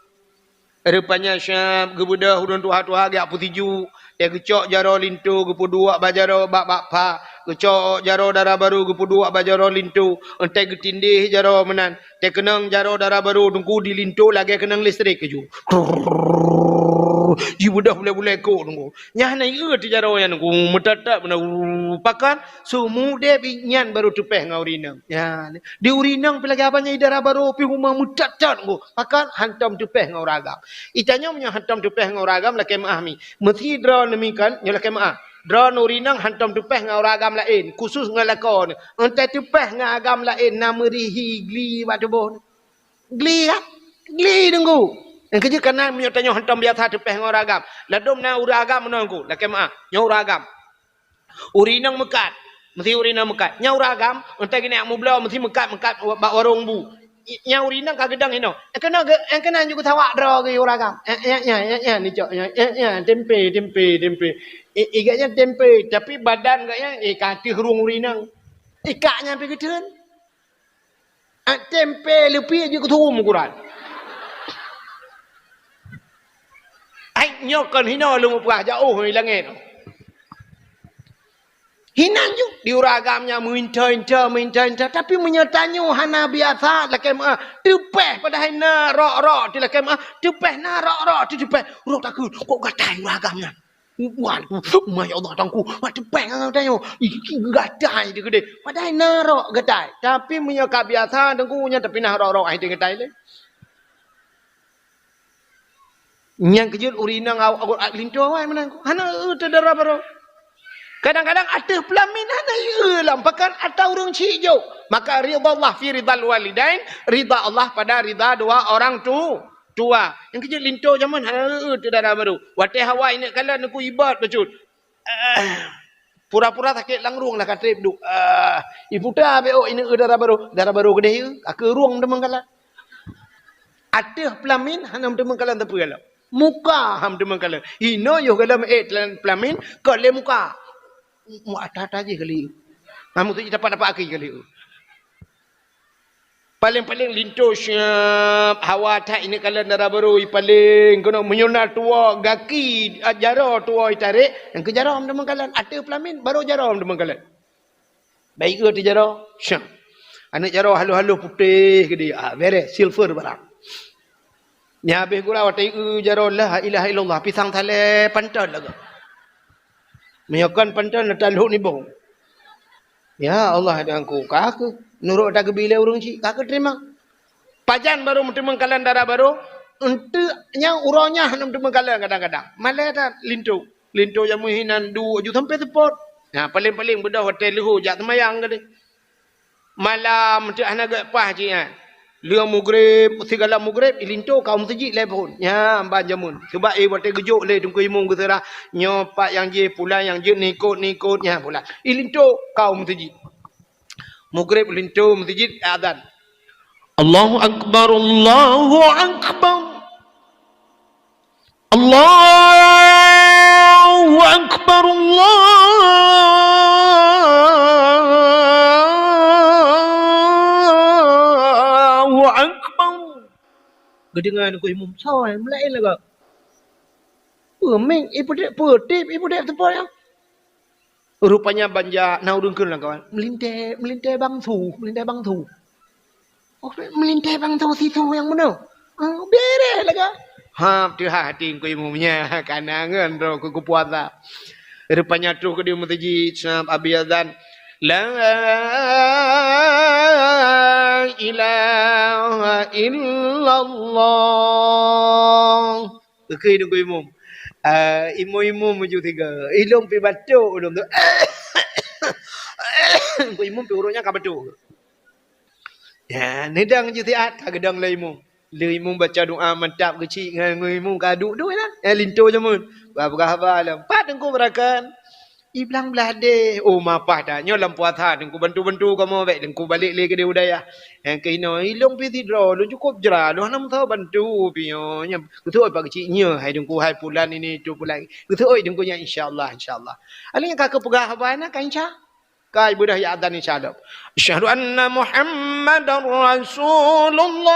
Rupanya siap geubeudôh ureuëng tuha-tuha geujak peusijuek, teuh geucok jaroe linto geupeuduek bak jaroe bak, bak pha, geucok jaroe dara barô geupeuduek bak jaroe linto, entée geutindéh jaroe meunan, teuh keunong jaroe dara barô teungku di linto lagée keunong listrik keujeuet. Jibeudôh bulée-bulée kok teungku. Nyan na ié teuh jaroe nyan teungku meutat-tat meunan, pakan seumudeb nyan barô teupeh ngon ureuëng inong. Nyan, di ureuëng inong pih lagée haba nyan i dara barô pih huma meutat-tat teungku. Pakat hantom teupeh ngon ureuëng agam. I tanyoe meunyoe hantom teupeh ngon ureuëng agam lakée meuáh mi. Meusi droeneuh mi kan nyoe lakée meuáh. Droeneuh ureuëng inong hantom teupeh ngon ureuëng agam laén, khusus ngon lakoe neuh. Entée teupeh ngon agam laén na meurihi gli bak tuboh neuh. Gli kan? Gli teungku. Nyang keujeuet kana meunyoe tanyoe hantom biasa teupeh ngon ureuëng agam. Ladôm na ureuëng agam meunoe teungku, lakée meuáh. Nyoe ureuëng agam. Ureuëng inong meukat. Meusi ureuëng inong meukat. Nyan ureuëng agam, entée geuneuk mubloe meusi meukat-meukat bak warong bu. I-, nyan ureuëng inong ka geudong inoe. Eh, keunoe geu-, eh, keunoe ju geusawak droe geuh ureuëng agam. Eh, eh, eh, eh, eh, nicok, eh, eh, eh, tempe, tempe, tempe. Eh, eh, gobnyan tempe, tapi badan gobnyan, eh, ka ateueh rueng ureuëng inong. Ikak nyan pih geutheun. Ah, tempe leupie jeuet keu tuwom ukuran. Ai, nyoe kon hinoe lôn mupeugah jaoh i langét. Hinan ju, di ureuëng agam nyan meuinta-inta, meuinta-inta. Tapi meunyoe tanyoe hana biasa, lakée meuáh, teupeh padahai na rok-rok teuh lakée meuáh, teupeh na rok-rok teuh teupeh. Rok takheun, kok gatai ureuëng agam nyan. Wan, ma ya Allah, teungku, mak teupeh ngon tanyoe. Ih, gatai teuh keudeh. Padahai na rok gatai. Tapi meunyoe ka biasa, teungku, nyan tapi na rok-rok ai teuh gatai lé. Nyang keujeuet ureuëng inong aw-, aw-, linto awai meunan. Hana eu teuh dara barô. Kadang-kadang ateueh peulamin hana eu lam pakan atau ureuëng chik jok. Maka ridha Allah fi ridhal walidain, ridha Allah pada ridha dua orang tu. Tua. Nyang keujeuet linto jameun hana eu teuh dara barô. Watée hawa ineuk kalon teungku ibat bacut. Pura-pura sakét lam rueng lah ka trép duek. Ah, iputa bék ôk ineuk eu dara barô. Dara barô keudeh eu, ka keu rueng teumeukalon. Ateueh peulamin hana teumeukalon sapeue lom. Muka ham teumeukalon. Inoe yoh galom ék peulamin, kon lé muka. Mu ata-ata jih kali. Kamu tu tapak-tapak aki kali. Paleng-paleng linto siap, hawa that ineuk kalon dara barô i paleng. Keunoe meunyoe na tuwoe gaki, a, jaroe tuwoe i tarek, nyang keu jaroe teumeukalon. Ateueh peulamin, barô jaroe teumeukalon. Baik eu teuh jaroe, siap. Aneuk jaroe haloh-haloh putéh keudeh, ah, beres, silver barang. Nyan habéh gura watée eu jaroe la ilaha illallah, pisang salée panton lagée. Meunyoe kon panton, na talhok nibong. Ya Allah, dan ku ka keuh. Nurot ata geubi lé ureuëng chik, ka keuh teurimong. Pajan barô meuteumeung kalon dara barô, eunteuk nyang uroe nyan hana meuteumeung kalon kadang-kadang. Malée that linto. Linto nyang meuhinan duek ju sampoe seupôt. Nah, paleng-paleng beudôh watée leuhô jak seumayang tadi. Malam teuk hana geupaih cit nyan. Lheueh mugreb, sigala mugreb, ilinto ka u meuseujid lé phon. Nyan ban jameun. Sabab, eh, watée geujok lé Teungku Imum geuseurah, nyoe pat nyang jih, pulan nyang jeuet, nikot-nikot, nyan pulan. Ilinto ka u meuseujid. Mugreb linto meuseujid, azan. Allahu Akbar, Allahu Akbar. Allahu Akbar, Allahu Akbar. Geudeungoe Teungku Imum, soe meulaén lagak. Peumik, ipeudép, peutip, ipeudép teupôt nyan. Rupanya ban jak na ureuëng kheun lam kawan, "Meulintée, meulintée bang su, meulintée bang su." "Oh, meulintée bang su, si su nyang meunoe?" "Ah, beureh lagak." Ha, teuhah hati Teungku Imum nyan, kana ngon droe keu geupuasa. Rupanya troh keudéh meuseujid, seunab abéh azan, "La ilaha illallah." Geukheun Teungku Imum. Ah, imum-imum meujeuet sigoe. Ilôn pih batuk ulôn tu. Teungku Imum pih uroe nyan ka batuk. Ya, neudong jih siat, ka geudong lé imum. Lé imum baca doa mantap geuchik ngon, ngon imum ka duek-duek lah. Ya, linto jameun. Ba peugah haba lom. Pat Teungku beurakan. Iblang blah deh. Oh, mapah dah. Nyoe lam puasa Teungku bantu-bantu kamoe bék Teungku balek lé keudéh u dayah. Nyang keunoe, ilôn pih sidroe, lôn cukôp jra, lôn hana meusaboh bantu pih nyoe. Nyan geuseuôt bak geuchik nyoe, hai Teungku, hai pulan ini, itu pulan. Geuseuôt Teungku nyan, insya Allah, insya Allah. Alèh nyan ka keupeugah haba na, ka insya. Ka ibeudôh ya azan insya Allah. Asyhadu anna Muhammadar Rasulullah.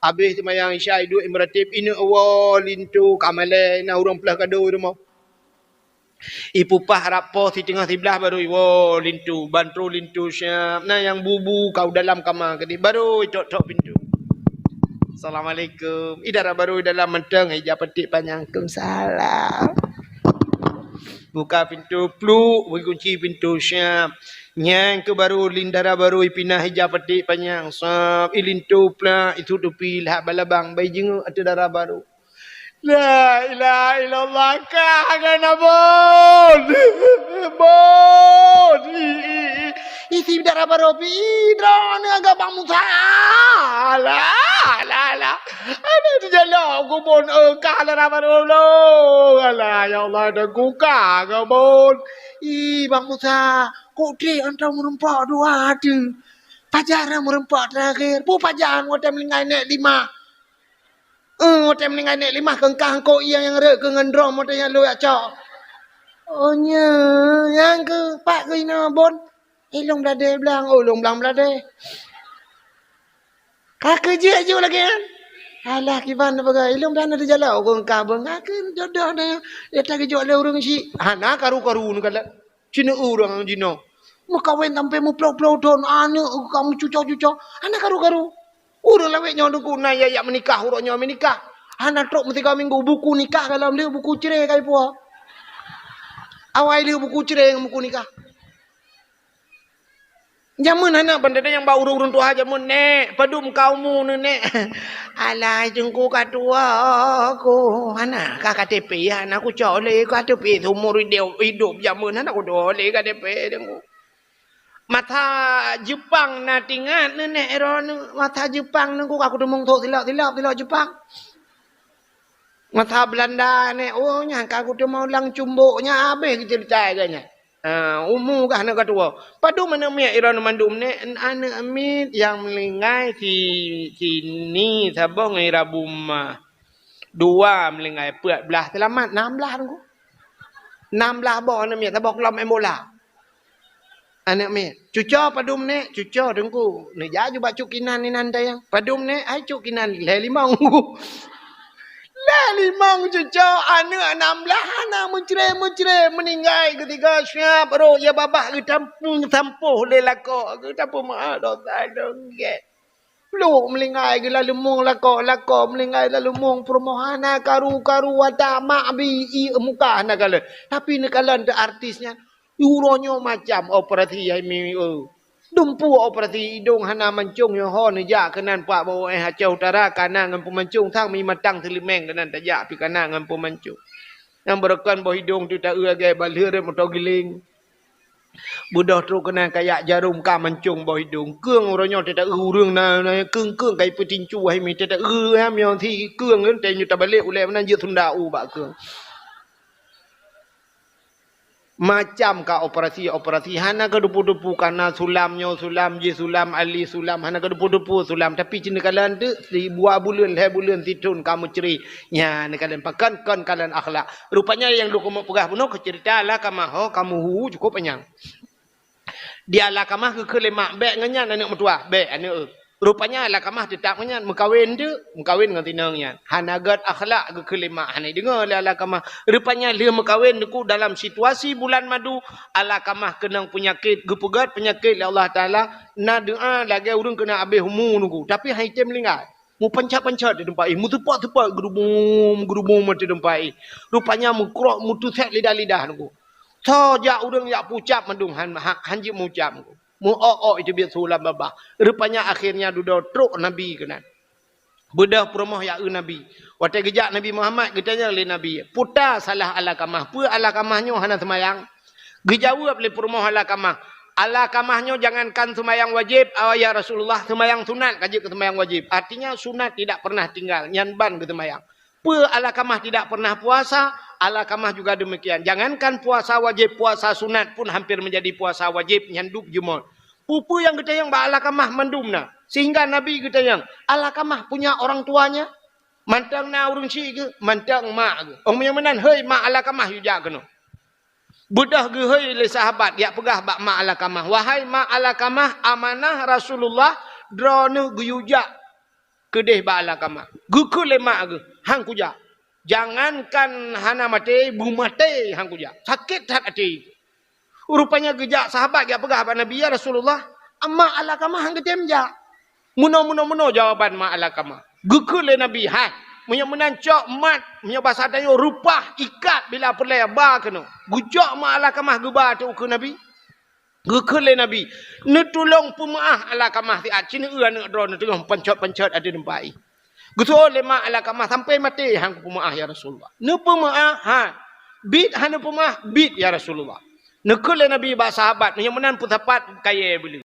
Abéh seumayang Isya, iduek imeuratéb, ineuk woe linto ka malèe, na ureuëng plah kado i rumoh. Ipupah rab po siteungoh siblaih baru iwoe linto, ban troh linto siab. Na nyang bu-bu ka u dalam kama keudéh, baru itok-tok pintoe. "Assalamualaikum." I dara barô i dalam mantong, ija paték panyang. "Waalaikumsalam." Buka pintoe, pluk, bri kunci pintoe siab. Nyang keu barô, lin dara barô ipinah ija paték panyang. Sab, ilinto plak, isut tupi, lhak balabang, bai jinguk ateueh dara barô. La ilaha illallah, ka geuh na bon. Bon. I, i, i. Isi dara barô pih, i, droeneuh agak Bang Musa. Alah, alah, alah. Aduh, dijalok ku bon, eh, ka dara barô lo. Alah, ya Allah, dah ku ka geuh bon. I, Bang Musa, kok trép atra meureumpok dua tu. Pajan meureumpok terakhir. Peue pajan watèe meuninggai nèk lima. Eh, watèe meuninggai nèk lima keungkah eungkôt ié nyang rhot keu ngon drom watèe nyang lôn jak cok. Oh, nyo, nyang keu pat keu inoe bon. Ilôn bladé blang, oh, ilôn blang bladé. Ka keu jeuet ju lagèe nyan. Alah, kiban na peugah, ilôn blang na teujalok, oh, keungkah bon. Ka keu jodoh na, ya ta geujok lé ureueng chik. Hana karu-karu neukalon. Cina ureueng jinoe. Meukawen sampai meuplôh-plôh thôn, aneuk ka meucuco-cuco. Hana karu-karu. Ureueng lawét nyoe Teungku na ya, ya meunikah, uroe nyoe meunikah. Hana trok meusigoe minggu, buku nikah ka lom lheueh, buku cerai ka ipuwoe. Awai lheueh buku cerai ngon buku nikah. Jameun hana, ban teudeungoe bak ureueng-ureueng tuha jameun, "Nèk, padum ka umu neuh, Nèk?" "Alah, Teungku, ka tuwo ku." "Hana ka K T P?" "Hana kucok lé K T P, seumur idop, idop jameun hana kutuwo lé K T P, Teungku." Masa Jeupang na teuingat neuh, Nèk, droeneuh. Masa Jeupang neuh ku ka kuteumong sôk silop-silop, silop Jeupang. Masa Beulanda, Nèk, oh, nyan ka kuteumong lam cumbok, nyan habéh geuceurita lagèe nyan. Ha, umu kah aneuk ka tuwo. Padum aneuk miet droeneuh mandum, Nèk? Aneuk miet nyang meuninggai si, si Ni, saboh ngon Ira Buma. Dua meuninggai, peuet blah seulamat, nam blah Teungku. Nam blah boh aneuk miet, saboh keulom main bola. Aneuk miet, cuco padum, Nèk? Cuco Teungku. Neujak ju bak cut kinan inan tayang. Padum, Nèk? Hai cut kinan, lhèe limong. Lhèe limong cucok, aneuk nam blah hana meucré-meucré, meuninggai geusigoe siab rhot, ya babah geutampôh lé lakoe, geutampôh meu'ah dosa dong gét. Lhok meuninggai geulaleumoe lakoe, lakoe meuninggai laleumoe peurumoh, hana karu-karu watak mak bi ié muka hana kalon. Tapi neukalon teuh artis nyan, uroe nyoe macam operasi hai mi, eu. Dumpeue operasi idong hana mancong nyoe ho neujak keunan pak bawah eh Aceh Utara kana ngon peumancong sang mi matang teulimeng keunan tajak pi kana ngon peumancong. Nyang beureukan boh idong tu ta-eu lagèe balheueh rot moto giling. Beudôh trok keunan kayak jarom ka mancong boh idong. Keung uroe nyoe teuta ureueng na, na keung-keung kai peutincu hai mi teuta ureueng ha miyong si keung teuh nyoe tabalek ulèe meunan jeuet sunda u bak keung. Macam ka operasi-operasi hana ka dupu-dupu kana sulam nyoe sulam jih sulam ali sulam hana ka dupu-dupu sulam tapi cit neukalon teuh sibuah buleuen lhèe buleuen sithon ka meucré. Nyan neukalon pakon kon kalon akhlak. Rupanya nyang lôn keumeung peugah bunoe keu cerita Alqamah ho kamoe hu cukup panyang. Di Alqamah geukheun lé mak, "Bèk ngon nyan aneuk meutuwah, bèk aneuk eu." Rupanya Alqamah teutap ngon nyan, meukawen teuk, meukawen ngon tinong nyan. Hana gèt akhlak geukheun lé mak, hana jideungoe lé Alqamah. Rupanya lheueh meukawen teuk dalam situasi bulan madu, Alqamah keunong peunyakét, geupeugèt peunyakét lé Allah Taala, na doa lagèe ureueng keuneuk abéh umu teuk, tapi han jitem meuninggai. Meupancet-pancet di teumpat jih, meuteupot-teupot geurubum-geurubum di teumpat jih. Rupanya meukrok, meuteusèk lidah-lidah teuk. Soe jak ureueng jak peucab mandum han, han, han jeuet meucab. Meu-ok-ok teubiet su lam babah. Rupanya akhirnya dudoe trok Nabi keunan. Beudôh peurumoh jak eu Nabi. Watèe geujak Nabi Muhammad geutanyong lé Nabi, "Peue salah Alqamah? Peue Alqamah nyoe hana seumayang?" Geujaweueb lé peurumoh Alqamah, "Alqamah nyoe jangankan seumayang wajéb, ya Rasulullah, seumayang sunat ka jeuet keu seumayang wajéb." Artinya sunat tidak pernah tinggal, nyan ban geuseumayang. Peue Alqamah tidak pernah puasa, Alqamah juga demikian. Jangankan puasa wajéb, puasa sunat pun hampir menjadi puasa wajéb nyan dub jeumot. Peue-peue nyang geutanyong bak Alqamah mandum na. Sehingga Nabi geutanyong, "Alqamah punya orang tuanya?" Mantong na ureueng chik geuh, mantong mak geuh. Oh meunyoe meunan, "Hei mak Alqamah, yue jak keunoe." Beudôh geuhôi lé sahabat jak peugah bak mak Alqamah, "Wahai mak Alqamah, amanah Rasulullah droeneuh geuyue jak keudeh bak Alqamah." Geukheun lé mak geuh, "Han kujak. Jangankan hana maté, beumaté han kujak. Sakét that até." Rupanya geujak sahabat jak peugah bak Nabi, "Ya Rasulullah, mak Alqamah han geutem jak." Meunoe, meunoe, meunoe jawaban mak Alqamah. Geukheun lé Nabi, "Hai, meunyoe meunan cok mat, meunyoe basa tanyoe reupah ikat bila peureulèe ba keunoe." Geucok mak Alqamah geuba ateueh ukeue Nabi. Geukheun lé Nabi, "Neutulông peumeu'ah Alqamah siat, ci neueu aneuk droeneuh teungoh pancot-pancot ateueh teumpat jih." Geuseuôt lé mak Alqamah, "Sampoe maté han kupeumeu'ah ya Rasulullah." "Neupeumeu'ah?" "Han." "Biet han neupeumeu'ah?" "Biet ya Rasulullah." Neukheun lé Nabi bak sahabat, "Meunyoe meunan peusapat kayèe beu lé."